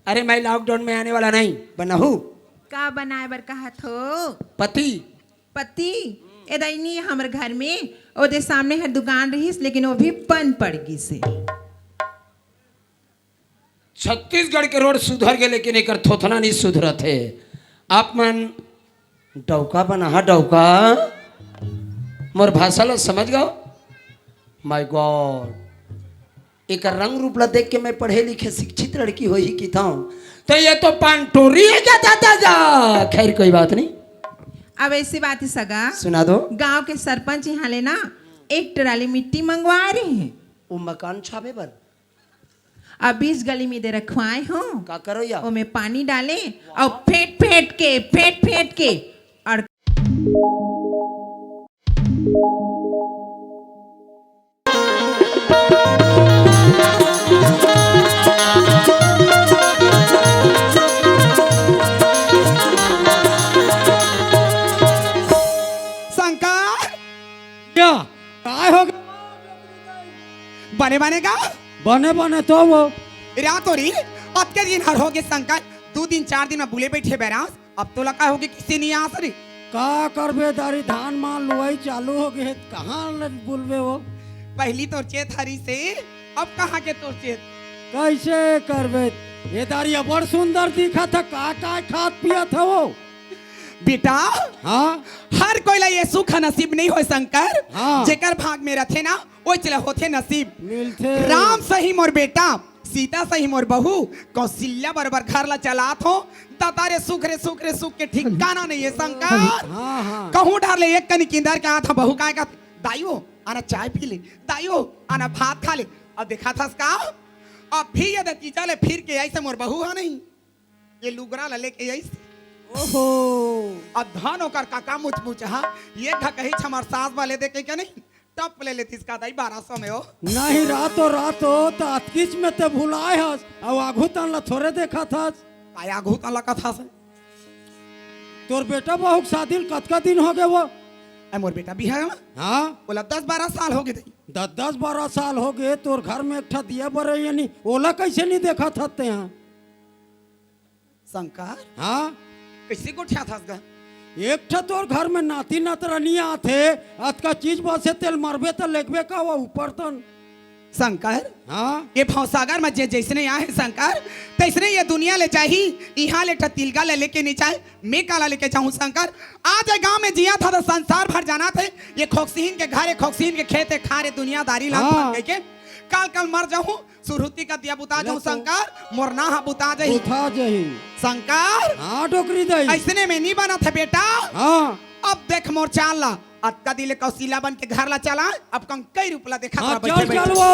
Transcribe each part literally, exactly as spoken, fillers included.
अरे, मैं लॉकडाउन में आने वाला नहीं, बनाहू। का बनाए बर कहत हो? पति। पति? ए दाई, नी हमर घर में, ओदे सामने हर दुकान रहिस, लेकिन वो भी बंद पड़ गिस हे। छत्तीसगढ़ के रोड सुधर गे, लेकिन एकर थोथना नहीं सुधरत हे। आप मन डौका बनाहा, डौका। मोर भाषा ला समझ गो? My God, एकर रंग रूप ला देख के मैं पढ़े लिखे शिक्षित लड़की होही किथंव, तो ये तो पान टोरी हे क्या दादा जा? खैर, कोई बात नहीं। अब ऐसी बात हे सगा, सुना दो। गांव के सरपंच यहाँ ले ना एक ट्राली मिट्टी मंगवाए रहे हे। वो मकान छापे बर? अब बीच गली में दे रखवाए हो। का करो या? ओमे पानी डाले और फेंट फेंट के, फेंट फेंट के और शंकर! क्या? काय हो गया? बने बने का? बने बने तो वो। रात हो रही, अतके दिन हर हो गे शंकर, दू दिन चार दिन में बुले बैठे बैरास, अब तो लगा होगे किसी नहीं आस रे। का करबे दारी, धान मान लुवाई चालू हो गए, कहाँ ले बुलबे वो? पहली तोर चेत हरी से, अब कहाँ के तोर चेत? कैसे करबे? ये दारी बड़ सुंदर दिखत हे, का का खात पियत हे वो? बेटा, हाँ? हर कोई ला ये सुख नसीब नहीं होय शंकर। हाँ। जेकर भाग में रथे ना, वो चला होथे नसीब। मिलथे। राम सही मोर बेटा, सीता सही मोर बहू, कौशल्या बरोबर घर ला चलात हो। दादा रे सुख रे सुख रे सुख के ठिकाना नहीं हे शंकर। हाँ, हाँ। कहूँ डहर ले एक कनी किंदर के आत हो, बहू काय का, "दाई वो, आना चाय पी ले, दाई वो, आना भात खा ले।" अब देखा थस का, अब फिर ये नतीजा ले फिर के ऐसे मोर बहू हा नहीं। ये लुगरा ला लेके आइस। ओहो। अब धन ओकर काका मुचमुच हा, ये ढकही छमार सास वाले दे के क्या नहीं, टप ले लेतिस का दाई बारह सौ में हो। नहीं, रातो रातो त अतकीच में ते भुलाए हस, अउ आघू तन ला थोरे देखत हस। काय आघू तन ला कथस? तोर बेटा बहू के शादी ल कतका दिन हो गे वो? ए, मोर बेटा बिहाव ना? हाँ। ओला दस बारह साल हो गे दाई। दस, दस बारह साल हो गे, तोर घर में एक ठा दिया बरे ये नहीं, ओला कैसे नहीं देखत हस ते हा? शंकर? हाँ? कैसे गोठियाथस गा? एक ठा तोर घर में नाती नतरनी आथे, अतका चीज बसे तेल मरबे त लेगबे का वो ऊपर तन? शंकर? हाँ? ये भवसागर में जे जैसने आए हे शंकर, तैसने ये दुनिया ले चाही, इहाँ ले ठा तिलगा ले लेके नहीं चाहे, मैं काला लेके जाहूँ शंकर? आज ये गाँव में जियाथस त संसार भर जानथे, ये खोकसिहिन के घर, ये खोकसिहिन के खेत, ये खार, ये दुनियादारी ला हाँ। कह के, काल काल मर जाहूँ, सुरहुती का दिया बुता जाहूँ शंकर, मोर नाह बुता जाही। बुता जाही। शंकर, हाँ, डोकरी दाई। अइसने में नी बनत हे बेटा। हाँ। अब देख मोर चाल ला, अतका दिन ले कौसिला बन के घर ला चला, अब कंकई रूप ला देखत हाँ, रह बैठे चल, बैठे। चल वो।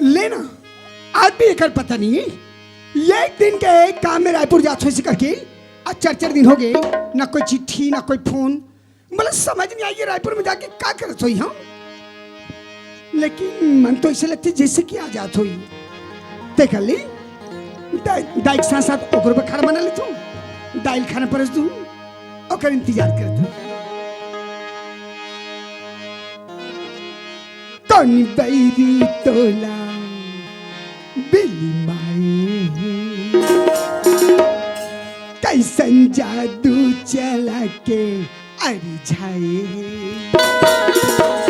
लेना, आज भी एकर पता नहीं है। एक दिन के एक काम में रायपुर जात होइस करके, आज चार चार दिन हो गए, ना कोई चिट्ठी, ना कोई फोन। मतलब समझ नहीं आई, ये रायपुर में जाके का करत होही हम। लेकिन मन तो ऐसे लगथे जैसे कि आ जात होही। ते कर ले, दाई, दाई के साथ साथ ओकरो बर खाना बना लेथों, दाई ल खाना परस दूँ, ओकर इंतजार करत होही। कौन बैरी तोला बिली माए, कैसन जादू चला के अरिझाए।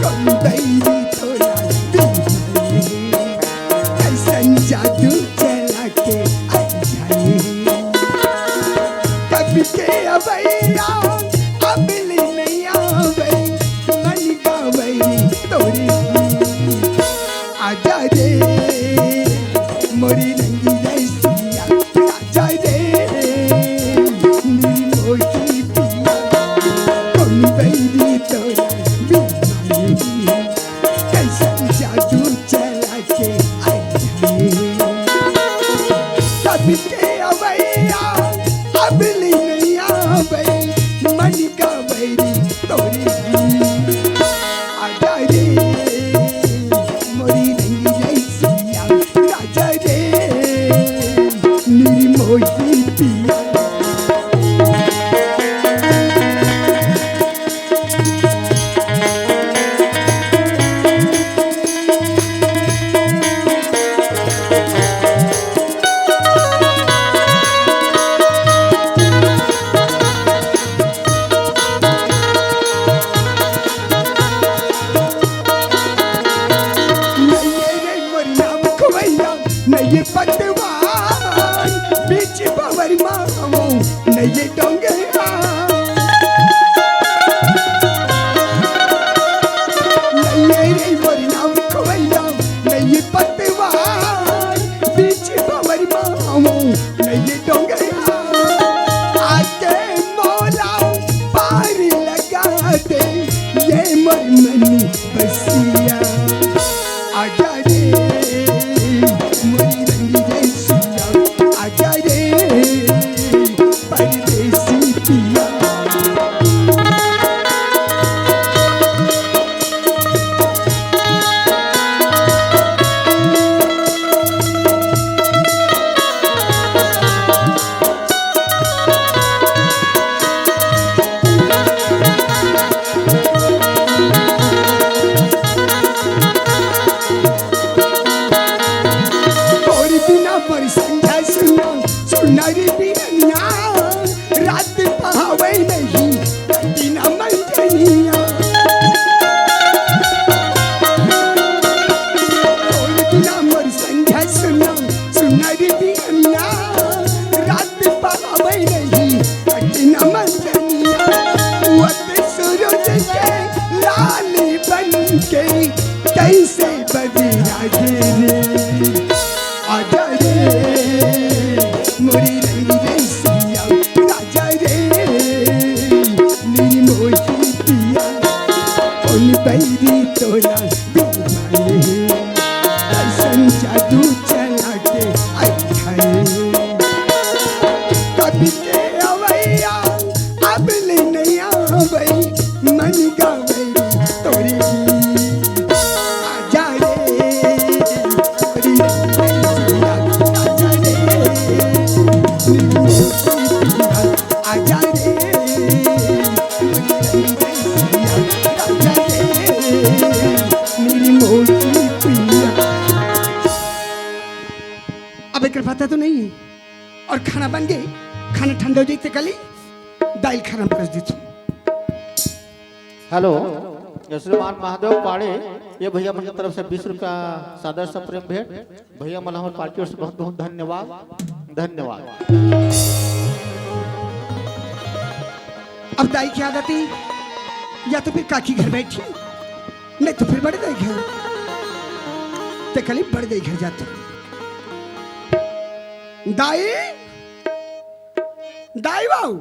कौन बैरी तोला बिली माए, कैसन जादू चला के अरिझाए। कब के अबैया, अब ले नैया अबै, मन गावै तोरे गीत। आजा रे मोरी रंगीला सैया, आजा रे मेरी मोटी पिया। कौन बैरी तोरा बिना, कैसन जादू चला के आई है। कब के अबैया, अब ले नैया अति पावै नहीं कठिन मंजनिया। बोल बिना मोर संझा सुना, सुना रे बियनिया। रात पावै नहीं कठिन मंजनिया। उगत सूरज के लाली बन के कैसे बदरा गिरे। आजा रे मोरी रंग रसिया, राजा रे निर्मोही पिया। कौन बैरी तोला दीवाने, कैसन जादू चला के आई है। कभी के अवैया अब ले नहीं आवै, मन गावै तोरी गीत। आजा रे, तोरी रंग रसिया, आजा रे, निर्मोही पिया, आजा रे, तोरी रंग रसिया, आजा रे, निर्मोही पिया। अब एकर पता तो नहीं है। और खाना बन गए, खाना ठंडा हो जाए ते कली दाई ल खाना परस दी तू। हेलो, ये श्रीमान महादेव पाड़े, ये भैया मन की तरफ से बीस रुपया सादर से प्रेम भेंट। भैया मन हमर पार्टी ओर से बहुत बहुत धन्यवाद, धन्यवाद। अब दाई की आदत है, या तो फिर काकी घर बैठी, नहीं तो फिर बड़े दाई घर। ते कली बड़े दाई घर जाते। दाई, दाई बाऊ,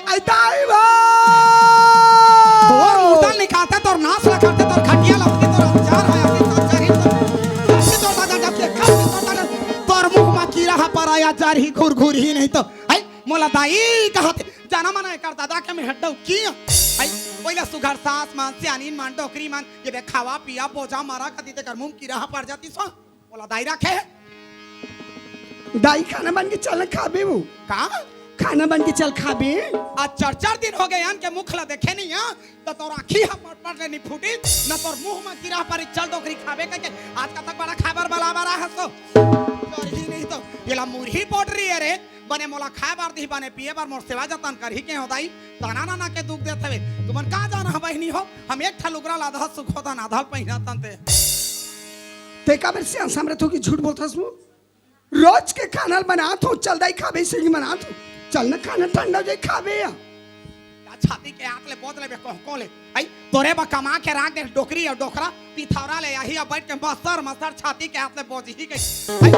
आई दाई बाऊ। तोर मुदल निकालते, तोर नाश ला करते, तोर खटिया ला उठते, तोर अचार है, अभी तोर चारी, तोर, तोर दादा जब के खा, तोर दादा, तोर मुंह मा कीरा हा पर आया, चार ही घुर घुर ही नहीं तो, आई, मोला दाई कहते, जाना मना एकर दादा के मैं हड्डा की, आई, पहिला सुघर सास मन, सियानी मन, डोकरी मन, ये देख खावा पिया, बोझा मारा, कदी तेकर मुंह कीरा हा पर जाती सो। मोला दाई रखे। दाई खाना बन के चल खाबे वो। का? खाना बन के चल खाबे। आज चार चार दिन हो गए आन के मुख ला देखे नहीं है, तो तोर आँखी हा पट पट ले नहीं फूटी, न तोर मुंह मा कीरा परी चल डोकरी खाबे कह के आज का तक बड़ा खाबर बला बला हस तो। तोर ही नहीं तो, ये ला मुरही पोट रही है रे, बने मोला खाए बार दी, बने पिए बार मोर सेवा जतन करही के हो दाई, तना नाना के दुख देत हवे। तुमन का जाना ह बहिनी हो, हम एक ठा लुगरा ला आधा सुखोदन आधा पहिना तन ते। ते काबर से अंसाम रहत हो कि झूठ बोलत हस वो? रोज के खाना बनात हो, चल दाई खाबे, सिंगी बनात हो। चल ना खाना ठंडा हो जाए, खाबे या। या छाती के हाथ ले बोझ लेबे कोह कोह ले। आई, तोरे बा कमा के राख दे डोकरी और डोकरा, पिथौरा ले आही अब बैठ के मसर मसर छाती के हाथ ले बोझ ही गई। आई,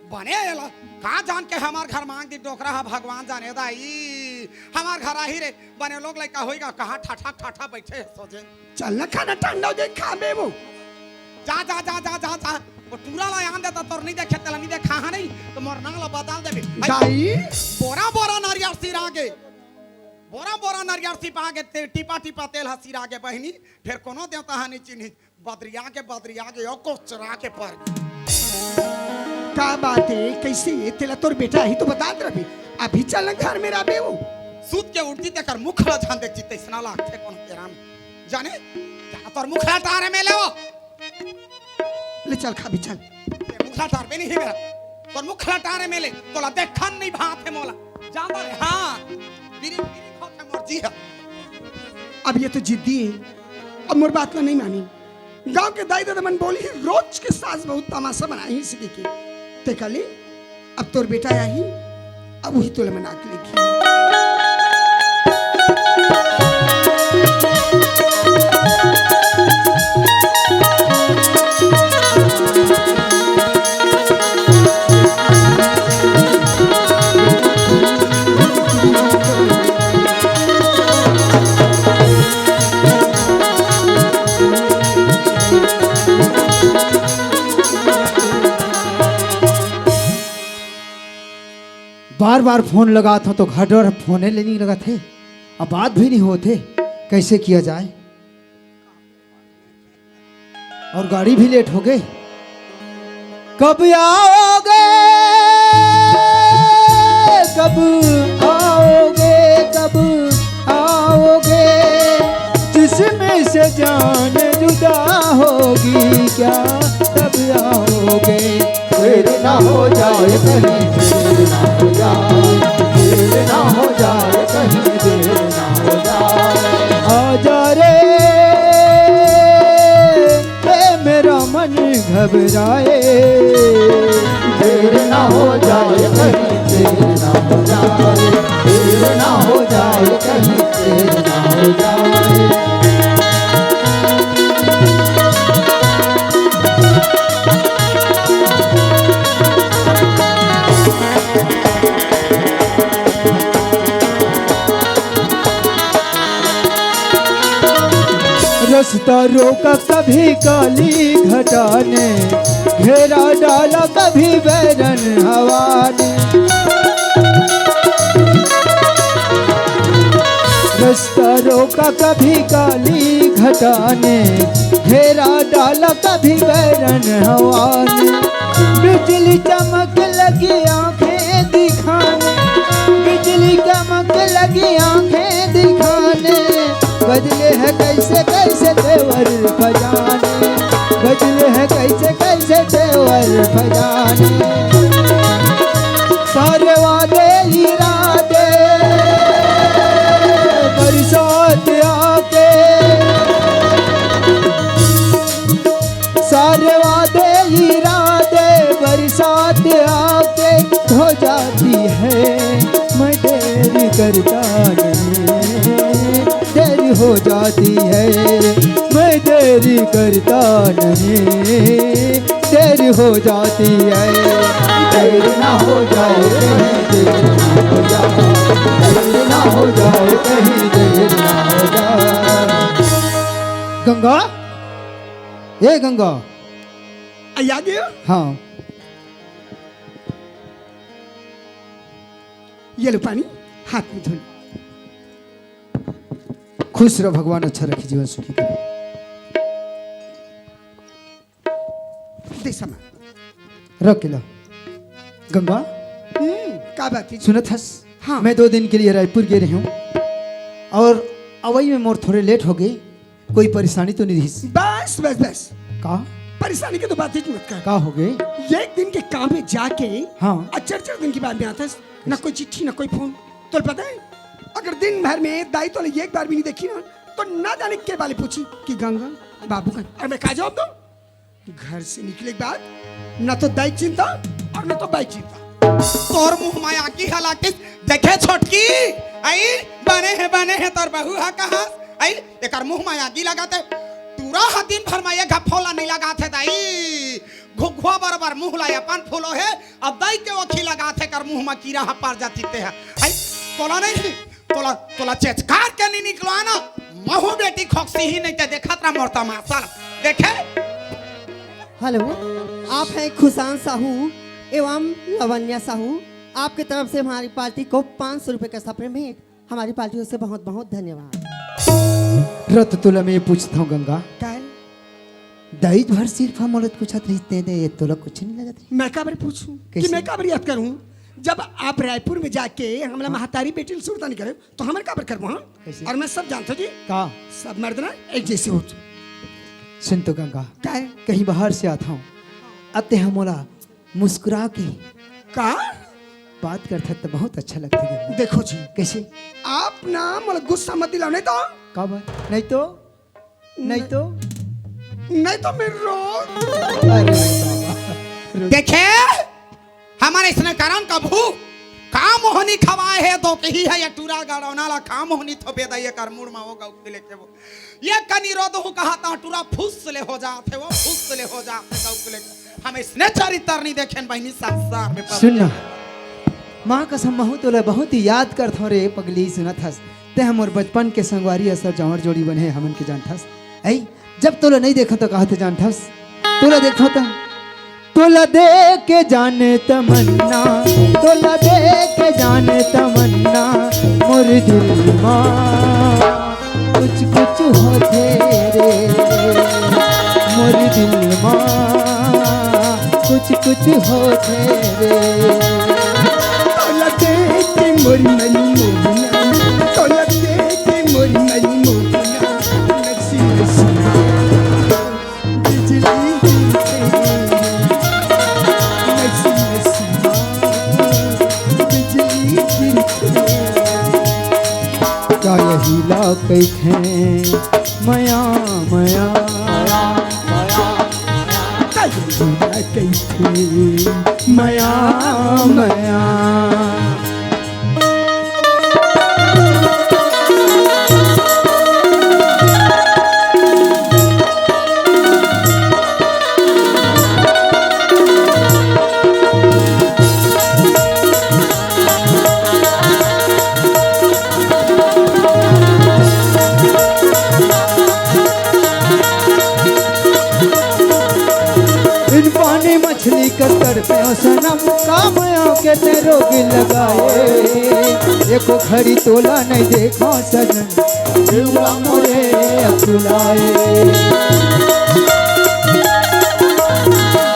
बने एला, का जान के हमार घर मांग दी डोकरा ह भगवान जाने दाई। हमार घर आही रे, बने लोग लइका होइगा, कहाँ ठाठा ठाठा बैठे हे सोझे। चल ना खाना ठंडा हो जाए, खाबे वो। जा, जा, जा, जा, जा, जा। वो टूरा ला आन देता, तोर नहीं देखे, तेला नहीं देखा हा नहीं, तो मोर नाम ला बदल देबे। भाई, दाई। बोरा बोरा नारियर सिरा गे। बोरा बोरा नारियर सिपा गे, ते-, टिपा टिपा तेल ह सिरा गे बहिनी, फेर कोनो देवता हा नहीं चिन्ही। बदरिया के, बदरिया के, ओ कोचरा के पर। का बात है, कैसे ये तेला तोर बेटा ही तो बतात रही, अभी चल ना घर में रहबे वो। सूत के उठती तेकर मुख ला जान दे चित्ते, इसना लागथे कौन तेरा में। जाने, जा तोर मुखड़ा टारे में ले वो। ले चल खाबे चल। ये मुखड़ा टार पे नहीं है मेरा। तोर मुखड़ा टारे में ले, तोला देखन नहीं भात है मोला। जान दे, हाँ। बीरी, बीरी खात है मोर जी है। अब ये तो जिद्दी है। अब मोर बात ला नहीं मानी। गांव के दाई ददा मन बोली ही, रोज के सास बहुत तमाशा बनाही सिकी के। ते कली, अब तोर बेटा आही, अब वही तोला मना के लेगी। बार बार फोन लगात हो तो घर डोर फोने ले नहीं लगत हे, अब बात भी नहीं होत हे, कैसे किया जाए? और गाड़ी भी लेट हो गई। कब आओगे, कब आओगे, कब आओगे? जिसमें से जान जुदा होगी क्या, कब आओगे? फिर ना हो जाए कहीं, फिर ना हो जाए। रस्ता रोका कभी काली घटा ने, घेरा डाला कभी बैरन हवा ने। रस्ता रोका कभी काली घटा ने, घेरा डाला कभी बैरन हवा ने। बिजली चमक लगी आंखें दिखाने, बिजली चमक लगी आंखें दिखाने। बदले हैं कैसे कैसे तेवर खजाने, बदले हैं कैसे कैसे तेवर खजाने। सारे वादे इरादे बरसात आके, सारे वादे इरादे बरसात आके हो जाती है। मैं देर करता नहीं, देर हो जाती है। मैं देर करता नहीं, देर हो जाती है। देर ना हो जाए कहीं, देर ना हो जाए, देर ना हो जाए कहीं, देर ना हो जाए। गंगा, ए गंगा। आ, आ गया? हाँ। ये लो पानी, हाथ में धो लो। खुश रहो, भगवान अच्छा रखे, जीवन सुखी करे। दे सामान। रख के ला। गंगा, हम्म, का बात है? सुनत हस? हाँ। मैं दो दिन के लिए रायपुर गे रहे हूँ और अवई में मोर थोड़े लेट हो गए। कोई परेशानी तो नहीं रहिस? बस, बस, बस। का? परेशानी की तो बात ही मत कर। का हो गए? एक दिन के काम पे जाके हाँ। और चार चार दिन के बाद में आता है, ना कोई चिट्ठी, ना कोई फोन। तो पता है, अगर दिन भर में दाई तो एक बार भी नहीं देखी ना, तो ना जाने के वाले पूछी कि गंगा, बाबू का। और मैं का जवाब दूं? घर से निकले के बाद ना तो दाई चिंता और ना तो बाई चिंता। तोर मुंह में आगी हला के देखे छोटकी, आई बने है, बने है तोर बहू हा कहा, आई एकर मुंह में आगी लगाते। टूरा हा दिन भर में ये घफोला नहीं लगाते दाई, घुघुआ बराबर मुंह ला अपन फूलो है, अब दाई के ओखी लगाते कर मुंह में कीड़ा हा पार जाती ते है। आई तोला नहीं तोला, तोला चेचकार के नहीं निकलो ना, महू बेटी खोकसी ही नहीं ते देखत रहा मोर तमाशा देखे। हेलो, आप हैं खुशान साहू एवं लवण्या साहू। आपकी तरफ से हमारी पार्टी को पाँच सौ रुपए का सप्लीमेंट। हमारी पार्टियों से बहुत बहुत धन्यवाद। रत तोला मैं पूछता हूँ गंगा, काहे? दाई भर सिर्फ हम औरत पूछत रहिते हैं, ये तोला कुछ नहीं लगत रही। मैं काबर पूछूं कि कैसे? मैं काबर याद करूं? जब आप रायपुर में जाके हमला हाँ। महतारी बेटी ल सुरता नहीं करे, तो हमर काबर करबो, हाँ? कैसे? और मैं सब जानता जी। का? सब मर्द ना एक जैसे होत। सुन तो गंगा, का है? कहीं बाहर से आता हूँ, अते हम मोला मुस्कुरा के का? बात करता तो बहुत अच्छा लगता है गंगा। देखो जी, कैसे? आप ना मोला गुस्सा मत दिलाओ, नहीं तो का बात? नहीं तो नहीं तो? नहीं तो मैं रो। अरे बाबा। देखे, हमर इसने कारण कभू का मोहनी खवाए है, तो कही है ये टूरा गड़ौना ला का मोहनी थोपे दा, ये कर मुड़ मा होगा उकले के वो। ये कनी रो दो कहा ता टूरा फुस ले हो जाते, वो फुस ले हो जाते का उकले के। हम इसने चरित्र नहीं देखेन बहिनी संसार में। सुन ना, माँ कसम महू तोला बहुत ही याद करथो रे पगली, सुनत हस। ते हमर बचपन के संगवारी अस, जांवर जोड़ी बने हमन के जानथस। ऐ, जब तोला नहीं देखो तो कहा ते जानथस? तोला देखो तो, तोला देख के जाने तमन्ना, तोला देख के जाने तमन्ना, मोर दिल मा कुछ कुछ होथे रे, मोर दिल मा कुछ कुछ होथे रे। तोला देख के मोर मन मोहना, तोला देख के मोर मन मोहना, नक्सी नक्सी बिजली गिरथे, नक्सी नक्सी बिजली गिरथे। का यही ला कहिथे मया मया? का यही ला कहिथे मया मया? एको घड़ी तोला नहीं देखा सजन, जीवा मोरे अकुलाए।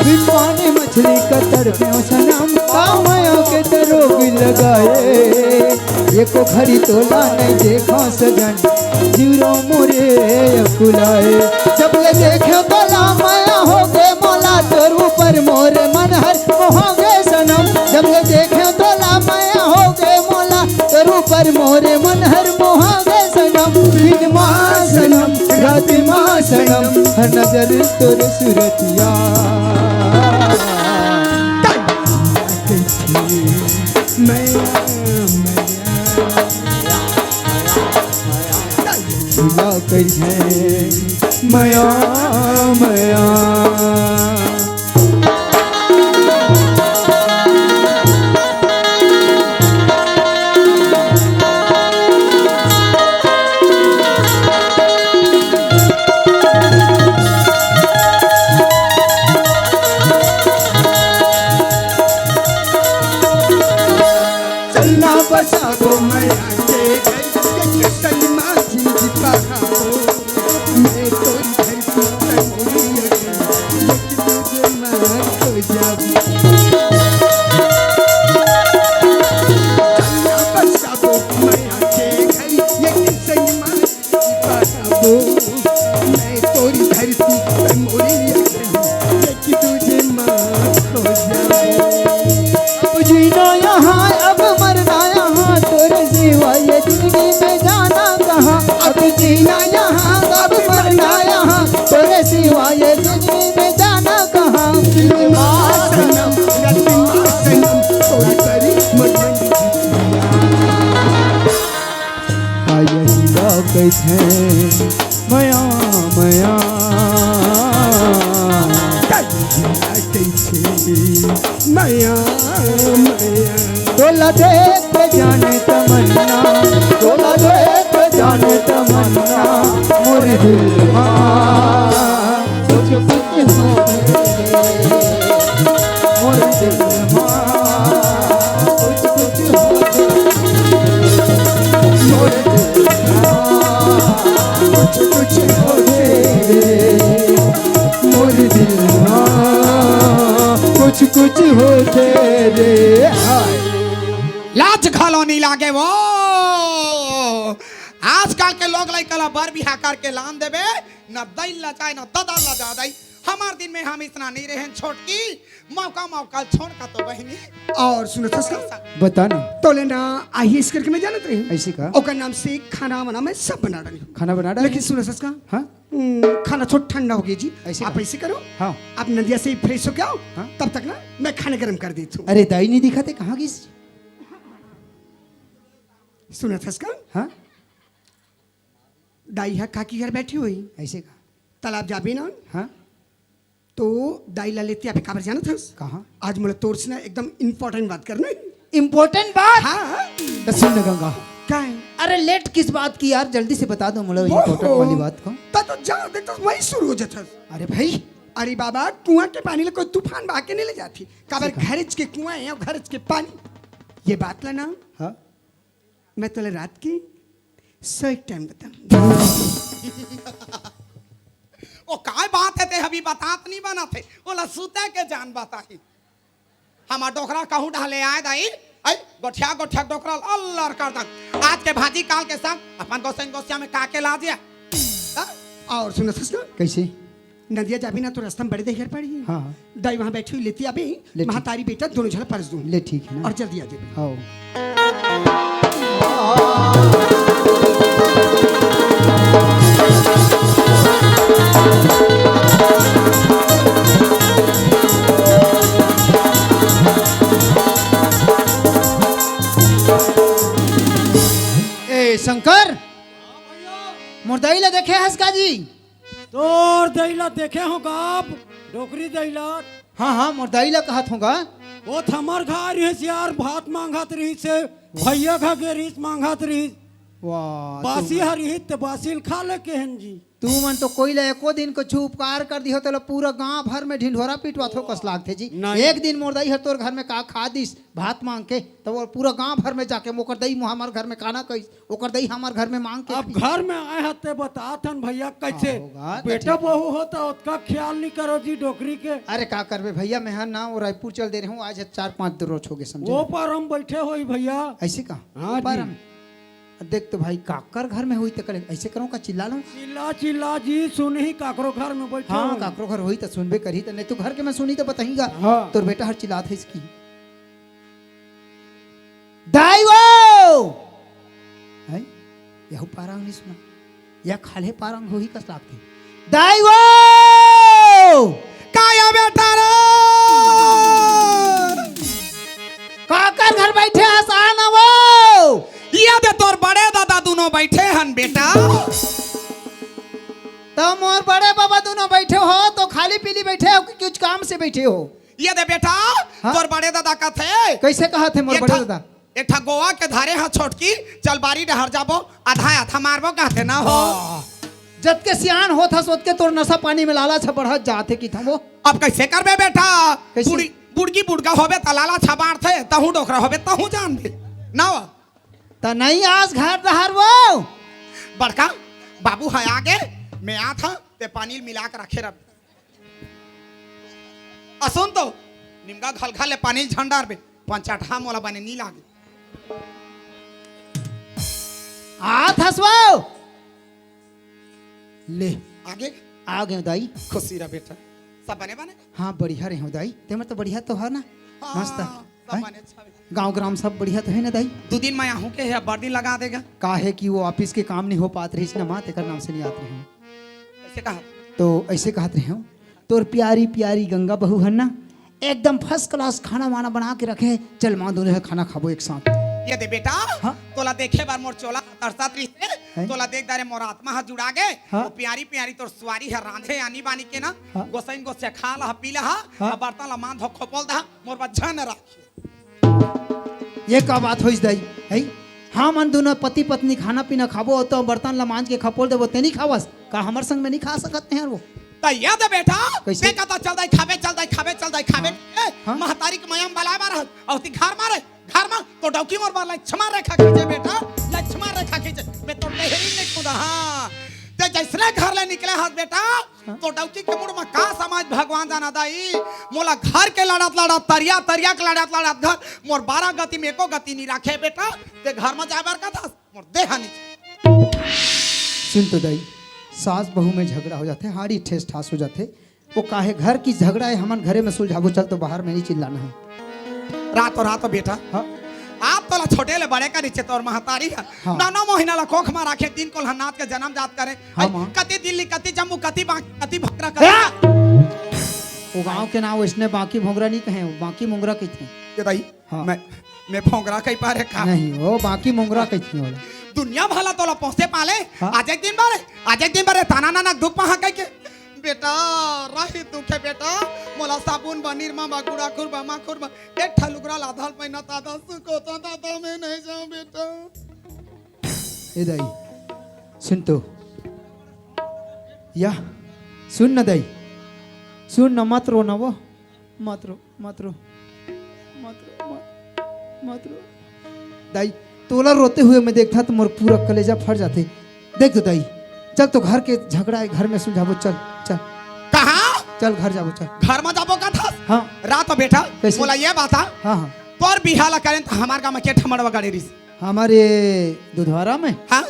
बिन पानी मछली का तड़पे सनम, पाँव के तरोग लगाए। एको घड़ी तोला नहीं देखा सजन, जीवा मोरे अकुलाए। जब ले देखे तोला मया हो गे मोला, तोर ऊपर मोरे मन हर मोहा गे सनम। जब ले देखे तोला मया हो गे मोला, तोर ऊपर मोरे मन हर मोहा गे सनम। दिन मा सनम, रात मा सनम, हर नजर तोर सूरतिया। मैं, मैं भुला कइसे मया, मया। चलना बसा को मैं आके घर के सलमा जी पाखा को। मैं तो धरती पर मोरी अगर एक दूजे मार को जाऊं। चलना बसा को मैं आके घर एक सलमा जी पाखा को। मैं तोरी धरती पर मोरी अगर एक दूजे माँ खो जाए। अब जीना यहाँ, अब मरना यहाँ, तोरे सिवा ये जिंदगी में जाना कहाँ। अब जीना यहाँ, अब मरना यहाँ, तोरे सिवा ये जिंदगी में जाना कहाँ। दिल माँ सनम, रत माँ सनम, कोई करी मगन। आ यही बात है। मया, मया। कइसे मया, मया। तोला देख के जाने तमन्ना, तोला देख के जाने तमन्ना, मोर दिल मा कुछ कुछ हो रे, मोर दिल मा कुछ कुछ हो रे, मोर दिल मा कुछ कुछ हो रे, मोर दिल मा कुछ कुछ हो रे। हाय। लाज घलो नी लागे वो। आजकल के लोग लइका ला बर बिहा करके लान देबे, न दई ला जाए, न ददा ला जा दई। हमार दिन में हम इतना नहीं रहे छोटकी, मौका मौका छोड़ का तो बहिनी। और सुनो ससुर, बता ना। तोले ना आहिस करके मैं जानत रही हूँ। ऐसे का? ओकर नाम से खाना वाना मैं सब बना डाली हूँ। खाना बना डाली? लेकिन सुनो ससुर, हाँ? हम्म, खाना थोड़ा ठंडा हो गया जी। ऐसे आप का? ऐसे करो, हाँ। आप नदिया से फ्रेश हो के आओ, हाँ। तब तक ना मैं खाना गर्म कर देती हूँ। अरे दाई नहीं दिखाते, कहाँ गई? सुनो ससुर, हाँ? दाई हा काकी घर बैठी हुई। ऐसे का? तालाब जाबे ना? हाँ। तो दाई ला लेते अभी काबर जानत हस? कहाँ? आज मोला तोर से ना एकदम important बात करना है। Important बात? हाँ, हाँ। तो सुन ना गंगा। का है? अरे late किस बात की यार, जल्दी से बता दो मोला वो important वाली बात को। ता तो जा दे तो वही शुरू हो जाता है। अरे भाई। अरे बाबा, कुआं के पानी ले कोई तूफान बहा के नहीं ले जाती। काबर ऐसे का? घरज के कुआं है और घरज के पानी। ये बात ला ना। हाँ। मैं तोला रात के सोए के time बताऊं। ओ काय बात है, ते अभी बतात नहीं बनत है, ओला सुते के जान बताही। हमार डोकरा कहूं ढाले आए दाई, आई गोठिया गोठिया डोकरा अल्लर कर दन। आज के भाजी काल के संग अपन गोसैन गोसिया में का के ला दिया। हाँ? और सुनो ससुर, कैसे? नदिया जाबी ना तो रास्ता में बड़े देर पड़ी। हाँ, हाँ। दाई वहाँ बैठी हुई लेती अभी, ले ठीक। महतारी बेटा दोनों झला परस दूँ। ले ठीक है ना। और जल्दी आ जाबी। हाँ। ए शंकर, मोर दाई ला देखे हस का जी? तोर दई ला देखे हो गाब, डोकरी दई ला। हाँ, हाँ, मोर दई ला कहत हों गा। वो त हमर घर रिहिस यार, भात मांगत रिहिस हे, भैया घर गे रिहिस, मांगत रिहिस। वाह, बासी तुम हर इही ते बासी ल खा ले केहेन जी। तुमन तो कोई ला एको दिन कुछु उपकार कर दिहो, तेला पूरा गांव भर में ढिंढोरा पिटवाथो कस लागथे जी। नहीं। एक दिन मोर दाई हर तोर घर में का खा दिस भात मांग के, त वो पूरा गांव भर में जाके ओकर दाई हमर घर में खाना कहिस, ओकर दाई हमर घर में मांग के अब खिस। घर में आए हते बतात हन भैया, कैसे हाँ, होगा, त बेटा ठीक। बहू हो त ओतका ख्याल नहीं करो जी डोकरी के। अरे का करबे भैया, मैं हर ना वो रायपुर चल दे रहे हूँ, आज चार पाँच दो रोज हो गए, समझे? वो पर हम बैठे होई भैया। ऐसे का? हाँ वो पर जी। हम देख तो भाई, काकर घर में होई त कले, ऐसे करो का चिल्ला लो। चिल्ला, चिल्ला जी, सुनही काकरो घर में बैठे हाँ, होई। काकरो घर होई त सुनबे करही त, नहीं तो घर के में सुनही त बताही गा। हाँ। तोर बेटा हर चिल्लात है इसकी। दाई वो! हैं? यहू पारंग नहीं सुना। या खाल्हे पारंग होही कस लागथे। दाई वो! का या बेटा रे? काकर घर बैठे हस, आ ना वो? ये दे तोर बड़े दादा दुनों बैठे हन बेटा। त मोर बड़े बाबा दुनों बैठे हो त खाली पीली बैठे हो कि कुछ काम से बैठे हो? ये दे बेटा, हाँ? तोर बड़े दादा कथे। कैसे कहत हे मोर एक बड़े ठा, दादा? एक ठा गोवा के धारे हा छोटकी, चल बारी डहर जाबो, आधा आधा मारबो कहथे ना हो। वाह। जतके सियान होत हस, ओतके तोर नशा पानी में लालच ह बढ़त जात हे किथम वो। अब कैसे करबे बेटा? कैसे? बुढ़ी, बुढ़गी बुढ़गा होबे त लालच ह बाढ़थे, तहूँ डोकरा होबे तहूँ जानबे। ना हो। त नहीं आस घर डहर वो। बड़का बाबू ह आगे, मैं आत हँव, ते पानी मिला के रखे रह। अ सुन तो, निमगा घलघल ले पानी झन डारबे, पंचटहा मोला बने नी लागे। आत हँव वो। ले। आगे? आ गेंव दाई। खुशी रह बेटा। सब बने बने? हाँ, बढ़िया रहे हँव दाई। ते मन तो बढ़िया तो हव ना? हाँ, मस्त। सब हैं? बने अच्छा हे। गाँव ग्राम सब बढ़िया तो हे ना दाई? दू दिन मैं आहूँ के हे, अब्बड़ दिन लगा देगा। काहे कि वो office के काम नहीं हो पात रहिस ना माँ, तेकर नाम से नहीं आत रहे हँव। कैसे कहा? तो ऐसे कहत रहे हँव, तोर प्यारी प्यारी गंगा बहू हर ना, एकदम first class खाना वाना बना के रखे। चल माँ, दुनों ह खाना खाबो एक साथ। ये दे बेटा, हाँ? तोला देखे बर मोर चोला ह तरसत रहिस हे, हैं? तोला देख दारे मोर आत्मा ह जुड़ा गे। हाँ? वो प्यारी प्यारी तोर सुवारी ह रांधे आनी बानी के ना, हाँ? गोसइन गोसे खा लहा, पी लहा, हाँ? अब बर्तन ला मांज धो खोपोल दहा, मोर बर झन राखी। ये का बात होइस दाई? है? हमन दुनों पति पत्नी खाना पीना खाबो, त बर्तन ला मांज के खपोल देबो, ते नहीं खावस? का हमर संग में नहीं खा सकत हे यार वो? त ये दे बेटा, कैसे? ते कहत हस चल दाई खाबे, चल दाई खाबे, चल दाई खाबे। हाँ। ए, हाँ। महतारी के मया म बलाए बर हस, अउ ते घर मा रे, घर मा तो डौकी मोर बर लक्ष्मण रेखा खींचे बेटा, लक्ष्मण रेखा खींचे। मैं तो डेहरी नहीं कूदा, हाँ। ते जैसने घर ले निकले हस बेटा, हाँ। तो डौकी के मुड़ में का समझ भगवान जाना दाई, मोला घर के लड़त लड़त तरिया, तरिया के लड़त लड़त घर, मोर बारह गति में एको गति नहीं राखे बेटा, ते घर में जाए बर कहत हस, मोर देहा नहीं। सुन तो दाई, सास बहू में झगड़ा हो जाथे, हाड़ी ठेस ठास हो जाथे, वो काहे घर की झगड़ा हे, हमन घरे में सुलझाबो, चल तो बाहर में नहीं चिल्लाना हे। रातो रातो बेटा। हाँ। आप तोला छोटे ले बड़े करिस हे तोर महतारी ह। हाँ। नौ नौ महीना ला कोख मा राखे, तीन कोल्हनाथ के जनम जात करे। हाँ, आई, माँ। कति दिल्ली, कति जम्मू, कति बांकी, कति भोंगरा, कति हाँ। वो गांव के नाम वैसने बांकी भोंगरा नहीं कहे, बांकी मोंगरा कहिथे। ये दाई, हाँ। मैं, मैं भोंगरा कहि पारे का? नहीं, वो बांकी मोंगरा कहिथे ओला। दुनिया भला तोला पोसे पाले, हाँ। आज एक दिन बारे, आज एक दिन बारे ताना नाना दुख पहा कहिके। बेटा, रही दुखे बेटा, मोला साबुन बा, निरमा बा, गुड़ा खुर बा, माखुर बा, एक ठा लुगरा लाधल पहिना तादा सुको तो दादा मैं नहीं जाऊं बेटा। ए दाई, सुन तो। या, सुन न दाई, सुन न, मत रो न वो, मत रो, मत रो, मत रो, मत, मत रो। दाई, तोला रोते हुए मैं देखता तो मोर पूरा कलेजा फट जाते। देख तो दाई, चल तो घर के झगड़ा हे, घर में सुलझाबो, चल, चल। कहाँ? चल घर जाबो, चल। घर में जाबो का था? हाँ। रात बेटा, कैसे? बोला ये बात हा? हाँ, हाँ। तोर बिहा ला करेन त हमार गाँव में के ठमड़वा गड़े रिस? हमारे दुधवारा में? हाँ।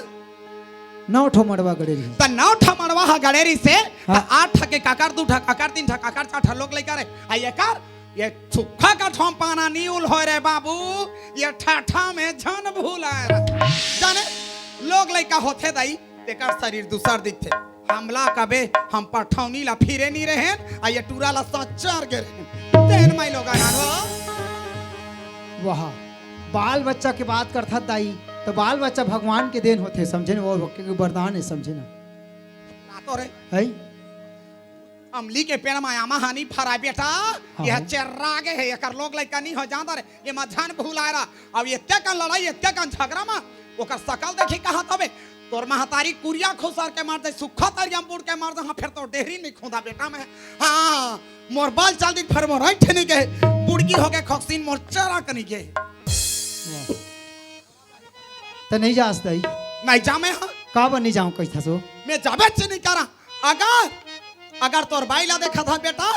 नौ ठो मड़वा गड़े रिस। त नौ ठो मड़वा हा गड़े रिस हे, हाँ। त आठ ठा के काकर, दू ठा काकर, तीन ठा काकर, चार ठा लोग लइका रहे। आ ये कर, ये सुक्खा का ठोम पाना नी उल होय रे बाबू, ये ठाठा में झन भूलाय रे। जाने, लोग लइका होथे दाई, तेकर शरीर दूसर दिखथे। हमला कबे, हम पठौनी ला फिरे नी रहेन, आ ये टूरा ला सच्चर गे रहेन। तेन माई लोग आना हो। वाह, बाल बच्चा के बात करथस दाई, त बाल बच्चा भगवान के देन होथे, समझे न, वो वरदान हे, समझे न। ना तो रे। है? अमली के पेड़ मा आमा हा नी फराय बेटा, हाँ, यह हाँ। चेर्रा गे हे, एकर लोग लइका नी हो जान रे, ये मा झन भूलाय रा। अब एते कन लड़ाई, एते कन झगड़ा मा, ओकर सकल देखी कहत हवे, तोर महतारी कुरिया खुसर के मर जाए, सुखा तरिया म बूड़ के मर जाए, हाँ, फेर तोर डेहरी नहीं खोदा बेटा मैं। हाँ, मोर बल चल दिन, फेर मोर ऐंठे नहीं गए, बुड़की हो गए, खोकसीन मोर चरा के नहीं गए। त नहीं जास दाई? नहीं जा मैं, हाँ। का बर नहीं जाऊं कहिथस ओ? मैं जाबे च नहीं करा। अगर, अगर तोर बाई ला देखा था बेटा,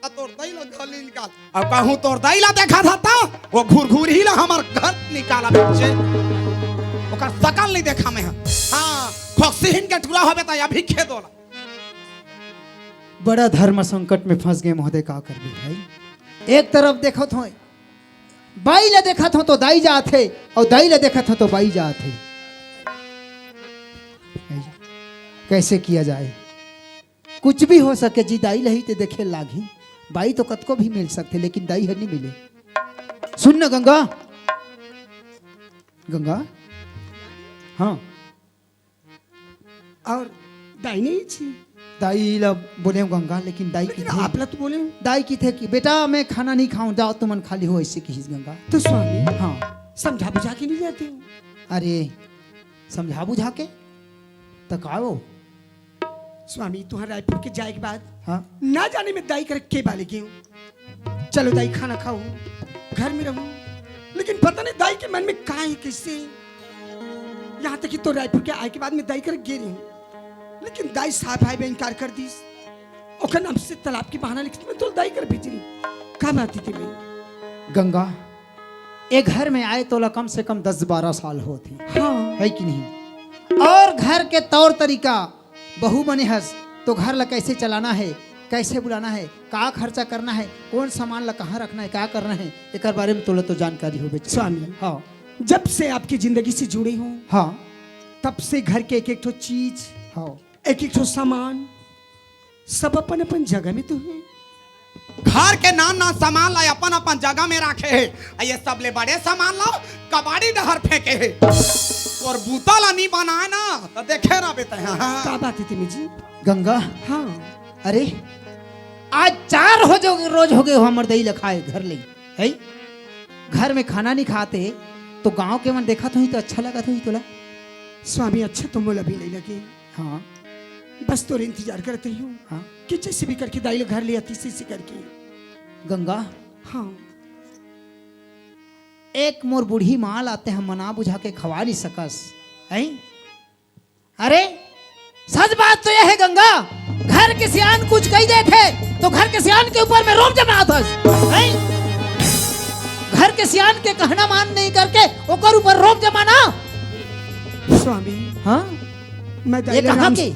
त तोर दाई ला घर ले निकाल। अब कहूं तोर दाई ला देखा था त वो घुरघुरही ला हमर घर निकाला बच्चे। ओकर सकल नहीं देखा मैं, हाँ। हाँ, खोकसीन के टूरा होबे त अभी खेदो ला। बड़ा धर्म संकट में फंस गए महोदय, का करबे भाई? एक तरफ देखत हों, बाई ला देखत हों तो दाई जात हे, अउ दाई ला देखत हों तो बाई जात हे। कैसे किया जाए? कुछ भी हो सके जी, दाई ला ही ते देखे लागही। बाई तो कतको भी मिल सकथे, लेकिन दाई हर नहीं मिले। सुन न गंगा, गंगा, हाँ। अउ दाई नहीं छी। दाई ला बोले हूँ गंगा, लेकिन दाई लेकिन किथे? आप ला तो बोले हूँ। दाई किथे कि बेटा मैं खाना नहीं खाऊं, जाओ तुमन खा लिहो, ऐसे किहिस गंगा। तो स्वामी, हाँ। समझा बुझा के नहीं जाते हो? अरे, समझा बुझा के? त का हो? स्वामी, तुहर रायपुर के जाए के बाद हाँ। ना जाने में दाई कर के बाले गए हूँ। चलो दाई, खाना खाओ, घर में रहो। लेकिन पता नहीं दाई के मन में का है, कैसे, यहाँ तक कि तो रायपुर के आए के बाद में दाई कर गे रही हूँ, लेकिन दाई साफ आए बे इनकार कर दीस। ओकर नाम से तालाब के बहाना लिखत में तो दाई कर भेज रही। का बात है तेरे? गंगा, ए घर में आए तोला कम से कम दस बारह साल होत हे। हाँ। है कि नहीं? और घर के तौर तरीका बहू बने हस, तो घर ला कैसे चलाना है, कैसे बुलाना है, का खर्चा करना है, कौन सामान ला कहाँ रखना है, का करना है, एकर बारे में तोला तो जानकारी होबे चाहिए। स्वामी, हाँ। जब से आपकी जिंदगी से जुड़े हूँ, हाँ। तब से घर के एक एक ठो चीज, हाँ। एक एक ठो सामान, सब अपन अपन जगह में तो है। घर के नान नान सामान ला अपन अपन जगह में राखे हे, अउ ये सबले बड़े सामान ला कबाड़ी डहर फेंके हे। अउ बूता ला नी बनाए ना, त देखे रह बेटा। हाँ, हाँ। का बात है तिमी जी? गंगा। हाँ। अरे, आज चार हो जो, रोज हो गए हो हमर दई ला खाए घर ले, है? घर में खाना नहीं खाते, तो गांव के मन देखत होही तो अच्छा लगत होही तोला। स्वामी, अच्छा तो मोला भी नहीं लगे। हाँ। बस तोर इंतजार करत रही हूँ हाँ। कि जैसे भी करके दाई ला घर ले आती, से करके। गंगा। हाँ। एक मोर बूढ़ी माँ ला ते हम मना बुझा के खवा नहीं सकस, हैं? अरे, सच बात तो यह है गंगा, घर के सियान कुछ कही देथे, तो घर के सियान के ऊपर में रोब जमात हस, हैं? घर के सियान के कहना मान नहीं करके ओकर ऊपर रोब जमाना। स्वामी, हाँ? मैं ये दाई ला कहाँ राम के?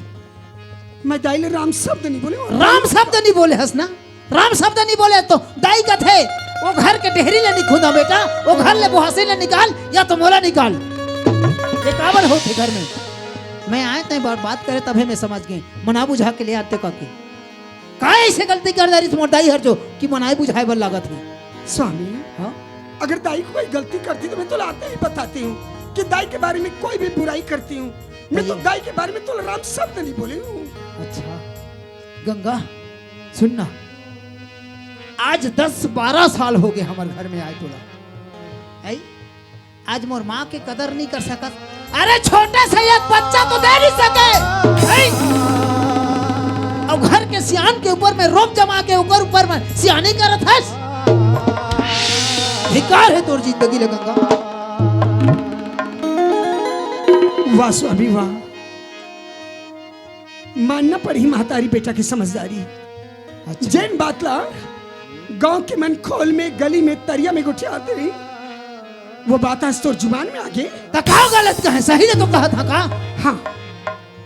मैं दाई ला राम शब्द नहीं बोले हूँ। राम शब्द नहीं बोले हस ना? राम शब्द नहीं बोले तो दाई कथे, वो घर के डेहरी ले नहीं खोदा बेटा, वो घर ले बोहासे ले निकाल, या तो मोला निकाल। ये काबर होथे घर में? मैं आए तैं बात, बात करे तभे मैं समझ गए, मना बुझा के ले आते काके। का ऐसे गलती कर डारी तुम्हार दाई हर जो कि मनाए बुझाए बर लागत है? स्वामी, हाँ? अगर दाई कोई गलती करती तो मैं तो लाते ही बताती हूँ कि दाई के बारे में कोई भी बुराई करती हूँ, मैं तो बताइए। दाई के बारे में तो राम शब्द नहीं बोली हूँ। अच्छा गंगा, सुन ना, आज दस बारह साल हो गए हमर घर में आए तोला, आई? आज मोर माँ के कदर नहीं कर सकत। अरे छोटे से एक बच्चा तो दे नहीं सके, आई? अउ घर के सियान के ऊपर में रोब जमा के ओकर ऊपर में सियानी करत हस। धिक्कार है तोर जिंदगी ले गंगा। वाह स्वामी वाह, मानना पड़ही महतारी बेटा की समझदारी। अच्छा। जेन बात ला गांव के मन खोल में, गली में, तरिया में गोठियात रही, वो बात आज तोर जुबान में आ गे। त का गलत कहे, सही ले तो कहा था का? हाँ।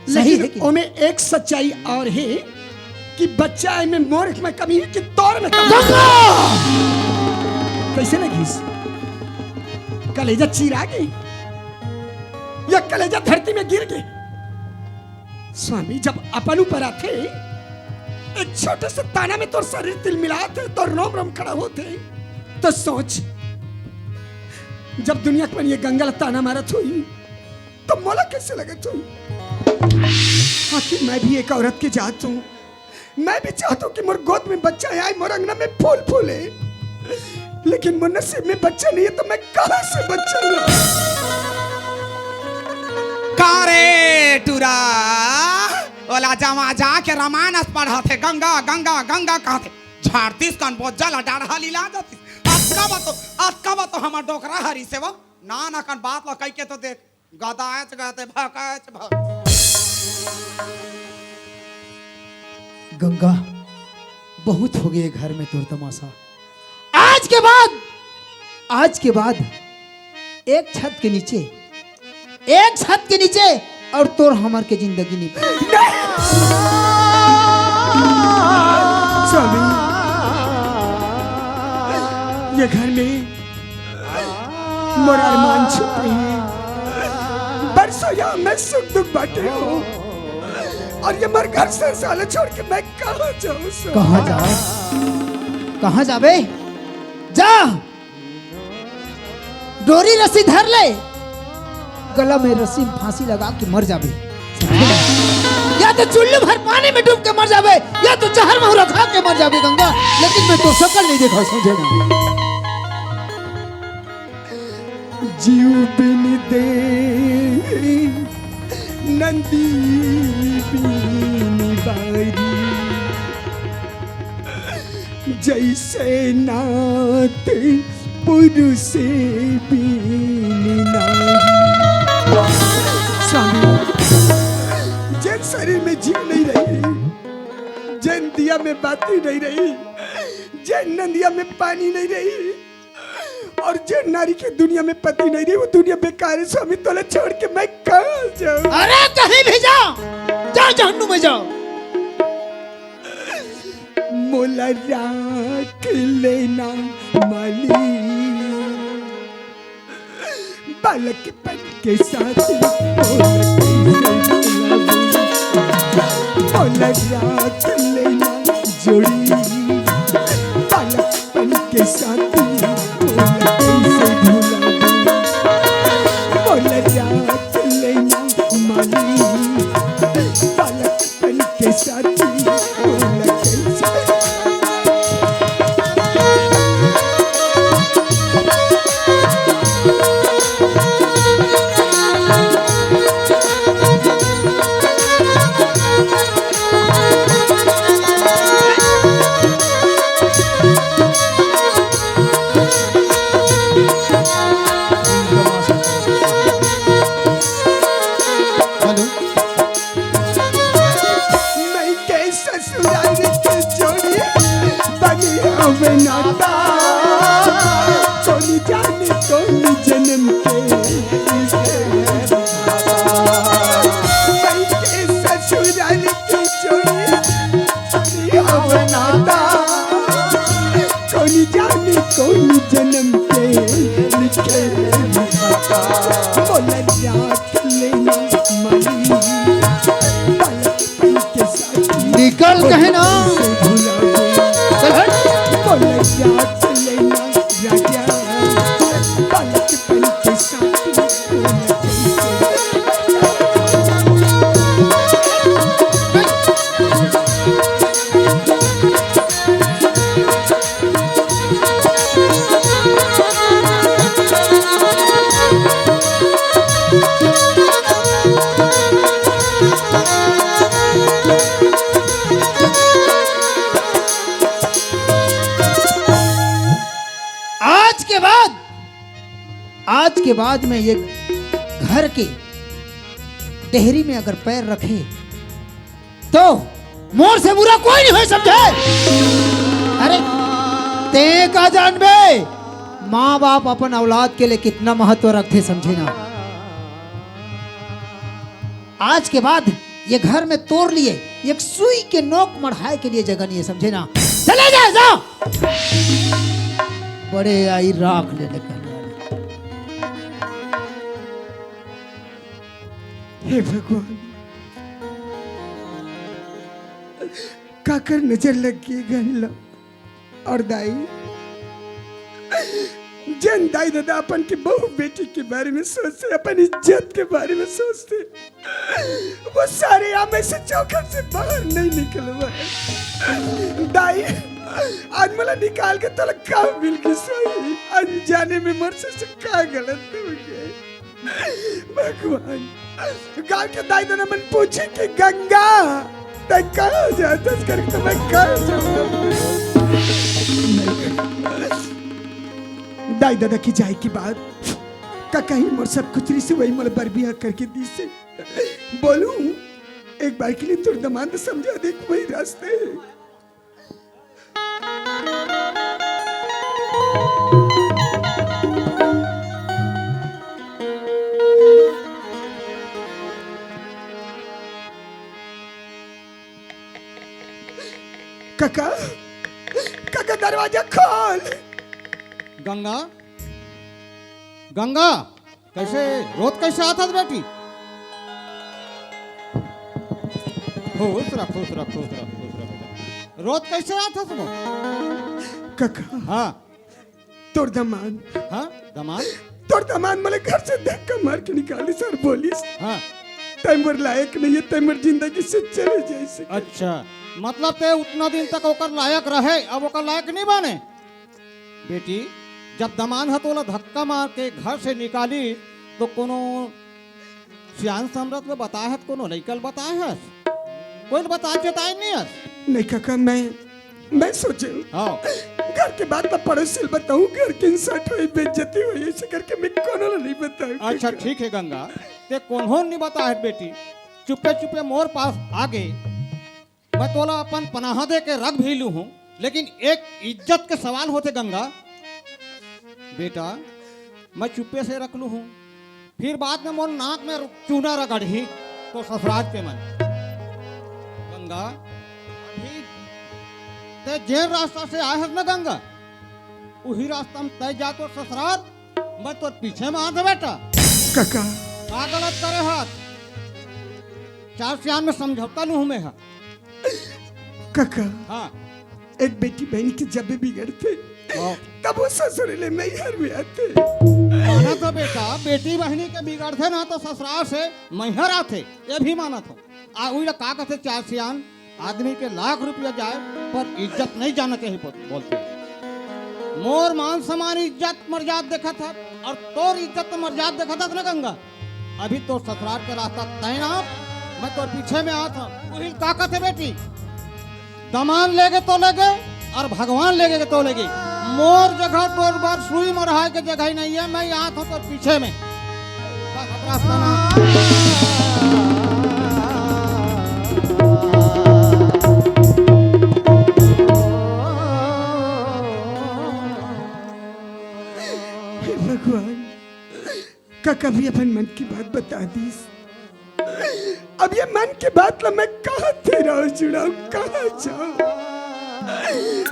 सही लेकिन है कि? ओमे एक सच्चाई और है कि बच्चा में मोर में कमी है कि तोर में कमी है। गंगा! कैसे लगिस? कलेजा चीरा गे या कलेजा धरती में गिर गे? स्वामी, जब अपन ऊपर आथे, एक छोटे से ताना में तोर शरीर तिलमिलाथे, तोर रोम रोम खड़ा होथे, तो सोच, जब दुनिया के मन ये गंगा ला ताना मारत होही, तो मोला कैसे लगत होही? आखिर मैं भी एक औरत के जात हूँ, मैं भी चाहता हूँ कि मोर गोद में बच्चा आए, मोर अंगना में फूल फूले, लेकिन मोर नसीब में बच्चा नहीं है, तो मैं कहाँ से बच्चा लाऊं? आ जमा जाके रामायण अस पढ़त हे, गंगा, गंगा, गंगा कहत हे। झाड़तीस कन बोज्जा ला डाढ़ा लीला जातीस। अतका बा तो, अतका बा तो हमर डोकरा हरी से वो। ना, ना कन बात ला कहि के तो देख। गदाएच गदे भकाएच भक। गंगा, बहुत हो गए घर में तोर तमाशा। आज के बाद, आज के बाद एक छत के नीचे, एक छत के नीचे और तोर हमर के जिंदगी नहीं। स्वामी, ये घर में मोर अरमान छुप रही है। बरसों यहाँ मैं सुख दुख बांटे हूँ। और ये मोर घर संसार छोड़ के मैं कहाँ जाऊँ स्वामी? कहाँ जाओ? कहाँ जाबे? जा, डोरी रस्सी धर ले, गला में रस्सी में फांसी लगा के मर जाबे। या तो चुल्लू भर पानी में डूब के मर जाबे, या तो जहर महुरा खा के मर जाबे गंगा, लेकिन मैं तोर सकल नहीं देखा, समझे ना? जीव बिन देह नंदी बिन बारी, जैसे नाथ पुरुष बिन नारी। स्वामी, जेन शरीर में जीव नहीं रही, जेन दिया में बाती नहीं रही, जेन नंदिया में पानी नहीं रही, और जेन नारी के दुनिया में पति नहीं रही, वो दुनिया बेकार है स्वामी, तोला छोड़ के मैं कहाँ जाऊँ? अरे कहीं भी जा, जा जहन्नुम में जा। मोला राख लेना मालिक, बालकपन के साथ मोला कैसे भुलावे। मोला राख लेना जोड़ी, बालकपन के साथ मोला कैसे भुलावे। मोला राख लेना मालिक, बालकपन के साथ मोला कैसे हेलो। मैं के ससुराल के जोड़ी बनी अब नाता, कौन जाने कौन जन्म के। मैं के ससुराल के जोड़ी बनी अब नाता, कौन जाने कौन जन्म के लिखे विधाता। बोला जात लेना माई, बालकपन के साथी निकल कहे ना। से भुला दे। चल हट। बोला जात लेना राजा, बालकपन के साथी बोला कैसे। आज के बाद, आज के बाद मैं ये घर के डेहरी में अगर पैर रखे तो मोर से बुरा कोई नहीं होय, समझे? अरे, ते का जानबे, माँ बाप अपन औलाद के लिए कितना महत्व रखथे, समझे ना? आज के बाद ये घर में तोर लिए एक सुई के नोक मढ़ाए के लिए जगह नहीं है, समझे ना? चले जाए, जाओ। बड़े आई राख ले लेकर। हे भगवान, काकर नजर लग गई गहला। और दाई, जेन दाई ददा अपन के बहू बेटी के बारे में सोचते, अपन इज्जत के बारे में सोचते, वो सारे यहाँ में से चौखट से बाहर नहीं निकलवा। दाई, आज मोला निकाल के तोला का मिल गई सही? अनजाने में मोर से का गलत हो गई? भगवान, गांव के दाई ददा मन पूछे कि गंगा, तैं कहाँ जाथस करके तो मैं कहाँ जाऊँ? दाई ददा के जाए के बाद का कहीं मोर सब कुछ रिसी वही मोला बर बिहा करके दिसे। बोलूं, एक बार के लिए तोर दमांद समझा दे, वही रास्ते। काका, काका, दरवाजा खोल। गंगा, गंगा, कैसे, रोत कैसे आथस बेटी? खुश रह, खुश रह, खुश रह, खुश रह बेटा। रोत कैसे आथस वो? काका। हाँ। तोर दमांद। हाँ, दमांद? तोर दमांद मोला घर से धक्का मार के निकालिस अउ बोलिस, हाँ। तैं मोर लायक नहीं है, तैं मोर जिंदगी से चले जाइस। अच्छा, मतलब तैं उतना दिन तक ओकर लायक रहे, अब ओकर लायक नहीं बने? बेटी, जब दमांद ह तोला धक्का मार के घर से निकालिस, तो कोनो सियान समरथ ल बताए हस, कोनो लइका ल बताए हस? कोई ल बताए चेताए नहीं हस? नहीं काका, मैं, मैं सोचे हूँ। हाँ। घर के बात ल पड़ोसी ल बताऊँ, घर के इंसल्ट होई, बेइज्जती होई, ऐसे करके मैं कोनो ल नहीं बताऊँ अच्छा, काका। ठीक है गंगा, तैं कोनो ल नहीं बताए हस बेटी, चुप्पे चुप्पे मोर पास आगे, मैं तोला अपन पनाहा दे के रख भी लूँ हूँ, लेकिन एक इज्जत के सवाल होथे गंगा। बेटा, मैं चुप्पे से रख लूँ हूँ, फिर बाद में मोर नाक में चूना रगड़ही तो ससुराल के मन। गंगा, अभी तैं जेन रास्ता से आए हस ना गंगा, उही रास्ता में तैं जा तो ससुराल, मैं तोर पीछे में आत हँव बेटा। काका। का गलत करे हस? चार सियान में समझौता लूँ हूँ मैं हा। काका। हाँ। एक बेटी बहिनी के जब भी बिगड़थे, हाँ। तब वो ससुर ले नैहर में आथे। मानत हँव बेटा, बेटी बहिनी के बिगड़थे ना तो ससुराल से मैहर आथे, ये भी मानत हँव। आ उही ला का कथे चार सियान, आदमी के लाख रुपया जाए पर इज्जत नहीं जाना चाहिए बोल-, बोलथे। मोर मान सम्मान इज्जत मर्याद देखत हस अउ तोर इज्जत मर्याद देखत हस ना गंगा। अभी तोर ससुराल के रास्ता तय ना, मैं तोर पीछे में आत हँव। उही का कथे बेटी, दमांद लेगे तो लेगे अउ भगवान लेगे तो लेगे। मोर जगह तोर बर सुई मरहाए के जगह ही नहीं है, मैं आत हँव तोर पीछे में। बस अब रास्ता ना। हे भगवान, का कभी अपन मन की बात बता दीस? अब ये मन की बात ला मैं कहाँ तेरा जुड़ाऊँ, कहाँ जाऊँ?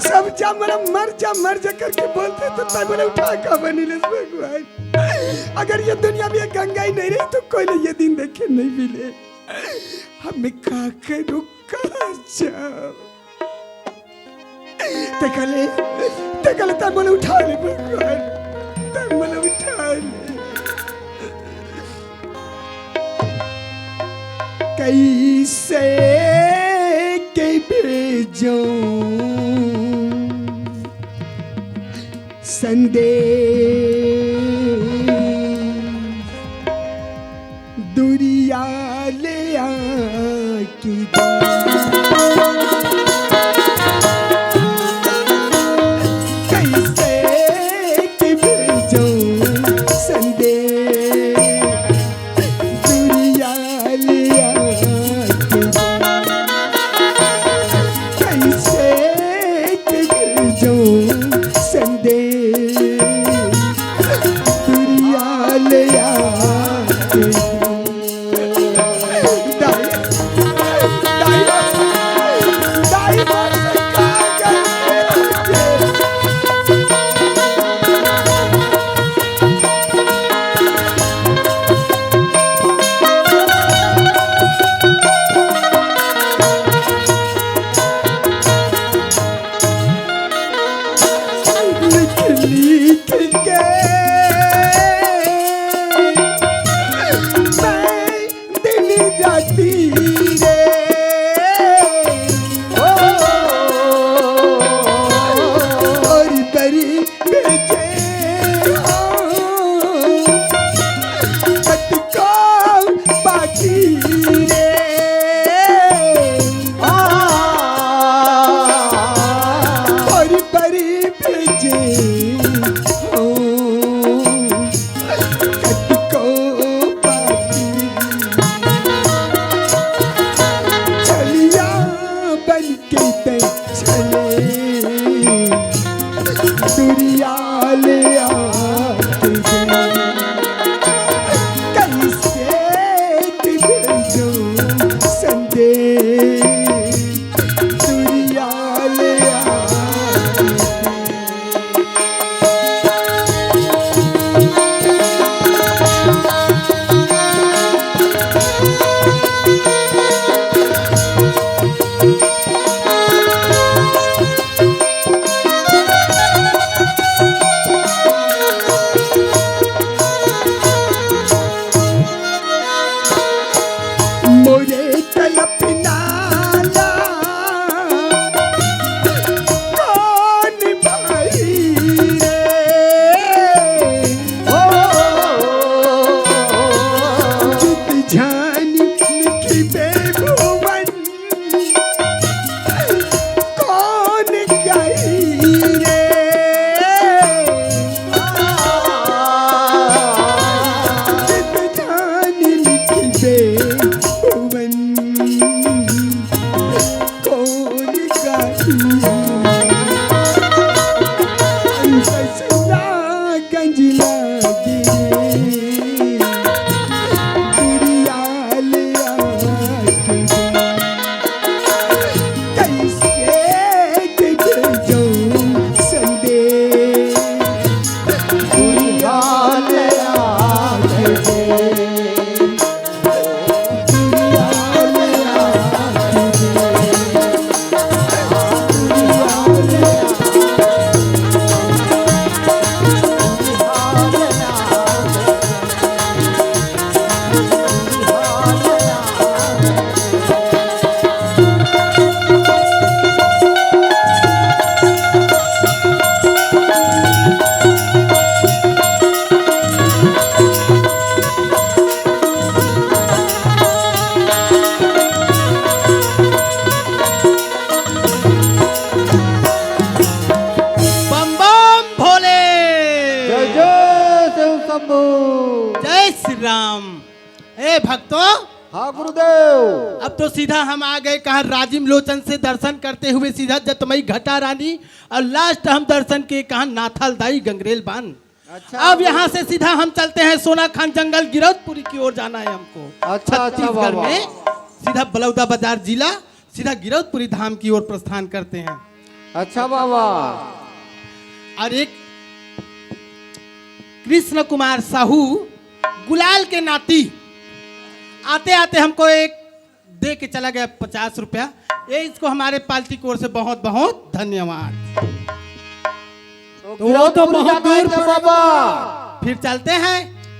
सब जा मोला मर जा, मर जा करके बोलथे तो तैं मोला उठा काबर नहीं लेस भगवान? अगर ये दुनिया में ये गंगा ही नहीं रही तो कोई ले ये दिन देखे नहीं मिले। अब मैं का करूँ, कहाँ जाऊँ? तैं कहले, तैं कहले, तैं मोला उठा ले भगवान, तैं मोला उठा ले। कैसे के भेजूं संदेश दुरिया ले आके। कैसे के भेजूं संदेश दुरिया ले आके। कैसे के भेजूं संदेश दुरिया ले आके। दाई, दाई, दाई, लिख लिख के जानी लिखिबे भुवन, कौन कही रे? जानी लिखिबे भुवन, कौन कही? ससुरा गंज लागे, दुरियाल आके। कैसे दे जाऊं संदेश, दुरियाल आके। बम बम भोले। जय जय शिव शंभू। जय श्री राम। ए भक्तों, हाँ गुरुदेव। अब तो सीधा हम आ गए कहाँ राजीव लोचन से दर्शन करते हुए सीधा जतमई घटा रानी, और लास्ट हम दर्शन के कहाँ नाथल दाई गंगरेल बांध। अच्छा अब बाबा। यहाँ से सीधा हम चलते हैं सोना खान जंगल गिरौदपुरी की ओर जाना है हमको। अच्छा, अच्छा छत्तीसगढ़ बाबा। में सीधा बलौदा बाजार जिला, सीधा गिरौदपुरी धाम की ओर प्रस्थान करते हैं। अच्छा बाबा। और एक कृष्ण कुमार साहू गुलाल के नाती आते आते हमको एक दे के चला गया पचास रुपया। ये इसको हमारे पार्टी की ओर से बहुत बहुत धन्यवाद। तो तो वो तो गिरौदपुरी बहुत जाना है दूर क्या पड़ेगा। बाबा? फिर चलते हैं।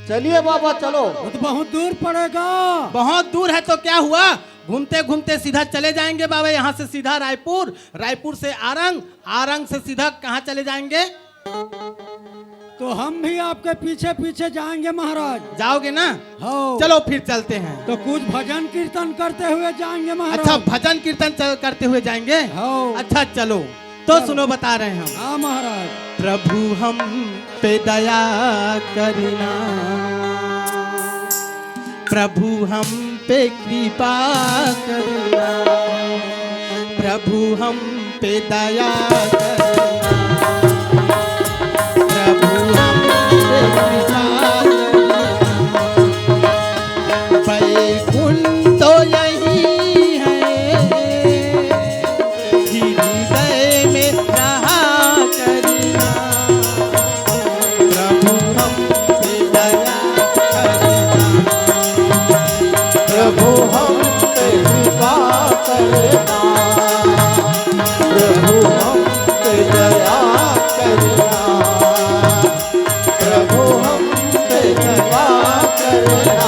चलिए बाबा, चलो। वो तो बहुत दूर पड़ेगा। बहुत दूर है तो क्या हुआ, घूमते घूमते सीधा चले जाएंगे बाबा, यहाँ से सीधा रायपुर, रायपुर से आरंग, आरंग से सीधा कहाँ चले जाएंगे? तो हम भी आपके पीछे पीछे जाएंगे महाराज। जाओगे ना? हाँ। चलो फिर चलते हैं। तो कुछ भजन कीर्तन करते हुए जाएंगे महाराज। अच्छा, भजन कीर्तन चल, करते हुए जाएंगे। हाँ। अच्छा चलो। तो चलो। सुनो, बता रहे हैं हम। हाँ महाराज। प्रभु हम पे दया करना, प्रभु हम पे कृपा करना, प्रभु हम पे दया करना, प्रभु हम पे कृपा करना। वैकुंठ तो यही है, हृदय में रहा करना। प्रभु हम पे दया करना, प्रभु हम पे कृपा करना, प्रभु हम पे दया करना, प्रभु हम पे कृपा करना।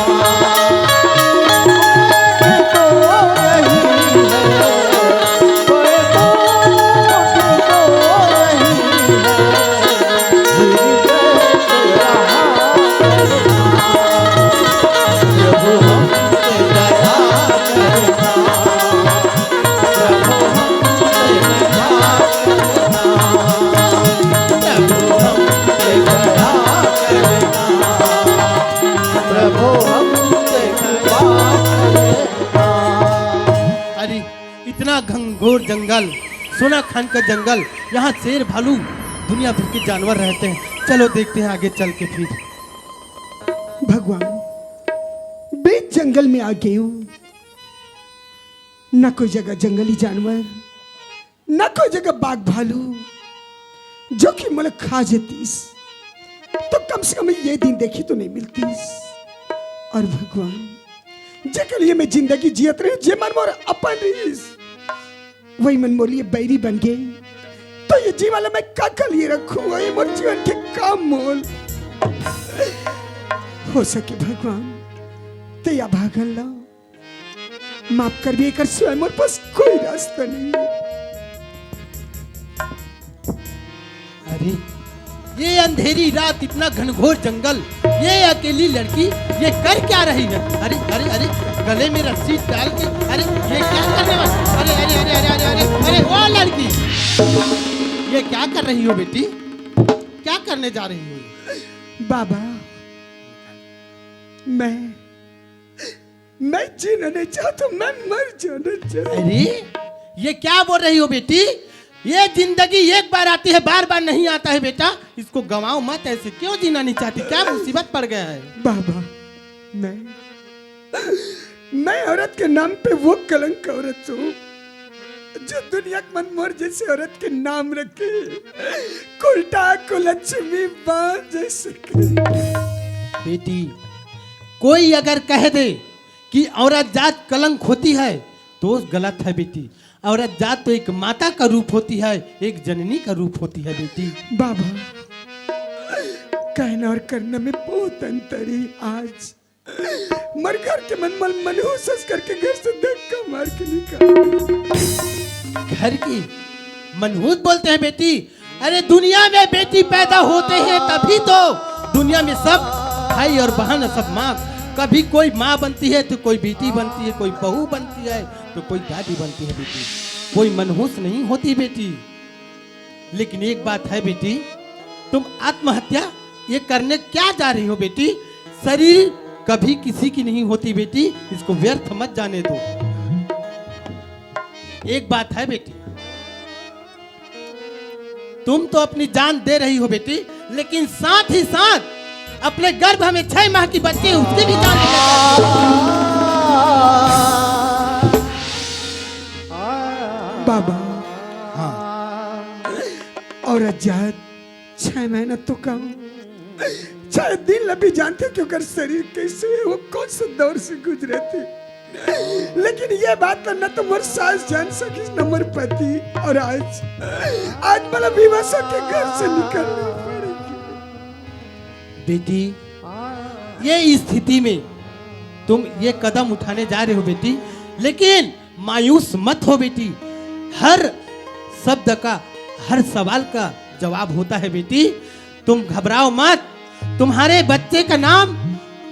अरे, इतना घनघोर जंगल, सोना खान का जंगल, यहाँ शेर भालू दुनिया भर के जानवर रहते हैं। चलो देखते हैं आगे चल के फिर। भगवान, बीच जंगल में आ गए हूँ, ना कोई जगह जंगली जानवर, ना कोई जगह बाघ भालू, जो कि मोला खा जेतीस, तो कम से कम ये दिन देखी तो नहीं मिलतीस। और भगवान, जेकर लिए मैं जिंदगी जियत रहे, जे मन मोर अपन रहीस, वही मन मोर लिए बैरी बन गए, तो ये जीवन ला मैं काकर लिए रखूं? ये मोर जीवन के का मोल? हो सके भगवान, ते या भागन ला माफ कर भी, एकर सिवाय मोर पास कोई रास्ता नहीं है। अरे, ये अंधेरी रात, इतना घनघोर जंगल, ये अकेली लड़की, ये कर क्या रही है? अरे, अरे, अरे, गले में रस्सी डाल के, अरे, ये क्या करने वाली? अरे, अरे, अरे, अरे, अरे, अरे, अरे, वो लड़की, ये क्या कर रही हो बेटी? क्या करने जा रही हो? बाबा, मैं, मैं जीना नहीं चाहता, मैं मर जाना चाहता। अरे, ये क्या बोल रही हो बेटी? ये जिंदगी एक बार आती है, बार बार नहीं आता है बेटा, इसको गंवाओ मत। ऐसे क्यों जीना नहीं चाहती? क्या मुसीबत पड़ गया है? बाबा, मैं, मैं औरत के नाम पे वो कलंक औरत हूँ जो दुनिया के मन मोर जैसे औरत के नाम रखे, कुलटा कुलक्ष्मी बाँ जैसे के। बेटी, कोई अगर कह दे कि औरत जात कलंक होती है, तो गलत है बेटी। औरत जात तो एक माता का रूप होती है, एक जननी का रूप होती है बेटी। बाबा, कहना और करना में बहुत अंतर है। आज मर घर के मन मल मनहूस करके घर से धक्का मार के निकाल। घर की मनहूस बोलते हैं बेटी? अरे, दुनिया में बेटी पैदा होते हैं तभी तो दुनिया में सब भाई और बहन, सब माँ। कभी कोई माँ बनती है तो कोई बेटी बनती है, कोई बहू बनती है तो कोई दादी बनती है बेटी। कोई मनहूस नहीं होती बेटी। लेकिन एक बात है बेटी, तुम आत्महत्या ये करने क्या जा रही हो बेटी? शरीर कभी किसी की नहीं होती बेटी, इसको व्यर्थ मत जाने दो। एक बात है बेटी, तुम तो अपनी जान दे रही हो बेटी, लेकिन साथ ही साथ अपने गर्भ में छह माह की बच्ची है, उसकी भी जान लेकर बाबा, हाँ। औरत जात छह महीना तो कम, छह दिन ला भी जानते हो कि ओकर शरीर कैसे है, वो कौन सा दौर से गुजरे थे। लेकिन ये बात ला न तो मोर सास जान सकिस, न मोर पति। और आज, आज मला विवश होके घर से निकलना पड़ेगा। बेटी, ये स्थिति में तुम ये कदम उठाने जा रहे हो बेटी, लेकिन मायूस मत हो बेटी। हर शब्द का, हर सवाल का जवाब होता है बेटी। तुम घबराओ मत, तुम्हारे बच्चे का नाम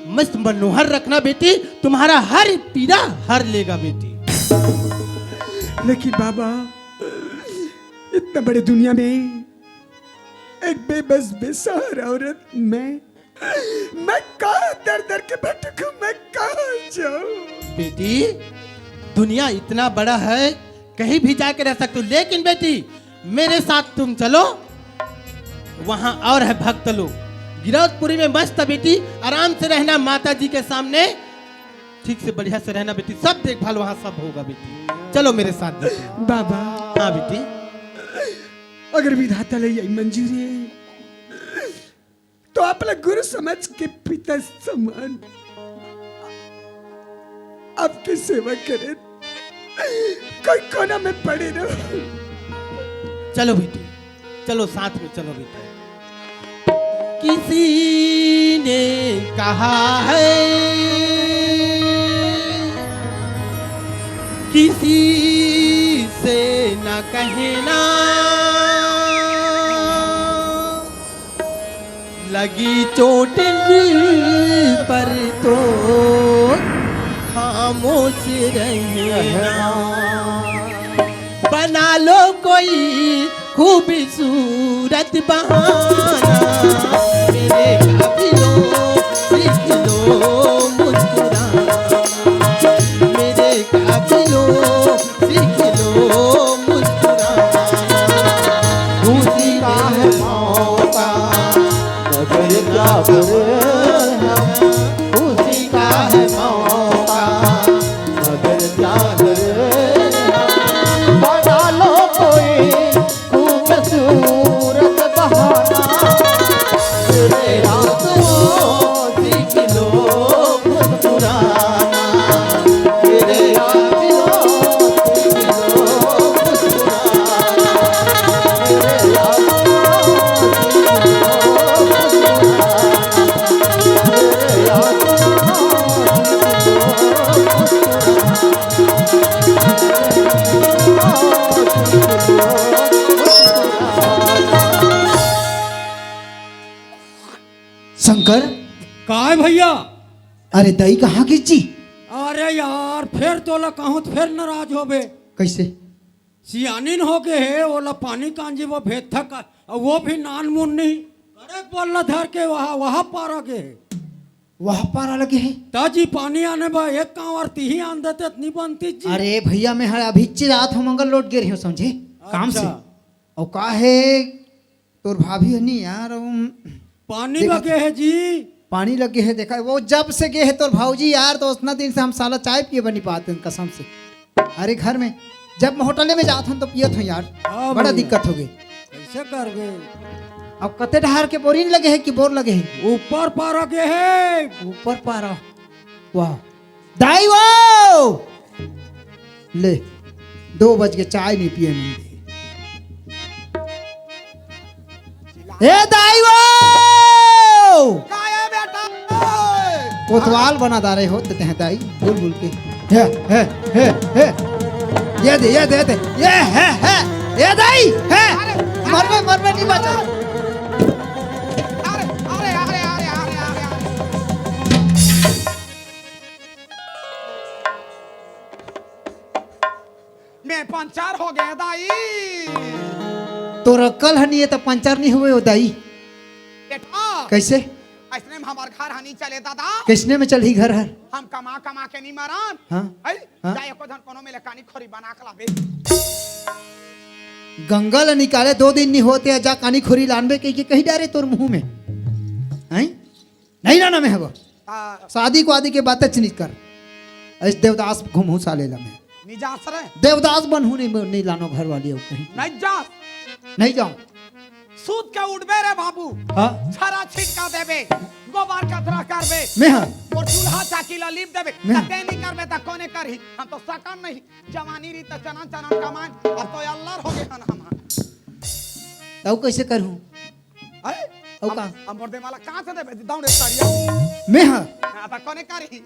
मस्त मनोहर रखना बेटी, तुम्हारा हर पीड़ा हर लेगा बेटी। लेकिन बाबा, इतना बड़े दुनिया में एक बेबस बेसहारा औरत, मैं, मैं कहाँ दर दर के भटकूं, मैं कहाँ जाऊं? बेटी, दुनिया इतना बड़ा है, कहीं भी जाके रह सकते हो, लेकिन बेटी, मेरे साथ तुम चलो, वहां और है भक्त लोग। गिरौदपुरी में मस्त बेटी, आराम से रहना माता जी के सामने, ठीक से बढ़िया से रहना बेटी, सब देखभाल वहां सब होगा बेटी। चलो मेरे साथ बेटी। बाबा। हाँ बेटी। अगर विधाता ले यही मंजूरी है, तो आप लोग गुरु समझ के पिता समान आपकी सेवा करे, कोई कोना में पड़े रहो। चलो बेटी, चलो साथ में चलो बेटी। किसी ने कहा है, किसी से न कहना, लगी चोट दिल पर तो खामोश रहना। बना लो कोई खूबसूरत बहाना, मेरे काबिलो सीख लो मुस्कुराना, मेरे काबिलो सीख लो मुस्कुराना। खुशी का है मौका, मगर क्या करें हम? खुशी का है मौका, मगर क्या करें हम? बना लो कोई खूबसूरत बहाना, भैया। अरे दई, कहाँ गिस जी? अरे यार, फेर तोला कहूँ त फेर नाराज होबे। कइसे? सियानिन हो गे हे, ओला पानी कांजी वो भेजथक, अउ वो भी नान मुन्नी। करे बोलना धर के वहा, वहा पारा गे हे। वहा पारा लगे हे? त जी पानी आने बा, एक कांवर तिही आन देते त नी बनती जी। अरे भैया, मैं ह अभी चिरात हूँ, मंगल लोट गे रही हूँ, समझे? काम से। अच्छा। अउ का हे, तोर भाभी ह नी यार, अउ पानी देख लगे हे जी। पानी लगे हे, देखा, वो जब से गे हे तोर भाऊजी यार, तो उतना दिन से हम साला चाय पिए बर नी पात हन, कसम से। अरे घर में, जब मैं होटले में जात हन तो पियत हन यार, हाँ बड़ा भैया। दिक्कत हो गे। कइसे करबे? अब कते डहार के बोरिंग लगे हे कि बोर लगे हे? ऊपर पारा गे हे। ऊपर पारा, वाह। दाई वो! ले, दो बज के चाय नी पिए मिलथे। ए दाई वो! का ए बेटा? कोतवाल बना डारे हो ते दाई, भूल भूल के। हे, हे, हे, हे। ये दे, ये दे, दे। ये हे, हे। ये दाई, हे। अरे, मरबे, मरबे नी बचा। अरे, अरे, अरे। मैं पंचर हो गे दाई। तोर अक्कल ह नी हे त पंचर नी होवे ओ दाई। बेटा। कइसे? अइसने में हमर घर ह नी चले दादा। कइसने में चलही घर हर? हम कमा कमा के नी मरन। हाँ। है? हाँ। जा एको झन कोनो में ले कानी खोरी बना के लाबे। गंगा ल निकाले दो दिन नी होते, जा कानी खोरी लानबे कहिके कहि डारे तोर मुँह में। हैं? नहीं लाना मैं हव। आ, शादी को आदि के बातें च नहीं कर। अइस देवदास घूमहूँ साले ला मैं। नहीं जा सरे। देवदास बनहूँ नहीं, नहीं लानो घर वाली हो कहीं। नहीं जा। नहीं जाऊँ। सूत के उठबे रे बाबू। हाँ। छरा छिटका देबे, गोबर कचरा करबे। मैं हाँ। मोर चूल्हा चाकी ला लीप देबे। मैं हाँ। ते नहीं करबे त कोने करही? हम तो सकन नहीं। जवानी री त चनन चनन कमान, अब तो अल्लर हो गे हन हम। तब कइसे करहूँ? अरे, अउ हम, का? हम मोर दे माला कहाँ से देबे? दौड़े तरिया। मैं हाँ। हाँ, त कोने करही?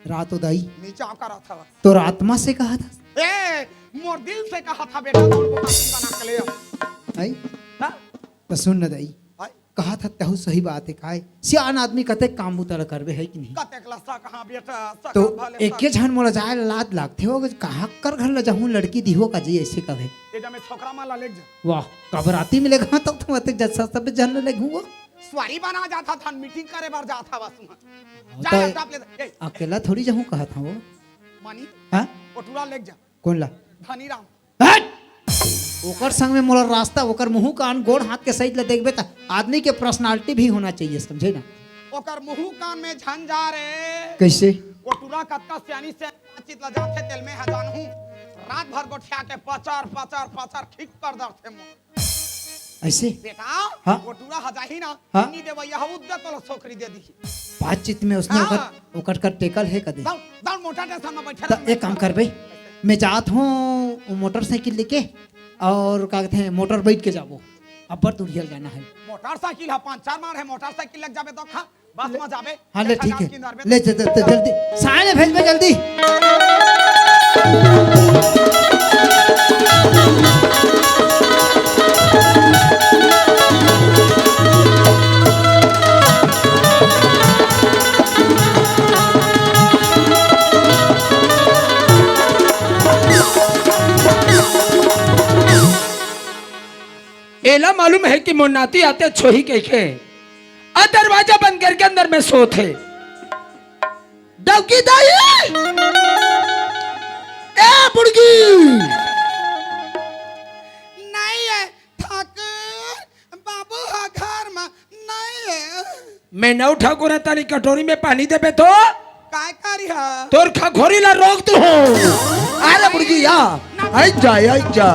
रात ओ दाई। नीचा करत हवस। तोर आत्मा से कहा था? ए, मोर दिल से कहा था बेटा, दौड़ को काफी बना के ले आओ। आई? हाँ? त सुन न दाई। आई? कहा था तहु सही बात हे काय? सियान आदमी कतेक काम बूता ल करबे है कि नहीं? कतेक ल सक, हाँ बेटा, सक तो भले एके सक। झन मोला जाए ला लाज लागथे हो, कहाँ कर घर ल जाहूँ, लड़की दिहो का जी, अइसे कहे। ए जमे छोकरा मन ला लेग जा। वाह, कब राती में लेगहा तब तो मते जज सब जन ले लेगहूँ वो। स्वारी बना जात हन, मीटिंग करे बर जात हवस उहाँ। जा तो लैपटॉप ले दे। ए। अकेला थोड़ी जाहूँ कहत हवँ वो। मानी? हाँ? ओ टूरा लेग जा। कोन ला? धनीराम। हट! ओकर संग में मोला रास्ता, ओकर मुँह कान, गोड़ हाथ के सहित ले देखबे त आदमी के पर्सनालिटी भी होना चाहिए, समझे ना? ओकर मुँह कान में झन जा रे। कइसे? ओ टूरा कतका सियानी से बातचीत ल जाथे तेल में ह जानहूँ। रात भर गोठिया के पचर, पचर, पचर ठीक कर डरथे मोर। अइसे? बेटा, हाँ? ओ टूरा ह जाही ना, हाँ? नी देवइया ह उद्दे तोला छोकरी दे दिही। बातचीत में उसने हाँ। ओकर, ओकर कर टेकल हे कदे? दौड़, दौड़ मोटर टेंशन में बैठे त रह। एक काम करबे, मैं जात हूँ मोटरसाइकिल लेके अउ का कहथे मोटर बइठ के जाबो, अब्बड़ दूरिहा जाना हे। मोटरसाइकिल ह पंचर मार हे, मोटरसाइकिल लेके जाबे तो खा। बस में जाबे, हाँ, ले, एक हजार ठीक है। किनार में ले, ज-, ज-, ज-, जल्दी, साय ले भेजबे, जल्दी। एला मालूम है कि मोर नाती आते छोही कहिके। आ दरवाजा बंद करके अंदर में सोत हे। डौकी दाई! ए बुड़गी! नहीं है ठाकुर, बाबू हा घर में नहीं है। मैं नौ ठाकुर हा, तानी कटोरी में पानी देबे तो? काय करी हा? तोर खखोरी ला रोक दूँ। अरे बुड़गी या, आई जा, आई जा।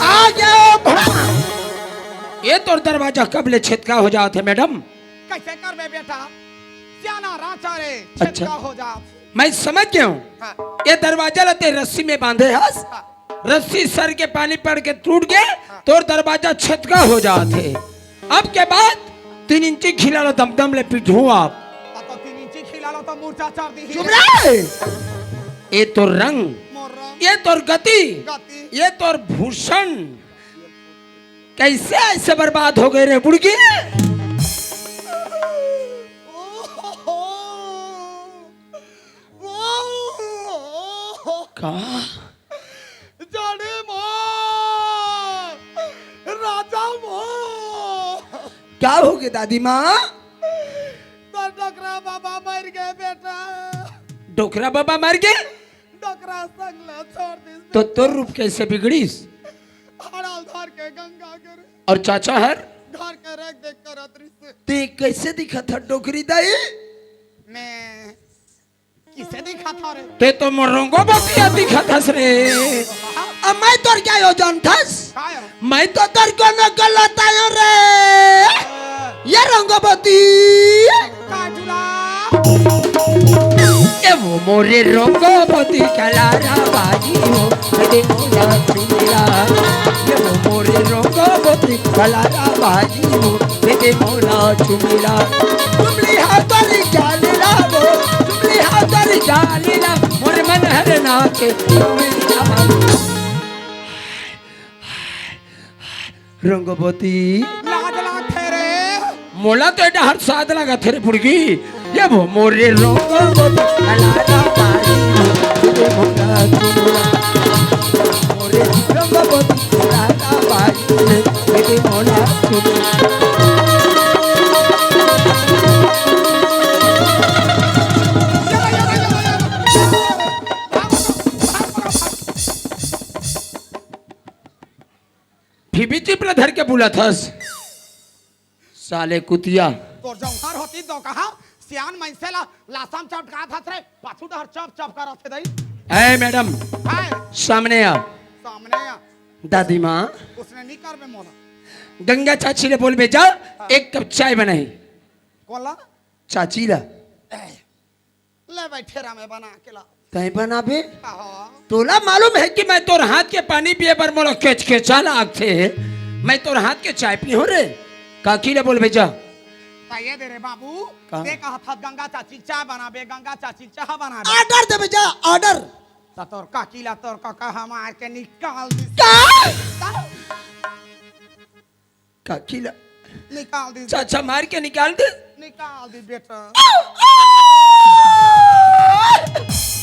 आ गया भड़ा। ये तोर दरवाजा कब ले छेदका हो जात हे, मैडम? कैसे करबे बेटा? सियाना राचा रे, अच्छा। छेदका हो जात। मैं समझ गया हूँ। हाँ। ये दरवाजा ला ते रस्सी में बांधे हस। हाँ। रस्सी सर के पानी पड़ के टूट गए, हाँ। तोर दरवाजा छेदका हो जात हे। अब के बाद तीन इंची खिला ला दमदम ले पीटहूँ आप। अब तो तीन इंची खिला ला तो मुर्चा चार दी। चुप रहे। ये तोर रंग, मोर रंग। ये तोर गति, गति। ये तोर भूषण। कैसे ऐसे बर्बाद हो गए रे बुड़गी? का? जाने माँ, राजा माँ। का हो गे दादी माँ? तोर डोकरा बाबा मर गे बेटा। डोकरा बाबा मर गे? डोकरा संग ला छोड़ दिस तो बेटा। तोर रूप कैसे बिगड़िस? हड़ाल धर के गंगा गे रे। अउ चाचा हर? धर के रेख देख करत रिस। ते कैसे दिखत हस डोकरी दाई? मैं किसे दिखत हस रे? ते तो मोर रंगोबतिया दिखत हस रे। अब मैं तोर का आयों जानथस? का आयों? मैं तो तोर कोनो गलत आयों रे। ये रंगोबती। का झूला? ए वो मोरे रंगोबती कलारा बाई हो, दे मोला चुमिला। ए वो मोरे रंगोबती कलारा बाई हो, दे मोला चुमिला। चुमली हा तोरी गाल ला वो, चुमली हा तोरी गाल ला, मोर मन हर नाचे। रंगोबती। लाज लागथे रे। मोला तो ए डहर साध लागथे रे बुड़गी। ये वो मोरे रंगोबती कलारा बाई, ये मोला चुमिला। मोरे रंगोबती कलारा बाई, ये मोला चुमिला। फिर भी चिप ल धर के बुलत हस। साले कुतिया। तोर जौहर होती तो कहा, सियान मइनसे ला लासम चपकात हस रे, पाछू डहर चप चप करत हे दई। ए मैडम, हाय। सामने आ। सामने आ। दादी माँ। उसने नहीं करबे मोला। गंगा चाची ले बोलबे जा, हाँ। एक कप चाय बनाही। कोला? चाची ला। ए, ले बैठे रहा, मैं बना के ला। तैं बनाबे? आहा। तोला मालूम हे कि मैं तोर हाथ के पानी पिए बर मोला केचकेचा लागथे। मैं तोर हाथ के चाय पीहूँ रे। काकी ले बोलबे जा। ताये दे रे बाबू, का? ते कहत हस गंगा चाची चाय बनाबे, गंगा चाची चाय बनाबे। Order देबे जा, order। त तोर काकी ला तोर काका ह मार के निकाल दिस। का? का? काकी ला निकाल दिस। चाचा मार के निकाल दिस। निकाल दिस बेटा।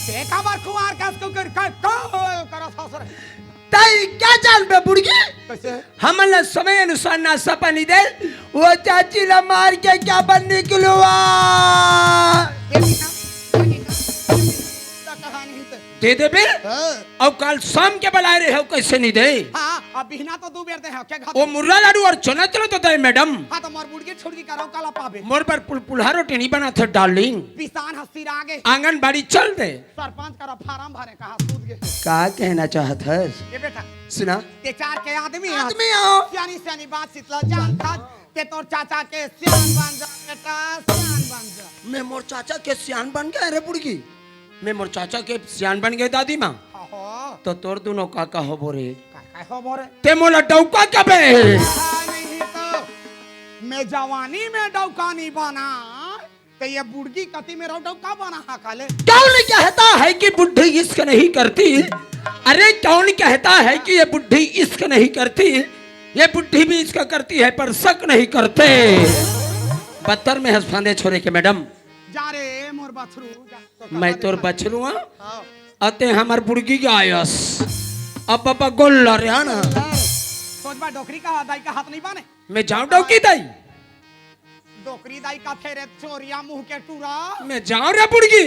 ते काबर कुंवार कस कुकर का कॉल करत हस रे? तैं का जानबे बुड़गी? कैसे? हमन ला समय अनुसार नाश्ता पानी दे, वो चाची ला मार के काबर निकलूँ? ये भी ना, ये भी ना, ये भी ना। कहानी ही तो। दे देबे? हाँ। अउ काल शाम के बलाए रहे हो, कैसे नहीं दे? हाँ, अब बिहना तो दू बेर दे हो, क्या घात? ओ मुर्रा लाडू अउ चना चलो तो दे मैडम। हाँ, तो मोर बुड़गी छुड़गी करव काला पाबे। मोर बर पुलपुलहा रोटी नहीं बनाथे डार्लिंग। पिसान हस्ती रागे। आंगनबाड़ी चल दे। सरपंच करा फार्म भरे कहा सूत गे। का कहना चाहत हस? ये बेटा। सुना। ते चार के आदमी हस। आदमी हो। सियानी सियानी बात सितला जानत हस। ते तोर चाचा के सियान बन जा बेटा, सियान बन जा। मैं मोर चाचा के सियान बन गे रे बुड़गी। मैं मोर चाचा के सियान बन गे दादी माँ। आहो। तो तोर दुनों काका होबो रे। काका होबो रे। ते मोला डौका कबे? हाँ, नहीं तो मैं जवानी में डौका नहीं बना। ते ये बुड़गी कती में रौटव का बना हा काले? कौन कहता है कि बुढ़ी इश्क नहीं करती? अरे कौन कहता है कि ये बुढ़ी इश्क नहीं करती? ये बुढ़ी भी इश्क करती है पर शक नहीं करते। बत्तर में हंस फांदे छोरे के मैडम। जा रे मोर बछरू, जा। तो मैं कहा तोर देखा? बछरू हाँ? हाँ। अते हमर बुड़गी गायस। अब बाबा गोल रे ना। सोच बा डोकरी का दाई का हाथ नहीं बाने। मैं जाऊं डौकी दाई? डोकरी दाई का फेरे चोरिया मुंह के टूरा। मैं जाऊं रे बुड़गी।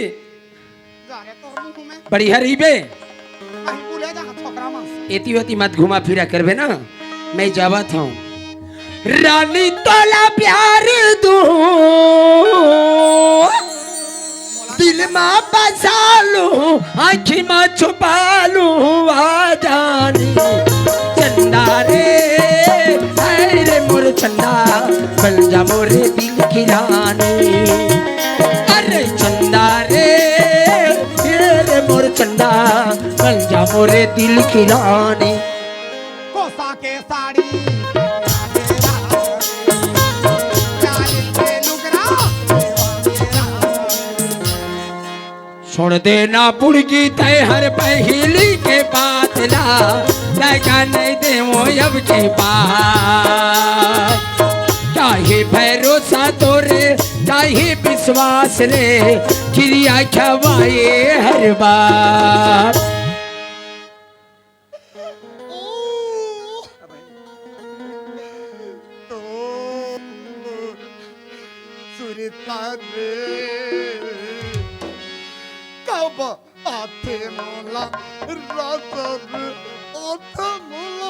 जा रे तोर मुंह में। बढ़िया रहिबे। कहीं भूले जा छोकरा मास। एती ओती मत घुमा फिरा करबे ना। मैं जावत हूँ। रानी तोला प्यार दूँ। दिल मा बसा लूं, आँखी मा छुपा लूं, आ जानी चंदा रे, हाय रे मोर चंदा, बन जा मोरे दिल की रानी। अरे चंदा रे, रे मोर चंदा, बन जा मोरे दिल की रानी। कोसा के साड़ी, छोड़ देना बुड़गी तै हर पहली के बात ला, का नहीं देवो अब के बार। काहे भरोसा तोरे, काहे विश्वास रे, किरिया खवाए हर बार। तो सुरता रे, कब आथे मोला राजा रे, आथे मोला।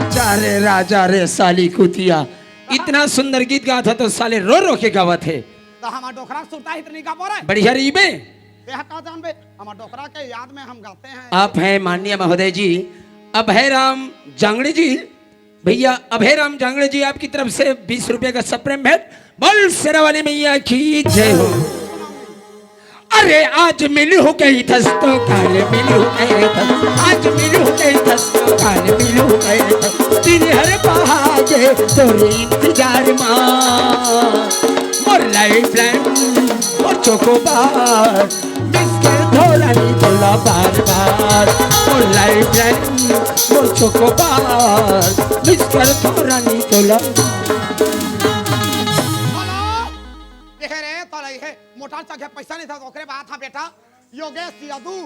जा रे राजा रे, साली कुतिया, इतना सुंदर गीत गात हे तो साले रो रो के गावत हे। तो हमार डोकरा सुरता ही तो नहीं गा पा रहा है। बढ़िया रही बे। ये का जान बे, हमार डोकरा के याद में हम गाते हैं। आप हैं माननीय महोदय जी, अभय राम जांगड़े जी। भैया अभय राम जांगड़े जी, आपकी तरफ से बीस रुपए का सप्रेम भेंट। बोल शेरा वाली मैया की जय हो। अरे आज मिलू गई थस तो काल मिलू गई थस, आज मिलू गई थस तो काल मिलू गई थस। दिन हर बहाजे तोरे इंतजार मा, मोर लाइफ लाइन, मोर चोकोबार, मिस कर थोड़ा नहीं तोला बार बार, मोर लाइफ लाइन, मोर चोकोबार, मिस कर थोड़ा नहीं तोला। हेलो, ये रे, तोला ये मोटर साइकिल पैसा नहीं था, ओकरे बात था बेटा। योगेश यादव,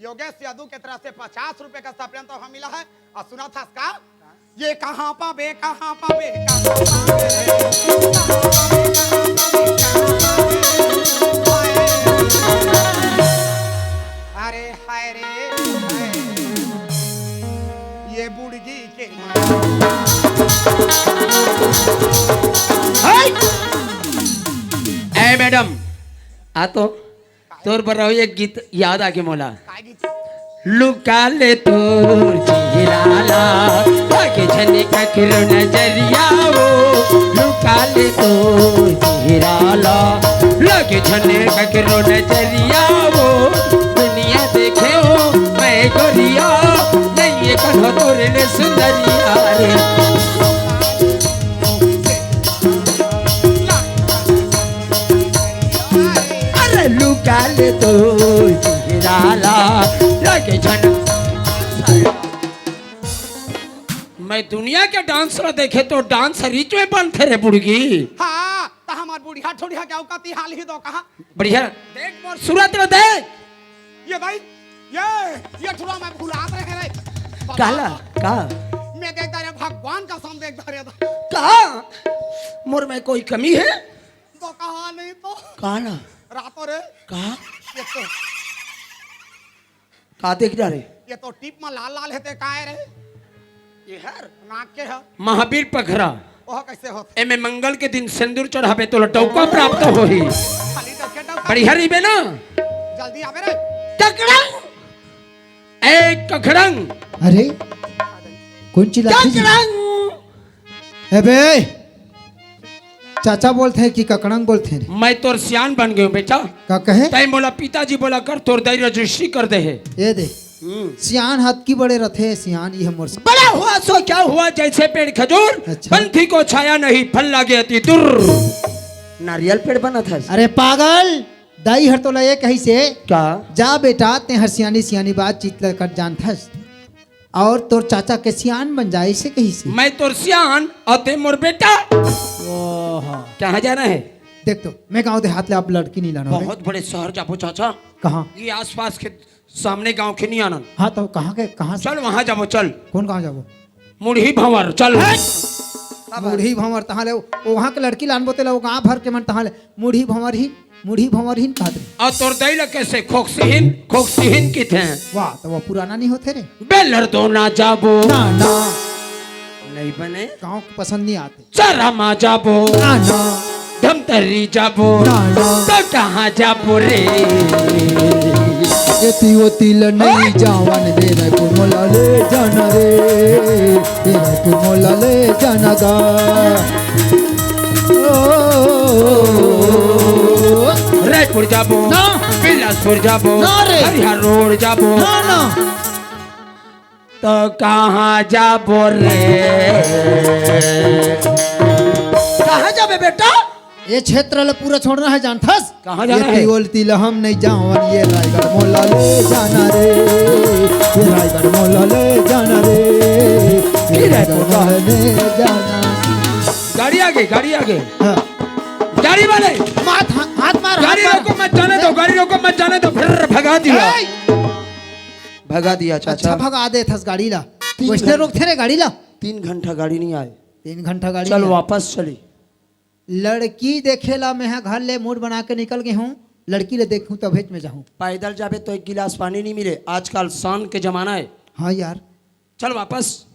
योगेश यादव के तरफ से पचास रुपए का सप्रेम तो हम मिला है। और सुना था इसका, ये कहाँ पाबे, कहाँ पाबे, कहाँ पाबे, कहाँ पाबे, कहाँ पाबे, कहाँ पाबे, हाय। अरे हाय रे, हाय। ये बुड़गी के माँ। हाय। ए मैडम, आ तो तोर बर अउ एक गीत याद आगे मोला। काय गीत? लुका ले तोर चेहरा ला, लागे झने ककरो नजरिया वो। लुका ले तोर चेहरा ला, लागे झने ककरो नजरिया वो। दुनिया देखे हो मैं गोरिया, नहीं ये कहो तोरे ले सुंदरिया रे। अरे लुका ले तो चेहरा ला, लगे झन। मैं दुनिया के डांस ला देखे तो डांस रीच में बनथे रे बुड़गी। हाँ, तो हमार बुढ़िया ठुढ़िया के औकात ही हाल ही दो कहा। बढ़िया। देख मोर सूरत ला देख। ये भाई, ये, ये ठुरा मैं भुलात रहे रे। काला, का? मैं देखता रे भगवान का सामने देखता रे। का? मोर में कोई कमी है? तो कहा नहीं तो। काला। रातों रे। का? ये तो का देख जा रे? ये तो टिप में लाल लाल है ते काय रे? ये हर नाक के ह। महावीर पखरा। ओह कैसे होत? एमे मंगल के दिन सिंदूर चढ़ाबे तो डौका प्राप्त होही। खाली डौके डौका। बढ़िया रहिबे ना? जल्दी आबे रे। ककड़ंग। ए ककड़ंग। अरे कौन चिल्लाती जी? ककड़ंग। ए बे, चाचा बोलथे कि ककड़ंग बोलथे रे? मैं तोर सियान बन गयो बेटा। का कहे? तै मोला पिताजी बोला कर, तोर दाई रजिस्ट्री कर दे हे। ये दे। हम्म। सियान हतकी बड़े रथे, सियान ये मोर से। बड़ा हुआ सो क्या हुआ, जैसे पेड़ खजूर, अच्छा। पंथी को छाया नहीं, फल लागे अति दूर। नारियल पेड़ बना था। अरे पागल, दाई हर तोला ये कही से, का? जा बेटा, ते हर सियानी सियानी बातचीत ल कर जानथस। और तोर चाचा के सियान बन जाए, इसे कही से। मैं तोर सियान और ते मोर बेटा। ओहो। कहाँ जाना है? देख तो, मैं गाँव देहात ले अब लड़की नहीं लाना रे। बहुत बड़े शहर जाबो चाचा। कहाँ? ये आसपास के सामने गाँव के नहीं आना। हाँ तो कहाँ के, कहाँ से? चल वहाँ जाबो, चल। कौन गाँव जाबो? मुढ़ी भंवर, चल। हट! मुढ़ी भंवर तहाँ ले, वो वहाँ के लड़की लानबो तेला, वो गाँव भर के मन तहाँ ले। मुढ़ी भंवर ही मुढ़ी भंवरहीन कहत रहे। अउ तोर दई ल कैसे खोकसीहीन, खोकसीहीन किथे? वाह, त वो पुराना नहीं होथे रे। बेलर दोना जाबो। ना, ना। नहीं बने। गाँव के पसंद नहीं आते। चरा मा जाबो। ना, ना। धमतरी जाबो। ना, ना। त कहाँ जाबो रे? एती ओती ल नहीं जावन रे, रायपुर मोला ले जाना रे। ए रायपुर मोला ले जाना गा। ओ, रायपुर जाबो, ना। बिलासपुर जाबो, ना रे। हरिहर रोड जाबो। ना, ना। तो कहाँ जाबो रे? कहाँ जाबे बेटा? ये क्षेत्र ल पूरा छोड़ना हे, जानथस? कहाँ जाना हे? ये तिवल तिला हम नहीं जावन, ये रायगढ़ मोला ले जाना रे, ये रायगढ़ मोला ले जाना रे, ये ये रायगढ़ रायपुर का। मोला ले जाना। गाड़ी आगे, गाड़ी आगे। हाँ। गाड़ी वाले, हाथ, हाथ मार, गाड़ी हाथ मार। रोको मत, जाने दो, गाड़ी रोको मत, जाने दो, फिर भगा दिया। ए! भगा दिया, चाचा। अच्छा भगा देथस गाड़ी ला। तीन वैसने घं- रोकथे रे गाड़ी ला। तीन घंटा गाड़ी नहीं आए। तीन घंटा गाड़ी चल नहीं आए। वापस चली। लड़की देखे ला मैं ह घर ले मूड बना के निकल गे हूँ। लड़की ले देखूँ तभेच में जाहूँ। पैदल जाबे तो एक गिलास पानी नहीं मिले। आजकल शान के जमाना है। हाँ यार। चल वापस।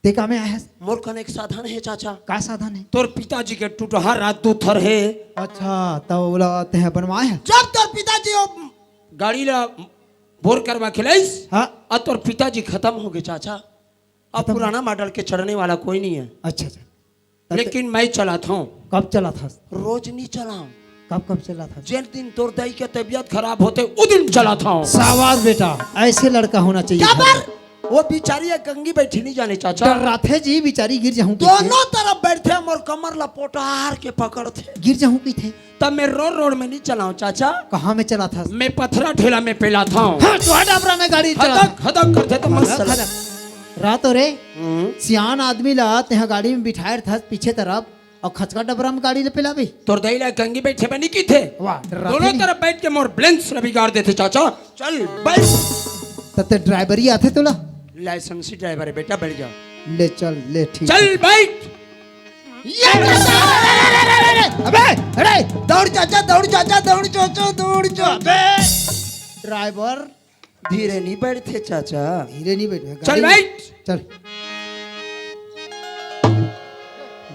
ते का में आए हस? मोर कन एक साधन हे चाचा। का साधन हे? तोर पिताजी के टुटहा राजदूत हर हे। अच्छा, त ओला तेह बनवाए हस? जब तोर पिताजी ओ गाड़ी ला बोर करवा खिलाइस, हाँ। अउ तोर पिताजी खतम हो गे चाचा। अब खतम? पुराना मॉडल के चढ़ने वाला कोई नहीं है। अच्छा, अच्छा। तब लेकिन मैं चलात हूँ। कब चलात हस? रोज नहीं चलाऊं। कब, कब चलात हस? जिन दिन तोर दाई के तबीयत खराब होथे, उ दिन चलात हूँ। शाबाश बेटा, ऐसे लड़का होना चाहिए क्या घर पर? में। वो बिचारी एक गंगी बैठी नहीं जाने चाचा। डर्राथे जी, बिचारी गिर जाहूँ कहिथे। दोनों तरफ बैठथे, मोर कमर ला पोटार के पकड़थे। गिर जाहूँ कहिथे। तब मैं रोड, रोड में नहीं चलाऊं चाचा। कहाँ में चलात हस? मैं पथरा ठेला में पेलात हूँ। हाँ, तो डबरा में गाड़ी चलात हदक, हदक करथे तो मस्त हदक, चला। हदक। रात हो रे, हम्म। सियान आदमी ला तेहा गाड़ी में बिठाए रथस पीछे तरफ, अउ खचका डबरा में गाड़ी ले पेलाबे। तोर दाई ला गंगी बैठे बनी की थे। वाह, डर्राथे दोनों नहीं। तरफ बैठ के मोर बैलेंस ला बिगाड़ देथे चाचा। चल, बैठ। त ते ड्राइवरी आथे तोला? लाइसेंसी ड्राइवर है बेटा, बैठ जा। ले चल, ले, ठीक चल, है। बैठ। ये अबे, अरे, दौड़ चाचा, दौड़ चाचा, दौड़ चाचा, दौड़ चाचा, अबे। ड्राइवर। धीरे नहीं बैठथे चाचा। धीरे नहीं बैठे, चल गाड़ी बैठ। चल।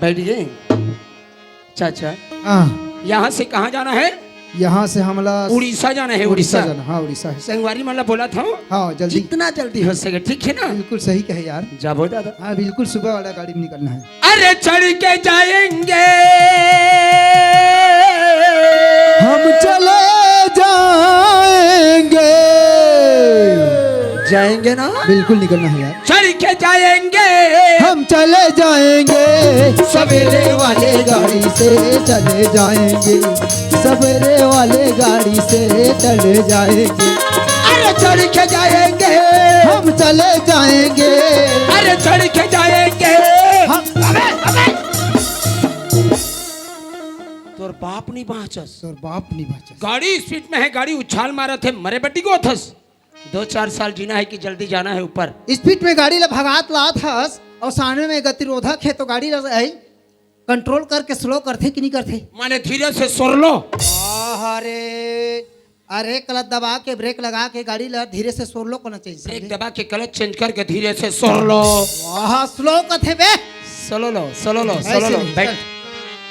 बैठ गए चाचा। हाँ। यहाँ से कहाँ जाना है? यहाँ से हमला उड़ीसा जाना है, उड़ीसा उड़ीसा। जाना, हाँ, उड़ीसा है। संगवारी मन ला बोलत हूँ। हाँ, जल्दी। जितना जल्दी हो सके, ठीक है ना? बिल्कुल सही कहे यार। जाबो दादा। हाँ, बिल्कुल सुबह वाला गाड़ी में निकलना है। अरे चढ़ के जाएंगे। हम चले जाएंगे। जाएंगे ना? बिल्कुल निकलना है यार। चढ़ के जाएंगे। हम चले जाएंगे। सवेरे वाले गाड़ी से चले जाएंगे। सवेरे वाले गाड़ी से चले जाएंगे। अरे चढ़ के जाएंगे। हम चले जाएंगे। अरे चढ़ के जाएंगे। हम, अबे, अबे। तोर बाप नहीं बाँचस। तोर बाप नहीं बाँचस। गाड़ी स्पीड में है, गाड़ी उछाल मारत है, मरे बड्डी को थस। दो चार साल जीना है कि जल्दी जाना है ऊपर। स्पीड में गाड़ी ला भगात लात हस अउ सामने में गतिरोधक है तो गाड़ी ला, ऐ, कंट्रोल करके स्लो करथे कि नहीं करथे? माने धीरे से सोर लो। अरे, अरे, क्लच दबा के ब्रेक लगा के गाड़ी ला धीरे से सोर लो करना चाहिए ब्रेक समझे? दबा के क्लच चेंज करके धीरे से सोर लो। वाह, स्लो कथे बे। सोलो लो, सोलो लो, ऐसे सोलो लो, नहीं, बैठ। चल।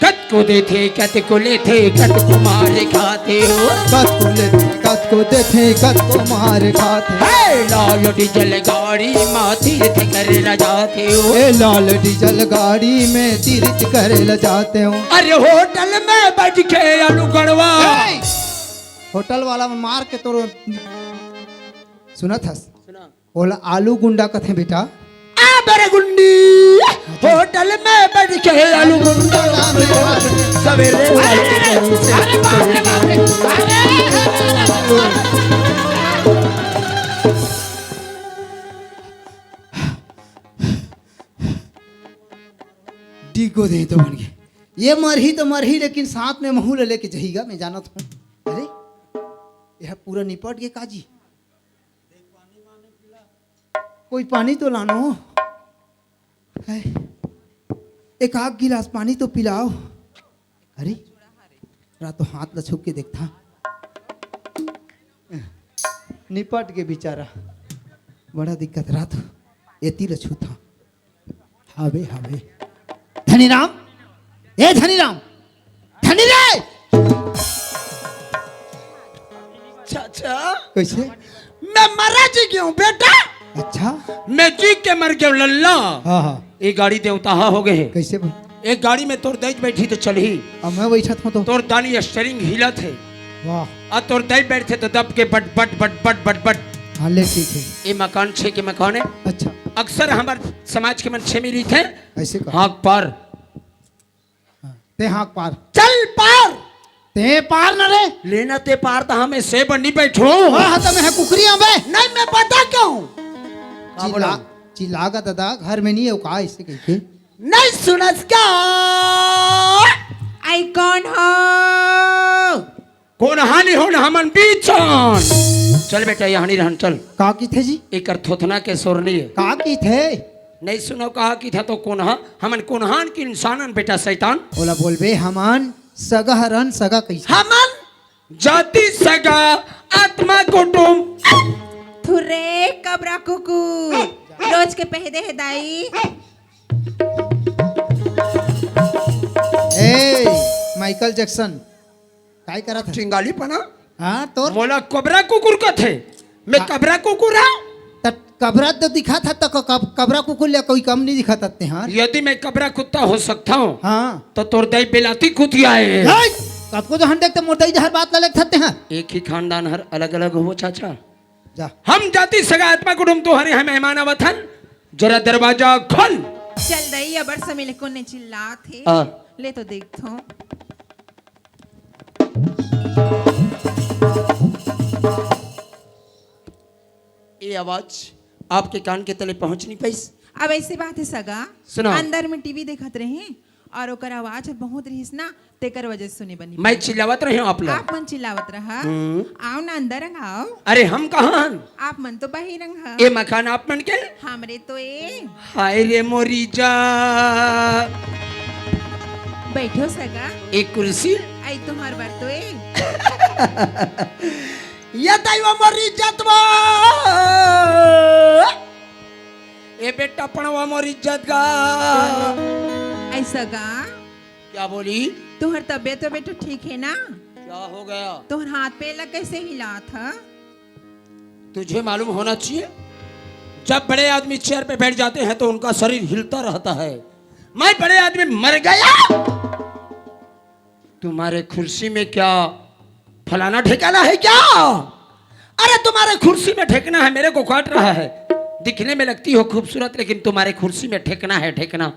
कत को देथे, कत को लेथे, कत को मार खाथे हो। कत को लेथे, कत को देथे, कत को मार खाथे। हे लाल डीजल गाड़ी मा तीर्थ करे ला जाथे हो। ए लाल डीजल गाड़ी में तीर्थ करे ला जाथे हो। अरे होटल में बैठ के आलू गड़वा। ए! होटल वाला में मार के तोर सुनत हस? सुना। ओला आलू गुंडा कथे बेटा। आ बड़े गुंडी, होटल में बैठ के आलू गुंडा। सवेरे वाले अरे, अरे, अरे, बाप रे, बाप रे। अरे, अरे, अरे, अरे, अरे। डिगो दे तो बन गए। ये मरही तो मरही, लेकिन साथ में महू ले लेके जहीगा, मैं जानत हूँ। अरे, यह पूरा निपट गए काजी। कोई पानी तो लानो। है। एक आध गिलास पानी तो पिलाओ। अरे, रा तो हाथ ला छू के देखता। निपट के बेचारा। बड़ा दिक्कत रा तो। एती ला छूता। हावे, हावे। धनीराम, ए धनीराम, धनी रे। चाचा, कैसे? मैं मरा जी गया हूँ बेटा। अच्छा? मैं जी के मर गया हूँ लल्ला। हाँ, हाँ। ये गाड़ी देवता हो गए है। कैसे भाई? एक गाड़ी में तोर दाई बैठी तो चलही। अब मैं बैठत हूँ तो। तोर दानी स्टीयरिंग हिलत है। वाह। अउ तोर दाई बैठे तो दब के बट, बट, बट, बट, बट, बट। हाँ, ले, ठीक है। ये मकान छे के मकान है। अच्छा। अक्सर हमार समाज के मन छे में रहिथे। ऐसे कहा। हाँक पार। हाँ, ते हाँक पार। चल पार। ते पार न रे। लेना ते पार त हमें से बनी बैठो। वाह, त मैं कुकरी अबे। नहीं, मैं बता क्यों? का चिल्ला, बोला? चिल्ला का दादा, घर में नहीं है, का ऐसे कह के? नहीं सुनस का? आई कौन हो? कोन हानि होन हमन बीचन। चल बेटा, यहाँ नहीं रहन, चल। का की थे जी? एकर थोथना के सोरनी है। का की थे? नहीं सुनो, कहा की था तो कोन हा? हमन कोन हान की इंसानन बेटा शैतान। ओला बोलबे हमन सगा हरन, सगा कैसे? हमन जाति सगा आत्मा कुटुम। थुरे कबरा कुकुर, रोज के पहदे है दाई। ए, माइकल जैक्सन, काय करत है? चिंगाली पना? हाँ, तोर? मोला कबरा कुकुर कथे। मैं हाँ। कबरा कुकुर हूँ? त कबरा तो दिखा था, तो क-, कब-, कबरा कुकुर ले कोई कम नहीं दिखा था ते, हाँ? यदि मैं कबरा कुत्ता हो सकता हूँ, हाँ। तो तोर दाई बिलाती कुतिया है। नहीं, कब को तो हम देखते मोर दाई हर बात ला लेके थाते हैं। एक ही खानदान हर अलग-अलग हो, चाचा। जा। हम जाति सगा आत्मा कुटुम तो हरे हैं मेहमान आवत हन। जरा दरवाजा खोल। चल दई, अबर समय ले कोने चिल्लात हे। आ। ले तो देखथों। ये आवाज आपके कान के तले पहुंच नहीं पाइस? अब ऐसी बात है सगा, सुनाओ। अंदर में टीवी देखत रहे और ओकर आवाज बहुत रहिस ना, तेकर वजह से सुने बनी। मैं चिल्लावत रहे हूँ आप लोग। आप मन चिल्लावत रहा। हम्म। आओ ना अंदर अंग आओ। अरे हम कहाँ हन? आप मन तो बाहिर अंग हा। ए मकान आप मन के? हमरे तो ए। हाय रे मोरी जा। बैठो सगा। एक कुर्सी। आई तुम्हार बर तो ए। ये दैवा मोरी इज्जत बा। ए बेटा पणवा मोरी इज्जत गा। ऐसा गा? क्या बोली? तुम्हार तबीयत वबीयत तो ठीक है ना? क्या हो गया? तुम्हार हाथ पे लग कैसे हिलात है? तुझे मालूम होना चाहिए, जब बड़े आदमी चेयर पे बैठ जाते हैं तो उनका शरीर हिलता रहता है। मैं बड़े आदमी मर गया। तुम्हारे कुर्सी में क्या फलाना ठिकाना है क्या? अरे तुम्हारे कुर्सी में ठेकना है, मेरे को काट रहा है। दिखने में लगती हो खूबसूरत, लेकिन तुम्हारे कुर्सी में ठेकना है, ठेकना।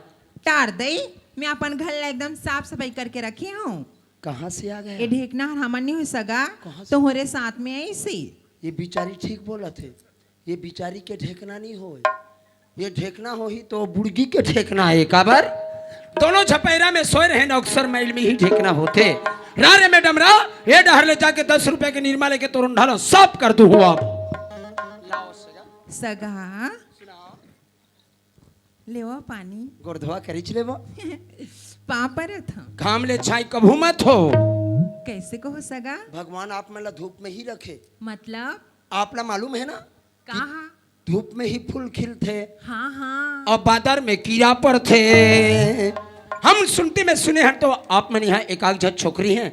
टार दई, मैं अपन घर ला एकदम साफ सफाई करके रखी हूँ। कहाँ से आ गया? ये ढेकना हर हमन नहीं हो सगा, कहाँ से? तोहरे साथ में आई सी। ये बिचारी ठीक बोलत हे। ये बिचारी के ढेकना नहीं होय, ये ढेकना होही तो बुड़गी के ढेकना है। काबर? दोनों झपैरा में सोए रहे ना, अक्सर मैल में ही ढेकना होथे। रा रे मैडम रा, ये डहर ले जाके दस रुपए के निरमा लेके तोर ओंढा ला साफ कर दूँ हूँ अब। लाओ सगा। सगा। सुनाओ। लेवा पानी। गोड़ धोवा करिच लेवा। पाँव परत हूँ। घाम ले छाई कभू मत हो। कैसे कहो सगा? भगवान आप मन ला धूप में ही रखे। मतलब? आप ला मालूम है ना कि कहाँ? धूप में ही फूल खिलथे। हाँ, हाँ। और बादर में कीड़ा पड़थे। हम सुनती में सुने हन तो आप मन यहाँ एकाध झन छोकरी हैं।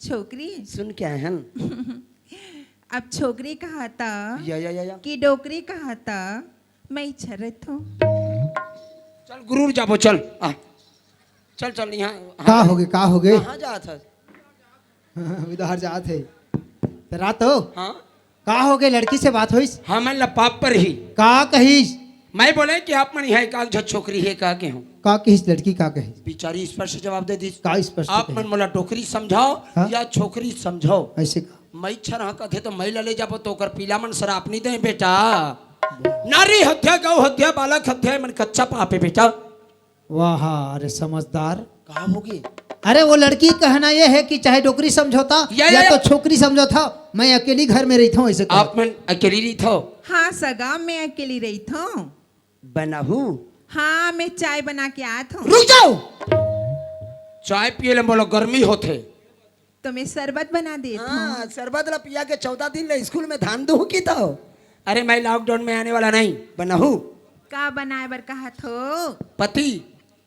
छोकरी? सुन के आए हन। अब छोकरी कहा था या, या, या, या। कि डोकरी कहा था, मैं इच्छा रहता हूँ। चल गुरूर जाबो, चल, आ। चल, चल, यहाँ, का हाँ। होगे, का होगे? कहाँ जात हस? उधार जात है। तो रात हो? हाँ। का होगे, लड़की से बात होइस? हमन ला पाप पर ही। का कहिस? मैं बोले कि आप मन यहाँ एक आध झन छोकरी है का के हूँ। का कहिस लड़की, का कहिस? बिचारी स्पष्ट जवाब दे दिस। का स्पष्ट आप कहिस? मन मोला डोकरी समझाओ हाँ? या छोकरी समझाओ। ऐसे का? मैं इच्छा रहा कथे तो मैं ला ले जाबो तो ओकर पीला मन सराप नहीं दे बेटा। नारी हत्या, गौ हत्या, बालक हत्या, ये मन कच्चा पाप है बेटा। वाह, अरे समझदार। का होगे? अरे वो लड़की कहना ये है कि चाहे डोकरी समझौता या, या, या या। तो छोकरी समझौता, मैं अकेली घर में रहिथों ऐसे कहा। आप मन अकेली रहिथो? हाँ सगा, मैं अकेली रहिथों। बनहू? हाँ, मैं चाय बना के आत हूँ। रुक जाओ। चाय पिए ले मोला गर्मी होथे। तो मैं शरबत बना देत हूँ। हाँ, शरबत ला पिया के चौदह दिन ले स्कूल में धान दूँ की तो। अरे मैं लॉकडाउन में आने वाला नहीं, बनहू। का बनाए बर कहत हो? पति।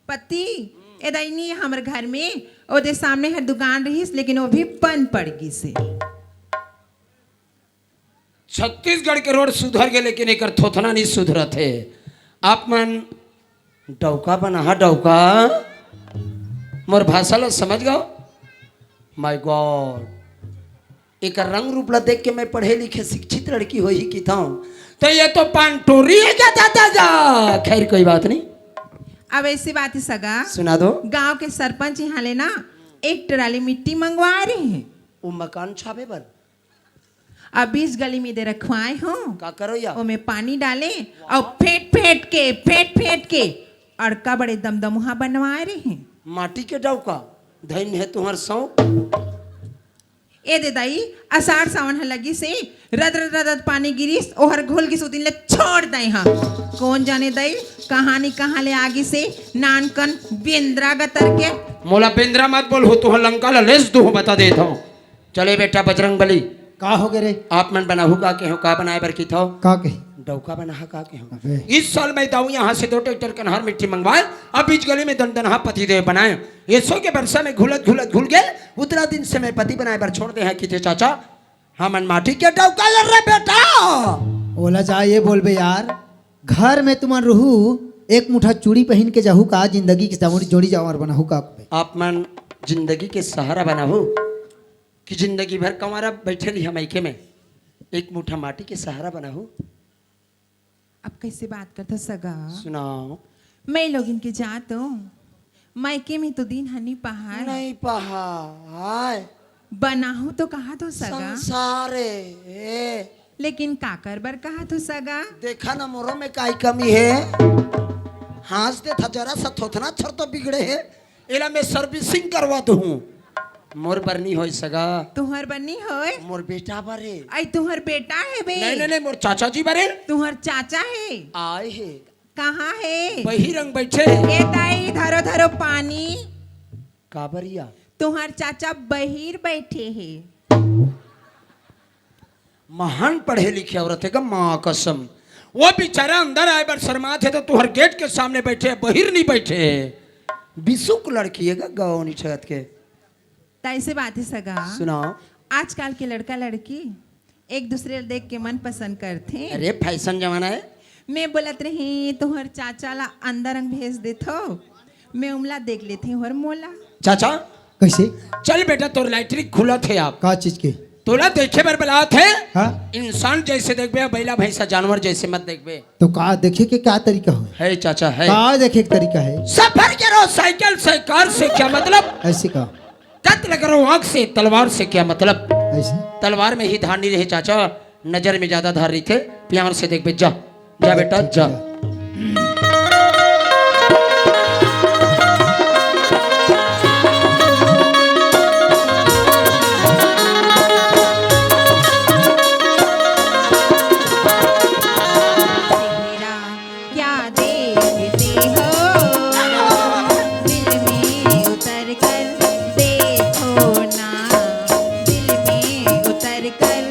पति? ए दाई नहीं हमर घर में, ओदे सामने हर दुकान रहिस, लेकिन वो भी बंद पड़ गिस हे। छत्तीसगढ़ के रोड सुधर गे, लेकिन एकर थोथना नहीं सुधरत हे। आप मन डौका बनाहा, डौका। मोर भाषा ला समझ गो? My God, एकर रंग रूप ला देख के मैं पढ़े लिखे शिक्षित लड़की होही किथौं, तो ये तो पान टोरी है क्या दादा जा? खैर, कोई बात नहीं। अब ऐसी बात है सगा, सुना दो। गांव के सरपंच यहाँ ले ना एक ट्राली मिट्टी मंगवाए रहे। वो मकान छापे बर। अब बीच गली में दे रखवाए हो। का करो या? ओमे पानी डाले और फेंट फेंट के, फेंट फेंट के अड़का बड़े दमदमुहा बनवाए रहे। माटी के डौका, धन्य है तुम्हार सौंक। ए दे दाई, असाढ़ सावन ह लगी से, रद रद रद रद पानी गिरिस, ओहर घुल गिस, उतिन ले छोड़ दे हा। कौन जाने दाई, कहानी कहाँ ले आगी से, नानकन बेंदरा गतर के। मोला बेंदरा मत बोल हो, तुहर लंका ला लेस दूहूं, बता देत हूं। चले बेटा बजरंग बली। का हो गे रे? आप मन बनाहू का के हो, का बनाए बर की थो? का कही? डौका बनाहा का के हो? अबे। इस साल मैं दाऊ यहाँ से दो ट्रैक्टर कन्हार मिट्टी मंगवाए, अब बीच गली में दनदनहा पति देव बनाए। ये सो के बरसा में घुलत घुलत घुल गए, उतना दिन से मैं पति बनाए बर छोड़ दे हैं कि थे चाचा, हमन माटी के डौका ले रे बेटा। ओला जा ये बोलबे यार, घर में तुमन रहू, एक मुठा चूड़ी पहिन के जाहू का, जिंदगी के जोड़ी, जोड़ी जावर बनाहू का बे? आप मन जिंदगी के सहारा बनाहू कि जिंदगी भर कंवारा बैठे रही हम मायके में, एक मुठा माटी के सहारा बनाहू। अब कैसे बात करता सगा? सुनाओ। मैं लोगिन के जात हो, मायके में तो दिन हनी पहाड़। नहीं पहाड़। बनाहू तो कहा तो सगा। संसार है। लेकिन काकर बर कहा तो सगा। देखा ना मोरो में काई कमी है। हाँस दे था जरा सा थोथना छर तो बिगड़े है। एला मैं servicing करवा दूँ। मोर बर नी होय सगा। तुहर बर नी होय? मोर बेटा बर हे। आई तुहर बेटा हे बे? नहीं, नहीं, नहीं, मोर चाचा जी बर हे। तुहर चाचा हे? आए हे। कहाँ हे? बहिरंग बैठे हे। ए दाई, धरो, धरो पानी। काबर या? तुहर चाचा बहिर बैठे हे। महान पढ़े लिखे औरत हे गा, माँ कसम। वो बेचारा अंदर आए बर शर्मात हे, तो तुहर गेट के सामने बैठे हे, बहिर नहीं बैठे हे। बिसुक लड़की हे गा, गाँव नहीं छगत के। त ऐसे बात हे सगा। सुनाओ। आजकल के लड़का लड़की एक दूसरे ल देख के मन पसंद करथे। अरे, फैशन जमाना हे। मैं बोलत रही, तुहर चाचा ला अंदर अंग भेज देथो, मैं उमला देख लेथे, हर मोला। चाचा, कैसे? चल बेटा, तोर लैट्रिन खुलत हे आप। का चीज के? तोला देखे बर बलात हे। हाँ? इंसान जैसे देखबे, बैला भैंसा जानवर जैसे मत देखबे। तो का देखे के का तरीका हो? है चाचा, है। का देखे के तरीका है? सफर करो साइकिल से, कार से क्या मतलब? ऐसे का? कत्ल करो आंख से, तलवार से क्या मतलब? ऐसे? तलवार में ही धार नहीं रहे चाचा, नजर में ज्यादा धार रही थे, प्यार से देखबे, जा। जा बेटा, जा। चेहरा क्या देखते हो, दिल में उतर कर देखो ना, दिल में उतर कर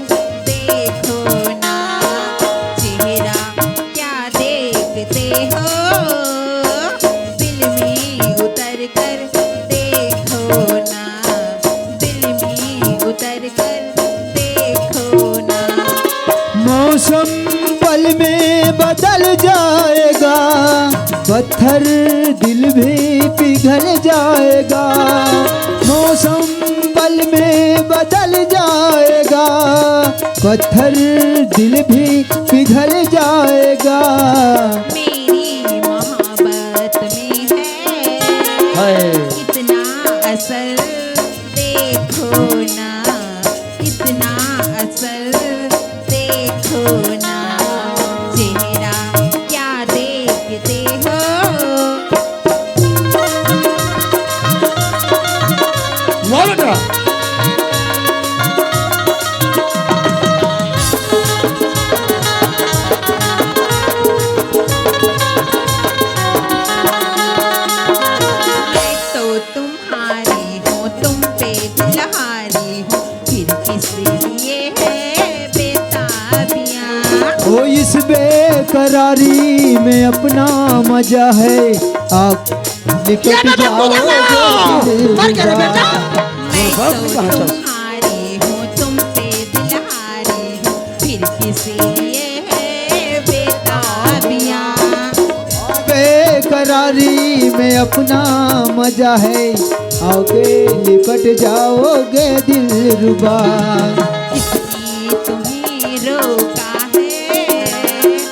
देखो ना, चेहरा क्या देखते हो, दिल में उतर कर देखो ना, दिल में उतर कर देखो ना। मौसम पल में बदल जाएगा, पत्थर दिल भी पिघल जाएगा। मौसम पल में बदल जाएगा, पत्थर दिल भी पिघल जाएगा। मेरी मोहब्बत में है है। इतना असर देखो ना, इतना असर देखो ना, चेहरा क्या देखते हो। वाह बेटा। मैं तो तुम्हारी हूँ, तुम पे दिलहारी हूँ, फिर किस लिए है बेताबियाँ? ओ इस बेकरारी में अपना मजा है, आप ये लिपट ना, ना, जाओगे ना, ना। दिल मर गया रे बेटा। मैं तो तुम्हारी हूँ, तुम पे दिलहारी हूँ, फिर किस लिए है बेताबियाँ? बेकरारी में अपना मजा है, आओगे लिपट जाओगे दिलरुबा। किसने तुम्हें रोका है?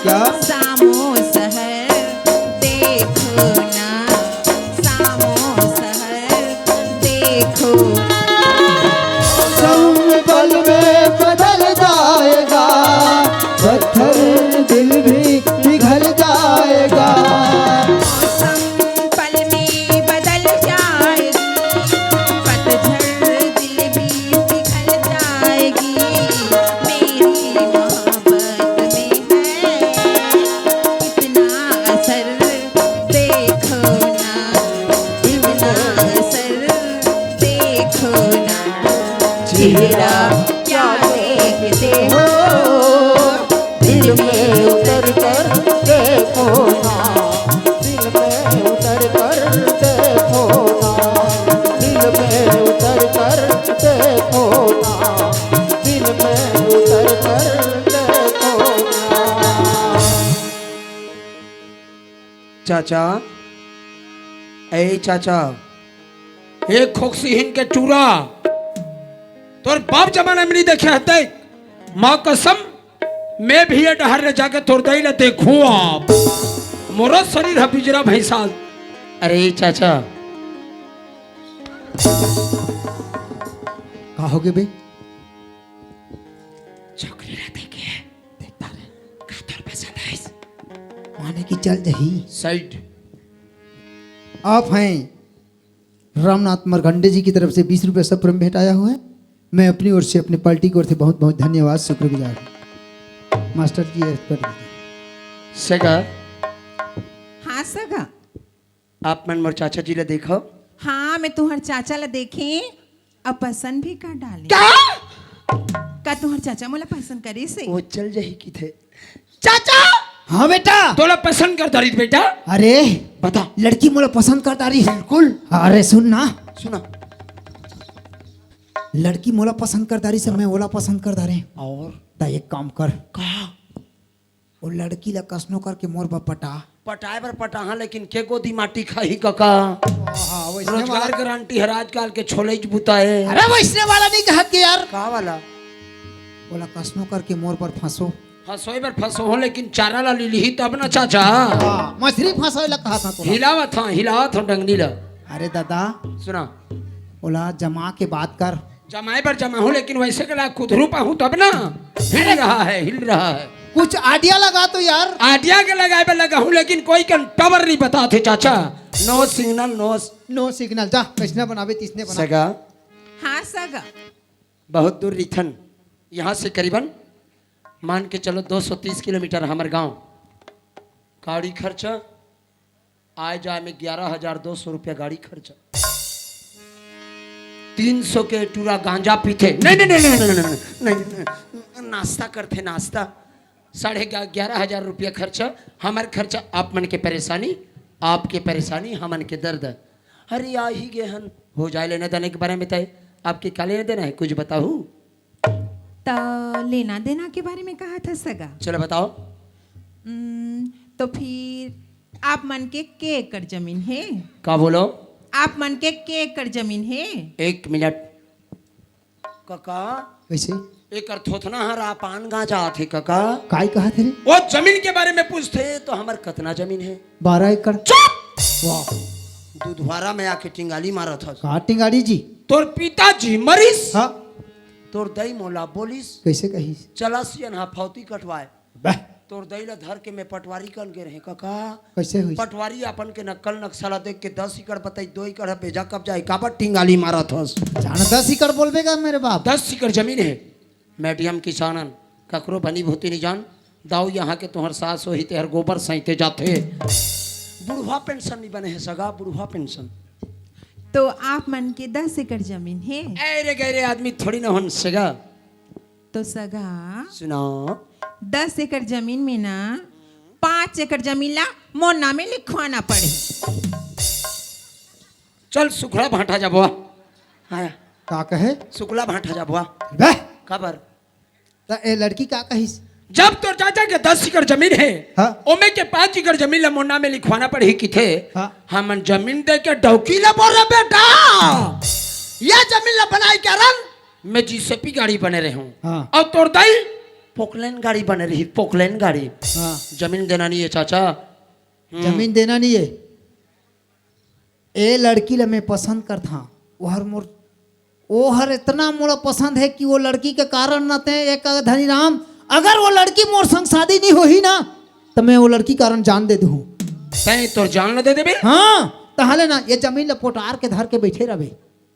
क्या? सामो शहर देखो ना, सामो शहर देखो, मौसम पल में बदल जाएगा, पत्थर दिल भी पिघल जाएगा। मौसम पल में बदल जाएगी, पतझड़ दिल भी पिघल जाएगी। मेरी मोहब्बत में है इतना असर, देखो ना, इतना असर, देखो ना। चेहरा क्या देखते हो, दिल में उतर कर देखो ना, दिल में उतर कर देखो ना, दिल में उतर कर देखो ना, दिल में उतर कर देखो ना। चाचा, ए चाचा, एक खोकसीहिन के टूरा तोर बाप जमाना में नहीं देखे हते। माँ कसम, मैं भी ये डहर ले जाके तोर दाई ला देखूं आप। मोरो शरीर ह बिजरा भैंसा। अरे चाचा, का हो गे बे? छोकरी ला देखे, देखता रहे। का तोर पसंद है? माने कि चल जही। साइड। आप हैं रामनाथ मरकंडे जी की तरफ से बीस रुपये सप्रेम भेंट आया हुआ है। मैं अपनी ओर से, अपनी पार्टी की ओर से बहुत बहुत धन्यवाद, शुक्रगुजार हूँ। मास्टर जी, ये कर दीजिए। सगा, हाँ सगा। आप मन मोर चाचा जी ला देखो। हाँ, मैं तुहर चाचा ला देखे, अब पसंद भी कर डाले। क्या? का तुहर चाचा मोला पसंद करे से? वो चल जाही किथे। चाचा! हाँ बेटा। तोला पसंद कर डारिस बेटा। अरे, बता। लड़की मोला पसंद कर डारिस। बिल्कुल। अरे सुन ना। सुना। लड़की मोला पसंद कर डारिस, मैं ओला पसंद कर डारें। और? त एक काम कर। का? वो लड़की ला कसनो करके मोर बर पटा। पटाए बर पटाहा, लेकिन के गोदी माटी खाही कका? हाँ, वैसने रोजगार वाला। गारंटी हर आजकल के छोलेच बुता हे। अरे वैसने वाला नहीं कहत के यार। का वाला? ओला कसनो करके मोर बर फंसो। फंसोए बर फंसो हो, लेकिन चारा ला ली लिही तब ना चाचा। हाँ, मछरी फंसोए ला कहा था तोला। हिलावत हाँ, हिलावत हो डंगनी ला। अरे दादा। सुना। ओला जमा के बात कर। जमाए बर जमा हूँ, लेकिन वैसे के ला कुधरू पाहूँ तब ना। हिल रहा है, हिल रहा है। कुछ idea लगा तो यार। Idea के लगाए बर लगा हूँ, लेकिन कोई कन tower नहीं बताथे चाचा। No signal, no। No signal, जा, कैसने बनावे, तिसने बना। सगा। हाँ, सगा। बहुत दूर रिथन, यहाँ से करीबन मान के चलो दो सौ तीस किलोमीटर हमर गांव। गाड़ी खर्चा, आए जाए में ग्यारह हजार दो सौ रुपया गाड़ी खर्चा, तीन सौ के टूरा गांजा पीथे, नहीं, नहीं, नहीं, नाश्ता करथे, नाश्ता, साढ़े ग्या-, ग्यारह हजार रुपया खर्चा, हमर खर्चा, आप मन के परेशानी, आपके परेशानी, हमन के दर्द। अरे, आ ही गे हन, हो जाए लेना देना के बारे में तय, आपके का लेना देना है, कुछ बताहू? त लेना देना के बारे में कहा था सगा। चलो बताओ। हम्म, तो फिर आप मन के के एकड़ जमीन है? का बोलो? आप मन के के एकड़ जमीन है? एक मिनट। कका, कैसे? एकर थोथना हर आपान गांजा आथे कका। काय कहा थे रे? वो जमीन के बारे में पूछथे तो हमर कतना जमीन है? बारह एकड़। चुप! वाह। दुधवारा में आके टिंगाली मारत हस। का टिंगाली जी? तोर पिताजी मरिस। हाँ। तोर दाई मोला बोलिस। कैसे कहिस? चला सियन हा फौती कटवाए। बह। तोर दाई ला धर के मैं पटवारी कन गे रहे कका। कैसे हुई? पटवारी अपन के नक्कल नक्शा ला देख के दस एकड़ बताई, दो एकड़ ह बेजा कब्जा है, काबर टिंगाली मारत हस? जान दस एकड़ बोलबे का मेरे बाप? दस एकड़ जमीन है। मैं डीएम किसानन, ककरो भनी भूती नहीं जान। दाऊ यहाँ के तुहर सास होही, तेहर गोबर सैते जाथे। बुढ़वा पेंशन नहीं बने है सगा, बुढ़वा पेंशन। तो आप मन के दस एकड़ जमीन है? अरे गहरे आदमी थोड़ी ना हन सगा। तो सगा, सुनाओ। दस एकड़ जमीन में ना पाँच एकड़ जमीन ला मोर नामे लिखवाना पड़े। चल सुखड़ा भांटा जाबो। हाँ। का कहे? सुखला भांटा जाबो। बे। काबर? त ए लड़की का कहिस? जब तोर चाचा के दस एकड़ जमीन है, हाँ। ओमे के पाँच एकड़ जमीन ला मोर नामे लिखवाना पड़ही किथे। हाँ। हमन जमीन दे के डौकी ला बोल रहे बेटा, ये जमीन ला बनाए के रन मैं जीसीपी गाड़ी बने रहे हूँ। हाँ। और तोर दाई पोकलेन गाड़ी बने रही, पोकलेन गाड़ी। हाँ। जमीन देना नहीं है चाचा। हम्म। जमीन देना नहीं है। ए लड़की ला मैं पसंद करथा, ओहर मोर, ओहर इतना मोला पसंद हे कि वो लड़की के कारण न ते एक धनी राम, अगर वो लड़की मोर संग शादी नहीं होही ना, त मैं वो लड़की कारण जान दे दूँ। तैं तोर जान ल दे देबे? हाँ, तहाले ना ये जमीन ल पोटार के धर के बैठे रहबे।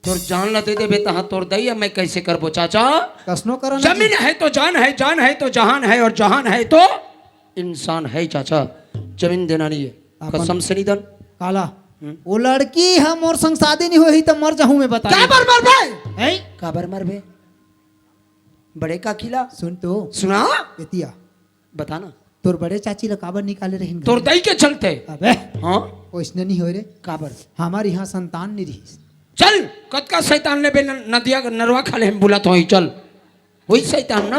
तोर जान ल दे देबे, तहाँ तोर दई, अब मैं कैसे करबो चाचा? कसनो करना जमीन जी। है तो जान है, जान है तो जहान है, और जहान है तो इंसान है चाचा। जमीन देना नहीं है, अपन कसम से नहीं दन। काला, हम्म। वो लड़की ह मोर संग शादी नहीं होही त मर जाहूँ मैं, बता। काबर मरबे? हैं? काबर मरबे? बड़े काकी ला सुन तो। सुना। एतिया। बता ना। तोर बड़े चाची ला काबर निकाले रहिन घर तोर में? दई के चलते। अबे। हाँ? ओइसने नहीं होय रे। काबर? हमार यहाँ संतान नहीं रहिस। चल, कतका शैतान लेबे न-, नदिया के नरवा खाले हम बुलात होई, चल। वही शैतान ना?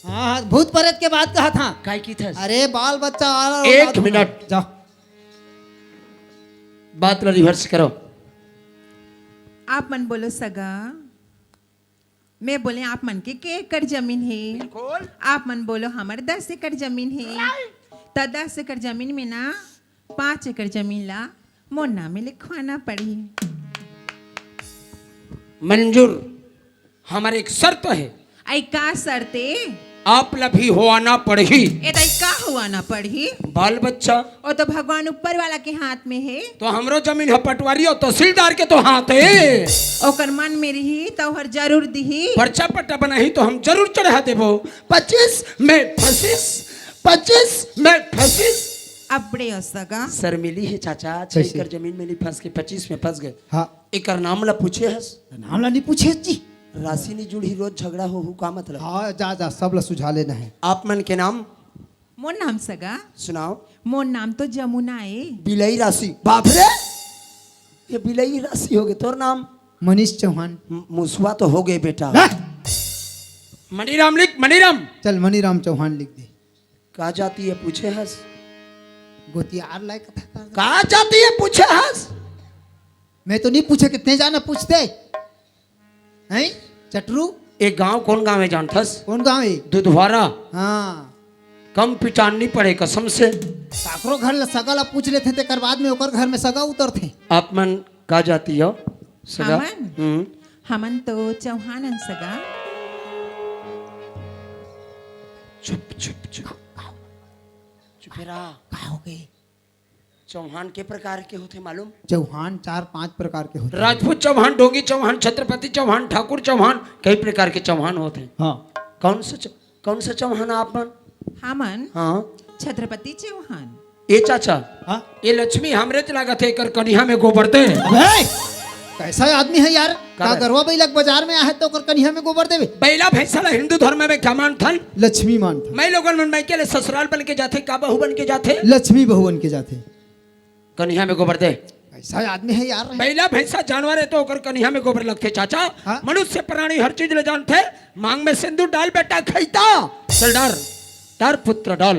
हाँ, हाँ, भूत प्रेत के बात कहा था। काय की थस? अरे, बाल बच्चा वाला एक औलाद मिनट। होना। जा। बात ला reverse करो। आप मन बोलो सगा। मैं बोले, आप मन के के एकड़ जमीन हे? बिल्कुल। आप मन बोलो, हमर दस एकड़ जमीन हे। त दस एकड़ जमीन में ना, पाँच एकड़ जमीन ला मोर नामे लिखवाना पड़ही। मंजूर, हमर एक शर्त हे। आई का शर्त ए? आप ला भी होवाना पड़ही। ए दाई, का होवाना पड़ही? बाल बच्चा। ओ तो भगवान ऊपर वाला के हाथ में हे। तो हमरो जमीन ह पटवारी अउ तहसीलदार के तो हाथ हे। ओकर मन में रही त ओहर जरूर दिही। पर्चा पट्टा बनाही तो हम जरूर चढ़ा देबो। पच्चीस में फंसिस, पच्चीस में फंसिस। अबड़े असगा। शर्मिली हे चाचा, छह कैसे? एकड़ जमीन में नहीं फंस के पच्चीस में फंस गए। हाँ। एकर नाम ला पूछे हस? नाम ला नहीं पूछे जी। राशि नहीं जुड़ही, रोज झगड़ा होहू, का मतलब? हाँ, जा, जा, सब ला सुझा लेना है। आप मन के नाम? मोर नाम सगा। सुनाओ। मोर नाम तो जमुना ए। बिलई राशि। बाप रे! ये बिलई राशि हो गए। तोर नाम? मनीष चौहान। म-, मुसवा तो हो गए बेटा। हाँ? मनीराम लिख, मनीराम। चल, मनीराम चौहान लिख दे। का जाति ये पूछे हस? गोतियार लायक कथा कर। का जाति ये पूछे हस? मैं तो नहीं पूछे, कितने जाना पूछते हैं? चटरू? एक गांव, कौन गांव है जानथस? कौन गांव है? दुधवारा। हाँ। कम पिटान नहीं पड़े कसम से। काकरो घर ल सगा ला पूछ लेथे, तेकर बाद में ओकर घर में सगा उतरथे। आप मन का जाति हो? सगा? हमन? हम्म। हमन तो चौहान हन सगा। चुप, चुप, चुप। चुप रहा। का हो गए? चौहान के प्रकार के होथे मालूम? चौहान चार पांच प्रकार के होथे। राजपूत चौहान, डोंगी चौहान, छत्रपति चौहान, ठाकुर चौहान, कई प्रकार के चौहान होथे। हाँ। कौन सा चौ-, कौन सा चौहान आप मन? हमन हाँ। छत्रपति चौहान। ए चाचा, हाँ? ए लक्ष्मी हमरे च लागत हे, एकर कनिहा में गोबर दे। अबे, कैसा आदमी है यार? का का बे? गरवा बैला के बाजार में आहे तो ओकर कनिहा में गोबर देवे? बैला भैंसा ला हिंदू धर्म में का मानथन? लक्ष्मी मानथन। मैं लोगन मन मायके ले ससुराल बन के जाथे, का बहू बन के जाथे? लक्ष्मी बहू बन के जाथे। कनिहा में गोबर दे। कैसा आदमी है यार? बैला भैंसा जानवर है तो ओकर कनिहा में गोबर लगथे चाचा। हाँ? मनुष्य प्राणी हर चीज ले जानथे। मांग में सिंदूर डाल बेटा खैता। चल डार, डार पुत्र डाल।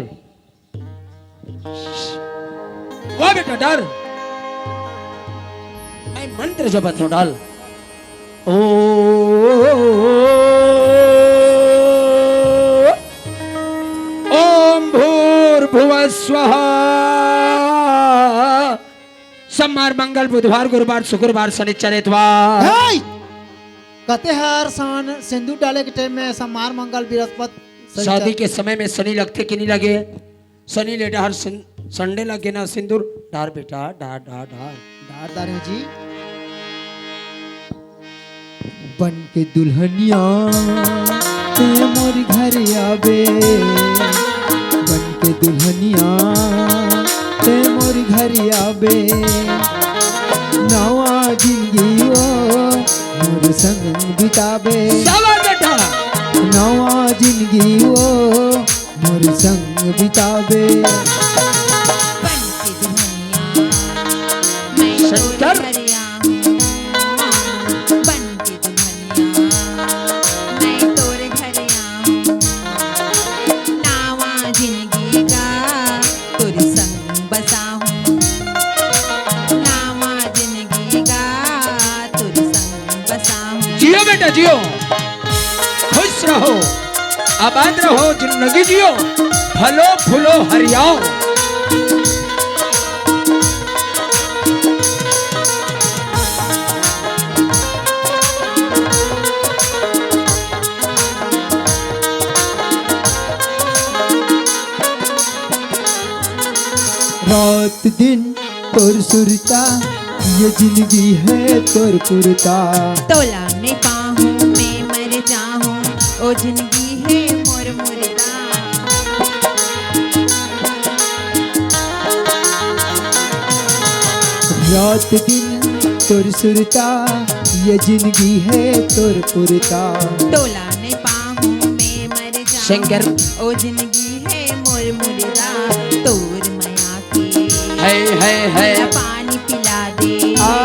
वाह बेटा, डर। मैं मंत्र जपत हूँ, डाल। ओ, ओम भूर्भुवः स्वः। सोमवार, मंगल, बुधवार, गुरुवार, शुक्रवार, शनिचर, एतवार। हे! कते हर सान सिंदूर डाले के टाइम में सोमवार, मंगल, बृहस्पति, शनिचर। शादी के समय में शनि लगथे कि नहीं लगे? शनि ले डार सिं-, संडे लगे ना सिंदूर, डार बेटा, डार, डार, डार। डार, डार जी। बन के दुल्हनिया ते मोर घर आबे, बन के दुल्हनिया ते मोर घर आबे, नवा जिंदगी ओ मोर संग बिताबे। शाबाश बेटा। नवा जिंदगी ओ मोर संग बिताबे। बन के दुल्हनिया, मैं तोर शंकर। घर आऊं। बन के दुल्हनिया, मैं तोर घर आऊं। नावा जिंदगी का तोर संग बसाऊं। नावा जिंदगी का तोर संग बसाऊं। जियो बेटा, जियो। खुश रहो, आबाद रहो, जिंदगी जियो, फलो फूलो हरियाओ। रात दिन तोर सुरता, ये जिंदगी है तोर पुरता। तोला नहीं पाहूँ मैं मर जाहूँ, ओ जिंदगी है मोर मुर्दा। रात दिन तोर सुरता, ये जिंदगी है तोर पुरता। तोला नहीं पाहूँ मैं मर जाहूँ, शंकर। ओ जिंदगी है मोर मुर्दा। तोर मया के है, है, है। मोला पानी पिला दे। आ।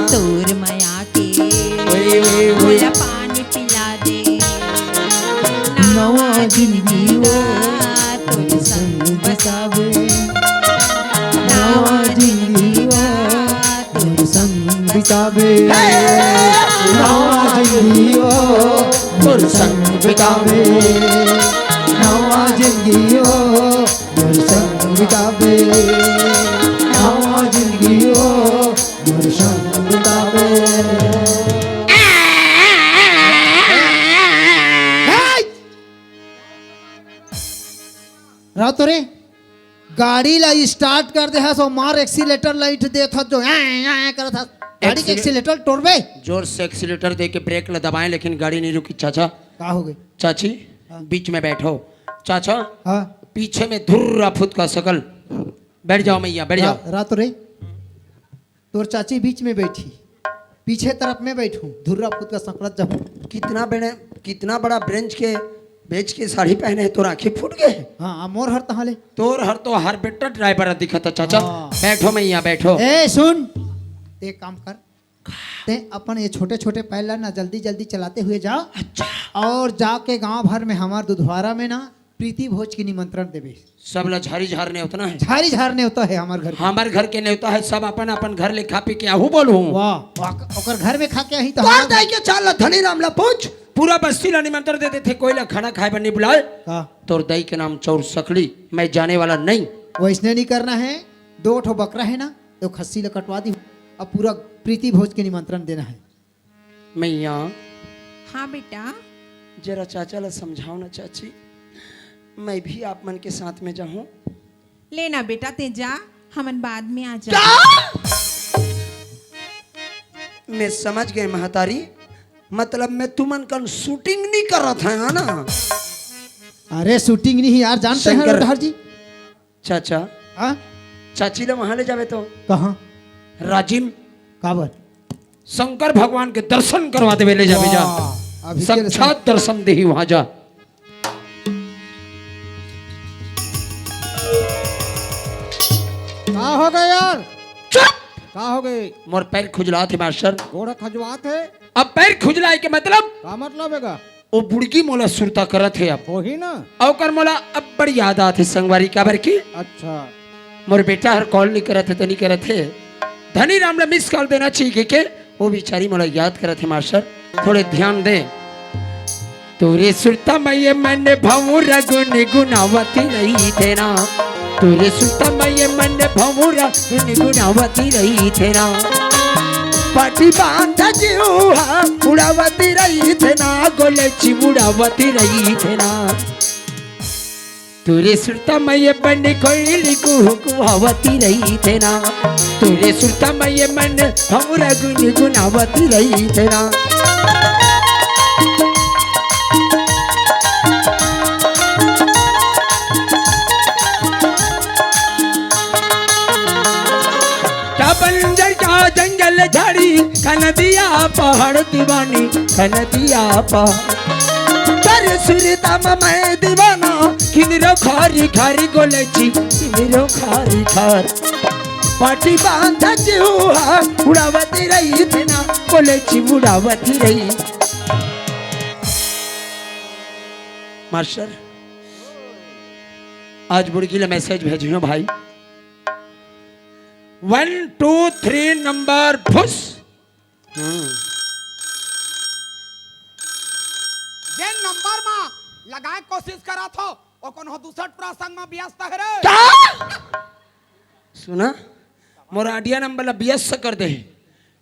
तोर मया के ओए, ओए, ओए। मोला पानी पिला दे। नवा जिंदगी वो तोर संग बितावे। नवा जिंदगी वो तोर संग बितावे। नवा जिंदगी वो तोर संग बितावे। नवा जिंदगी वो तोर संग बितावे। नवा जिंदगी वो तोर संग बितावे। रातो रे, गाड़ी ला स्टार्ट कर दे हस, मार एक्सीलेटर लाइट देत हस जो ऐ, ऐ, ऐ करत हस। गाड़ी के एक्सीले- एक्सीलेटर टोरबे। जोर से एक्सीलेटर दे के ब्रेक ला दबाएं, लेकिन गाड़ी नहीं रुकी। चाचा। का हो गई? चाची, हाँ। बीच में बैठो। चाचा, हाँ। पीछे में धुर्रा फुत का शकल। बैठ जाओ मैया, बैठ जाओ। रा-, रातो रे। तोर चाची बीच में बैठी, पीछे तरफ में बैठूं, धुर्रा फुत का सकलत जब। कितना बड़े, कितना बड़ा ब्रेंच के, बेच के साड़ी पहने है, तोर आँखें फूट गए। हाँ, आ मोर हर तहाँ ले। तोर हर तो हर बेटा ड्राइवर दिखत हे, चाचा। हाँ। बैठो मैया, बैठो। ए, सुन, एक काम कर, ते अपन ये छोटे-छोटे पैर ला ना जल्दी-जल्दी चलाते हुए जा। अच्छा। और जाके गांव भर में हमार दुधवारा में ना प्रीति भोज के निमंत्रण देबे। सब ला झारी झार नेवतना हे। झारी झार नेवता हे हमर घर के। हमर घर के नेवता हे, सब अपन अपन घर ले खा पी के आहू बोलहूँ। वाह, वाह, ओकर घर में खा के आही तो तोर हमर दाई के चाल ला धनी राम ला पूछ, पूरा बस्ती ला निमंत्रण दे देथे, कोई ला खाना खाए बर नहीं बुलाए। का? तोर दाई के नाम चौर सकली, मैं जाने वाला नहीं। वैसने नहीं करना हे, दो ठो बकरा हे ना, तो खस्सी ला कटवा दी, अब पूरा प्रीति भोज के निमंत्रण देना हे। मैया। हाँ बेटा। जरा चाचा ला समझाओ ना चाची, मैं भी आप मन के साथ में जाहूँ। ले ना बेटा, ते जा, हमन बाद में आ जा। क्या? मैं समझ गए महतारी, मतलब मैं तुमन कन शूटिंग नहीं करत हे, है ना? अरे शूटिंग नहीं यार, जानते हैं शंकर। उधार जी। चाचा, हाँ? चाची ला वहां ले जावे तो? कहाँ? राजिम। काबर? शंकर भगवान के दर्शन करवा देवे ले जावे जा। वाह, अभी के साक्षात दर्शन देही वहां जा। का हो गए यार? चुप! का हो गए? मोर पैर खुजलात हे मास्टर। गोड़ खजवात हे? अब पैर खुजलाए के मतलब? का मतलब हे गा? ओ बुड़की मोला सुरता करत हे अब। वही ना। अउ ओकर मोला अब्बड़ याद आत हे संगवारी, काबर की? अच्छा। मोर बेटा हर कॉल नहीं करत हे, तो नहीं करत हे। धनी राम ला मिस कॉल देना चाहिए के, वो बेचारी मोला याद करत हे मास्टर, थोड़े ध्यान दे। तोरे सुरता में ये मन भंवरा गुनगुनावती रहिथे ना। तोरे सुरता में ये मन भंवरा गुनगुनावती रहिथे ना। पाटी बांधा जीव हा उड़ावती रहिथे ना, गोलेची उड़ावती रहिथे ना। तोरे सुरता में ये बन कोइली कुहू कुहावती रहिथे ना। तोरे सुरता में ये मन भंवरा गुनगुनावती रहिथे ना। क्या बंजर क्या जंगल झाड़ी, का नदिया पहाड़ दीवानी, का नदिया पहाड़। तोरे सुरता में मैं दीवाना, किनरो खारी खारी गोलेची, किनरो खारी खार। पाटी बांधा जीव हा उड़ावती रहिथे ना, गोलेची उड़ावती रही। मास्टर, आज बुड़की ला मैसेज भेजियो भाई। वन टू थ्री नंबर फुस। हम्म। जेन नंबर मा लगाए कोशिश करत हो, ओ कोनो दूसर टुरा संग मा व्यस्त हे रे। क्या? सुना, मोर आइडिया नंबर ला व्यस्त कर दे,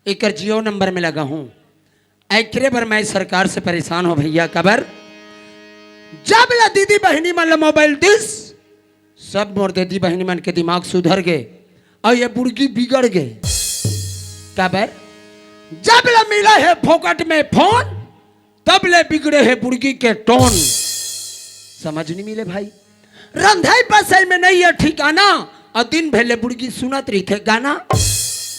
एकर जियो नंबर में लगाहूं। एकरे बर मैं सरकार से परेशान हों भैया, काबर जब ला दीदी बहिनी मन ला मोबाइल दिस, सब मोर दीदी बहिनी मन के दिमाग सुधर गे, अउ ये बुड़गी बिगड़ गे। काबर? जब ले मिला है फोकट में फोन, तब ले बिगड़े है बुड़गी के टोन। समझ नहीं मिले भाई। रंधई बसई में नहीं है ठिकाना, अउ दिन भर ले बुड़गी सुनत रहिथे गाना।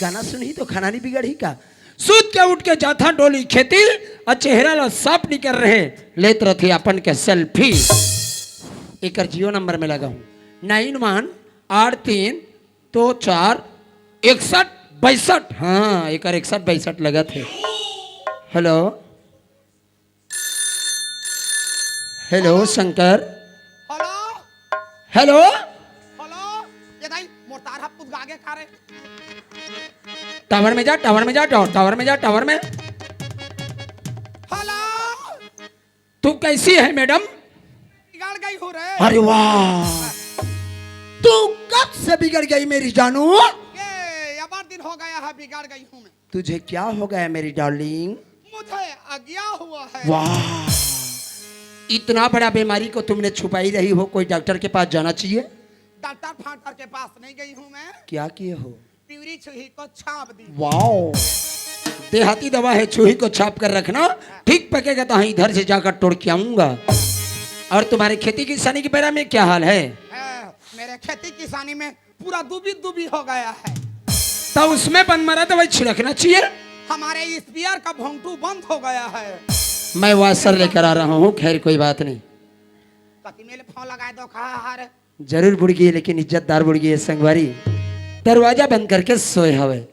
गाना सुनही तो खाना नहीं बिगड़ही का? सूत के उठ के जाथा डोली खेती, अउ चेहरा ला साफ नहीं कर रहे, लेत रथे अपन के सेल्फी। एकर जियो नंबर में लगा हूँ, नाइन वन आठ तीन दो चार इकसठ बासठ। हाँ, एकर इकसठ बासठ लगत हे। Hello, hello Shankar. Hello. Hello. Hello. ये दाई, मोर तार ह पुदगा गे का रे? टावर में जा, टावर में जा, टावर, टावर में जा, टावर में। हेलो। तू कैसी है मैडम? बिगड़ गई हूँ रे। अरे वाह, तू कब से बिगड़ गई मेरी जानू? ये अबार दिन हो गया है, बिगड़ गई हूँ मैं। तुझे क्या हो गया मेरी डार्लिंग? मुझे अगिया हुआ है। वाह, इतना बड़ा बीमारी को तुमने छुपाई रही हो, कोई डॉक्टर के पास जाना चाहिए। डॉक्टर फाटर के पास नहीं गई हूँ मैं। क्या किए हो? पिवरी छुही को छाप दी। वाओ, देहाती दवा है, छुही को छाप कर रखना, ठीक पकेगा तो हाँ इधर से जाकर तोड़ के आऊंगा। और तुम्हारे खेती किसानी के बेरा में क्या हाल है? हाँ, मेरे खेती किसानी में पूरा दुबी दुबी हो गया है। तो उसमें बन मरा दवाई छिड़कना चाहिए। हमारे स्पीयर का भोंटू बंद हो गया है। मैं वासर लेकर आ रहा हूँ, खैर कोई बात नहीं। कति मेले फोन लगाए दो कहा हार। जरूर बुड़गी है, लेकिन इज्जतदार बुड़गी है संगवारी। दरवाजा बंद करके सोए हवे।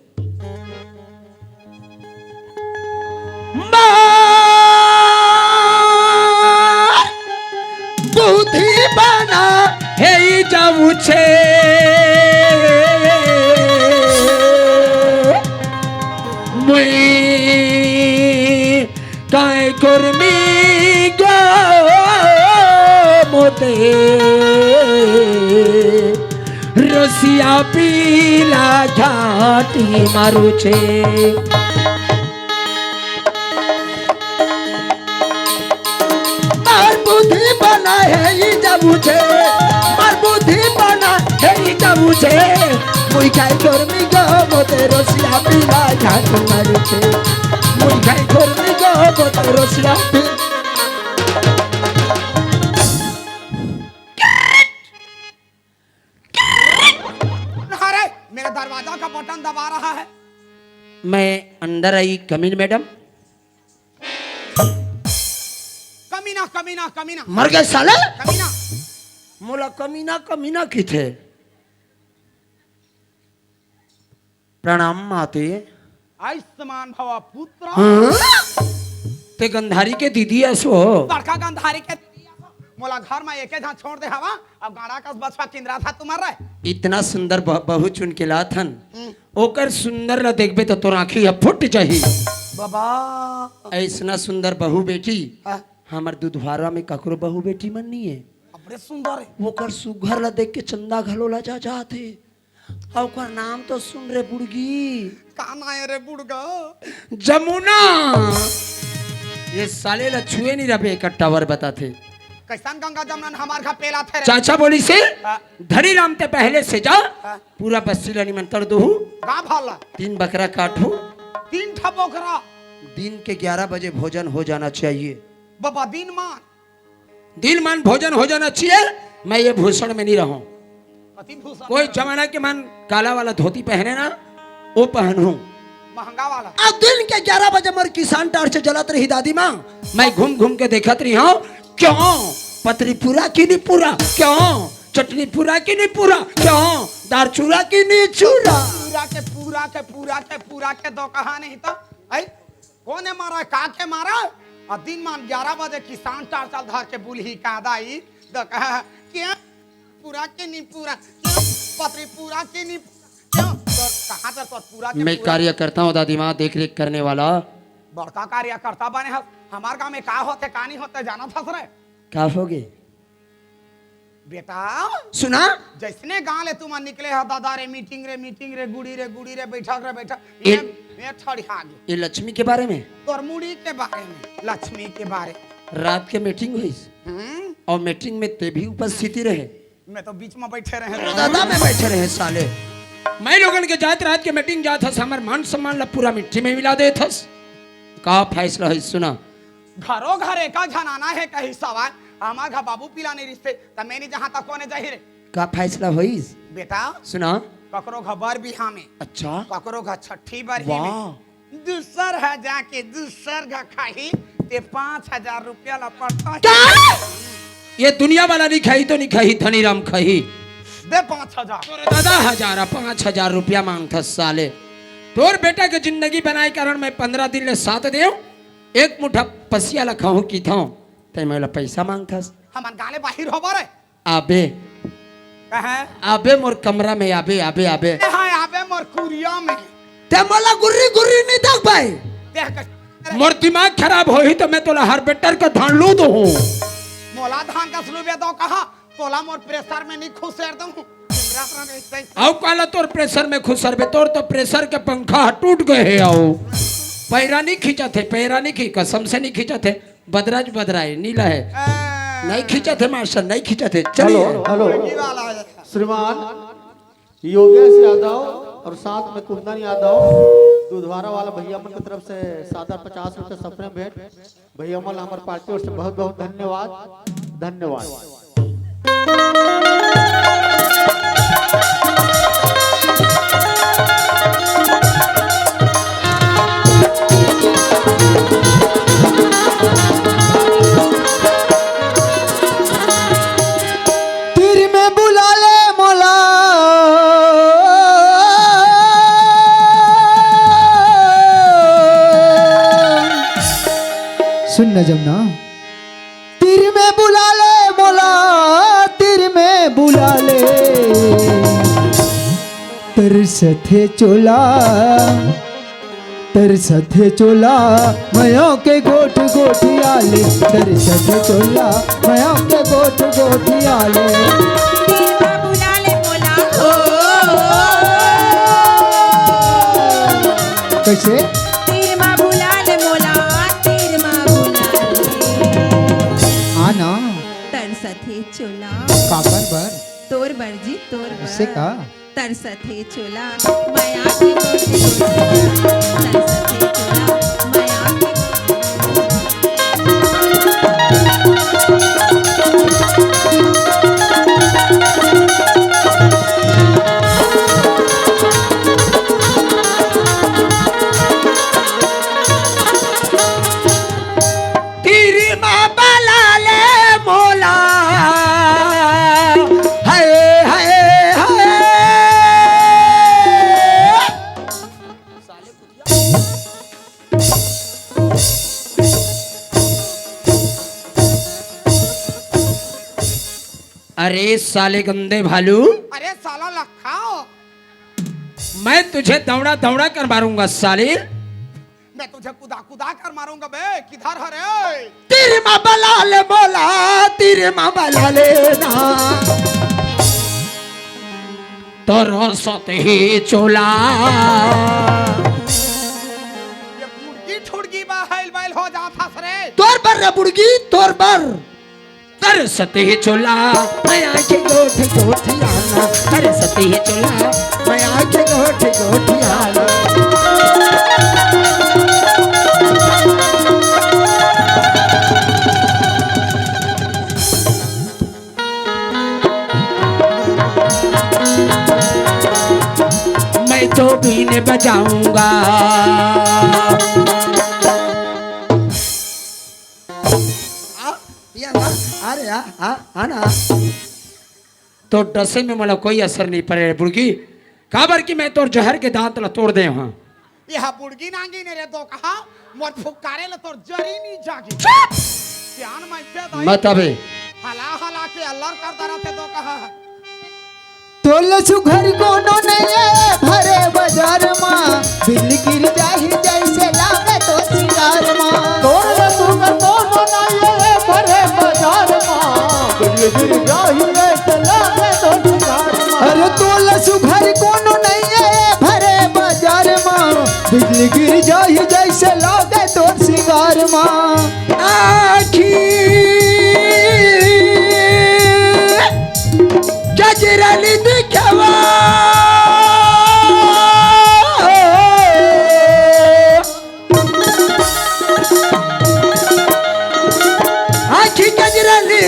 मार बुद्धि बना हे जाऊ छे। मुई काय कर्मी गो मोते रसिया पीला घाटी मारू छे। मार बुद्धि बना हे ई जाबू छे, मार बुद्धि बना हे ई जाबू छे। मुई काय कर्मी गो मोते रसिया पीला घाटी मारू छे। मुई काय कर्मी गो मोते रसिया पी अरे, मेरा दरवाजा का बटन दबा रहा है। मैं अंदर आई, कमीन मैडम। कमीना, कमीना, कमीना। मर गए साले। कमीना। मोला कमीना, कमीना किथे। प्रणाम माते। आयुष्मान भवा पुत्र। हाँ? ते गंधारी के दीदी असो। बड़का गंधारी के दीदी असो। मोला घर में एके झन छोड़ दे हवा, अब गाड़ा कस बछवा किंदरा था तुम्हार रे। इतना सुंदर ब-, बहू चुन के लात हन। हम्म। ओकर सुंदर ला देखबे तो तोर आँखी ह फुट जाही। बाबा। ऐसना सुंदर बहू बेटी हाँ। हमर दुधवारा में ककरो बहू बेटी मन नहीं है। अपने सुंदर है। ओकर सुघर ला देख के चंदा घलो ला जा जात हे। अउ ओकर नाम तो सुन रे बुड़गी। का नाम है रे बुड़गा? जमुना। ये साले ला छुए नहीं रबे, एक टावर बताथे। कैसन गंगा जमुना हमार घर पेला थे रे? चाचा बोली से, हाँ। धनी राम ते पहले से जा, हाँ। पूरा बस्ती ला निमंत्रण दूहू। का भाला? तीन बकरा काटू। तीन ठा बकरा। दिन के ग्यारह बजे भोजन हो जाना चाहिए। बाबा दिन मान। दिन मान भोजन हो जाना चाहिए। मैं ये भूषण में नहीं रहूं। कति भूषण कोई में? जमाना के मन काला वाला धोती पहने ना, वो पहनूं। महंगा वाला। अब दिन के ग्यारह बजे मोर किसान टार्च जलत रही दादी माँ, मैं घूम घूम के देखत रही हूँ, क्यों पतरी पूरा की नहीं पूरा, क्यों चटनी पूरा की नहीं पूरा, क्यों दार चूरा की नहीं चूरा। पूरा के पूरा के पूरा के पूरा के दो कहा नहीं तो, आई? कोने मारा, का के मारा? आ दिन मान ग्यारह बजे किसान टार्च धर के बुलही का दाई, तो कहा, "क्या? पूरा के नहीं पूरा? क्या? पतरी पूरा के नहीं पूरा? क्या?" तो कहाँ से तो पूरा के मैं पूरा? कार्यकर्ता हूँ दादी माँ, देख रेख करने वाला। बड़का कार्यकर्ता बने हस। हमार गाँव में का होते, का नहीं होते, जानत हस रे? का होगे? बेटा, सुना? जैसने गाँव ले तुम निकले हो दादा रे, मीटिंग रे, मीटिंग रे, गुड़ी रे, गुड़ी रे, बैठक रे, बैठक। ये, ये, ये ठड़ी आगे। ये लक्ष्मी के बारे में? तोर मुड़ी के बारे में, लक्ष्मी के बारे। रात के मीटिंग हुई हम्म। और मीटिंग में ते भी उपस्थिति रहे। मैं तो बीच में बैठे रहे। दादा में बैठे रहे साले। मैं लोगन के जात रात के मीटिंग जात हस, हमर मान सम्मान ला पूरा मिट्टी में मिला देत हस। का फैसला है सुना। घरो घर एका झन आना हे कही सवाल। आमा घ बाबू पिला नहीं रिश्ते, त मैं नहीं जहाँ तक कोने जाही रे। का फैसला होइस? बेटा सुना। ककरो घ बर बिहा में, अच्छा। ककरो घ छठी बर ही में। वाह। दूसर ह जाके दूसर घ खाही, ते पाँच हजार रुपया ला पड़ता। क्या? ये दुनिया वाला नहीं खाही तो नहीं खाही, धनीराम खाही। दे पाँच हजार। तोरे दादा हजार आ पाँच हजार रुपया मांगथस साले। तोर बेटा के जिंदगी बनाए कारण मैं पंद्रह दिन ले साथ देव, एक मुठा पसिया ला खाहूं कीथंव, तै मोला पैसा मांगथस। हमन गाले बाहिर होबो रे। आबे। कहाँ? आबे मोर कमरा में, आबे, आबे, आबे। ए, हाँ, आबे मोर कुरिया में। ते मोला गुर्री गुर्री नहीं देख भाई। देख के मोर दिमाग खराब होही तो मैं तोला हार्वेस्टर का धान लू दूँ। मोला धान का स्लू बे दो कहा, तोला मोर प्रेशर में नहीं खुसेर दूँ। सिमरत रह नहीं सही। अउ काला तोर प्रेशर में खुसर बे, तोर तो प्रेशर के पंखा ह टूट गए हे। अउ पैरा नहीं खींचत हे, पैरा नहीं खी-, कसम से नहीं खींचत हे। बदराज बदराए, नीला है। आ। नहीं खींचत हे मास्टर, नहीं खींचत हे। चलिए। Hello, hello. मुर्गी वाला है। श्रीमान योगेश यादव और साथ में कुंदन यादव, दुधवारा वाला भैया मन की तरफ से सादर पचास रुपये सफरे भेंट। भैया मन, हमारे पार्टी ओर से बहुत बहुत धन्यवाद, धन्यवाद। तीर में बुला ले मोला। सुन न जमुना, तीर में बुला ले मोला, तीर में बुला ले। तरसथे चोला, तरसथे चोला, मया के गोठ गोठिया ले। तरसथे चोला, मया के गोठ गोठिया ले। तीर मा बुला ले मोला। ओ, कैसे? तीर मा बुला ले मोला, तीर मा बुला ले। आना। तरसथे चोला। काकर बर? तोर बर जी, तोर बर। ऐसे का? तरसथे चोला, मया के गोठ गोठिया। तरसथे चोला, मया के तीर मा बला ले मोला। हाय, हाय, हाय। अरे साले गंदे भालू। अरे साला लखा। मैं तुझे दौड़ा दौड़ा कर मारूंगा साले। मैं तुझे कुदा कुदा कर मारूंगा बे, किधर है रे? तीर मा बला ले मोला, तीर मा बला ले ना। तरसथे चोला। ये मुर्गी ठुड़गी बा, हाइल बाइल हो जात हस रे। तोर बर रे बुड़गी, तोर बर। तरसथे चोला, मया के गोठ गोठिया ना। तरसथे चोला, मया के गोठ गोठिया ना। मैं तो बीन बजाऊंगा। आ, या ना, आ रे, आ, आ, आ ना। तोर डसे में मोला कोई असर नहीं पड़े रे बुड़गी, काबर कि मैं तोर जहर के दांत ला तोड़ दे हूँ। यह बुड़गी नांगी ने रे दो कहा, मोर फुक्कारे ले तोर जरी नहीं जागी। चुप! सियान मैं से दाई। मत अबे। हला हला के अल्लर करता रहते दो कहा। तोल सुघर कोनो नइये भरे बजार मा, बिल गिर जाही जइसे लागे तोर सिंगार मा। तोल सुघर कोनो नइये भरे बजार मा, बिल गिर जाही जइसे लागे तोर सिंगार मा। अरे तोल सुघर कोनो नइये भरे बजार मा, बिजली गिर जाही जइसे लागे तोर सिंगार मा। आखी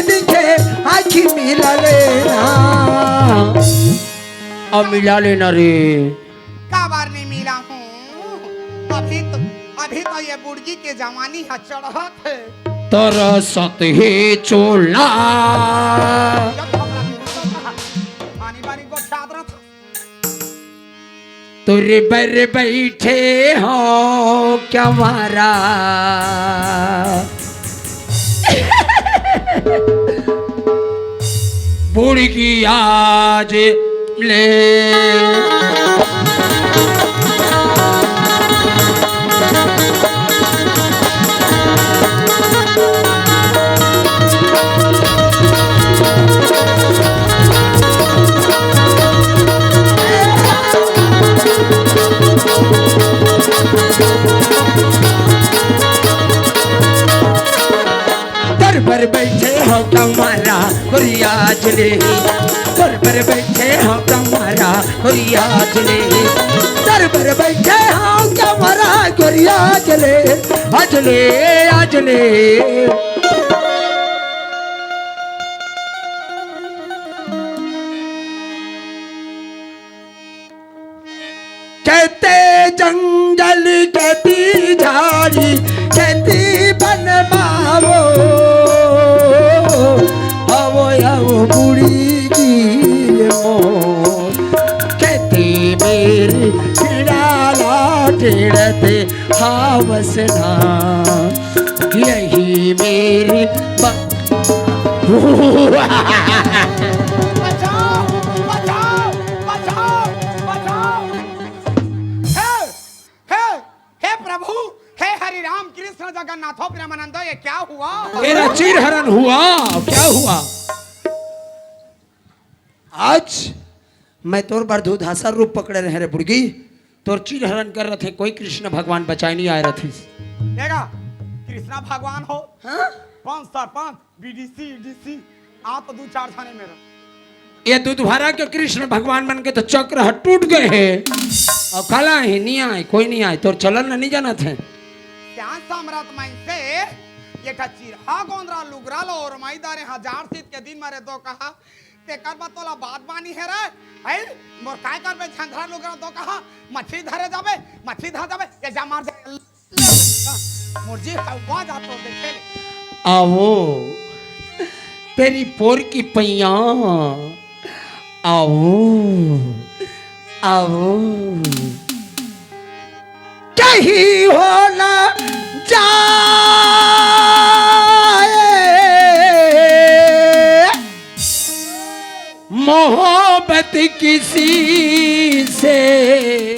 दिखे, आँखी मिला लेना। अब मिला लेना रे। काबर नहीं मिला हूँ? अभी तो, अभी तो ये बुड़गी के जवानी ह चढ़त हे। तरसत हे चोला। जब हमरा भी पानी बारी को चादर था। तोरे बर बैठे हो क्या मारा? बुड़गी आज ले। दर पर बैठे हो कमरा गोरिया जले, दर पर बैठे हो कमरा गोरिया जले, दर पर बैठे हो कमरा गोरिया जले, अजले, अजले। कहते जंगल कहती झाड़ी कहती बन मावो, आवो आवो बुड़गी मोर। कहती मेरी खिड़ाला टेढ़ते हावसना, यही मेरी ब- बचाओ, बचाओ, बचाओ, बचाओ। हे, हे, हे प्रभु, हे हरि राम कृष्ण जगन्नाथो प्रेमानंदो, ये क्या हुआ? तेरा चीरहरण हुआ, क्या हुआ? आज मैं तोर बर दुधासा रूप पकड़े रहे रे बुड़गी, तोर चीरहरण कर रथे, कोई कृष्ण भगवान बचाए नहीं आए रथिस। देखा, कृष्णा भगवान हो, हाँ? पंच सरपंच, बीडीसी, ईडीसी, आ तो दू चार थाने मेरा। ये दुधवारा के कृष्ण भगवान मन के तो चक्र ह टूट गए हे। अउ काला हे, नहीं आए, कोई नहीं आए, तोर चलन ल नहीं जानत हे। श्याम साम्राट माई से ये ठा चिरहा गोंदरा लुगरा लो और माई दारे हजार सीत के दिन मारे दो कहा, तेकर बा तोला बात बानी हे रे, है? मोर काय करबे झंझरा लुगरा दो कहा, मछली धरे जाबे, मछली धरे जाबे, ये जा मार जा। मोर जी हवा जातो देखे ले। आवो, तेरी पोर की पैया, आवो, आवो। कहीं हो ना जाए मोहब्बत किसी से।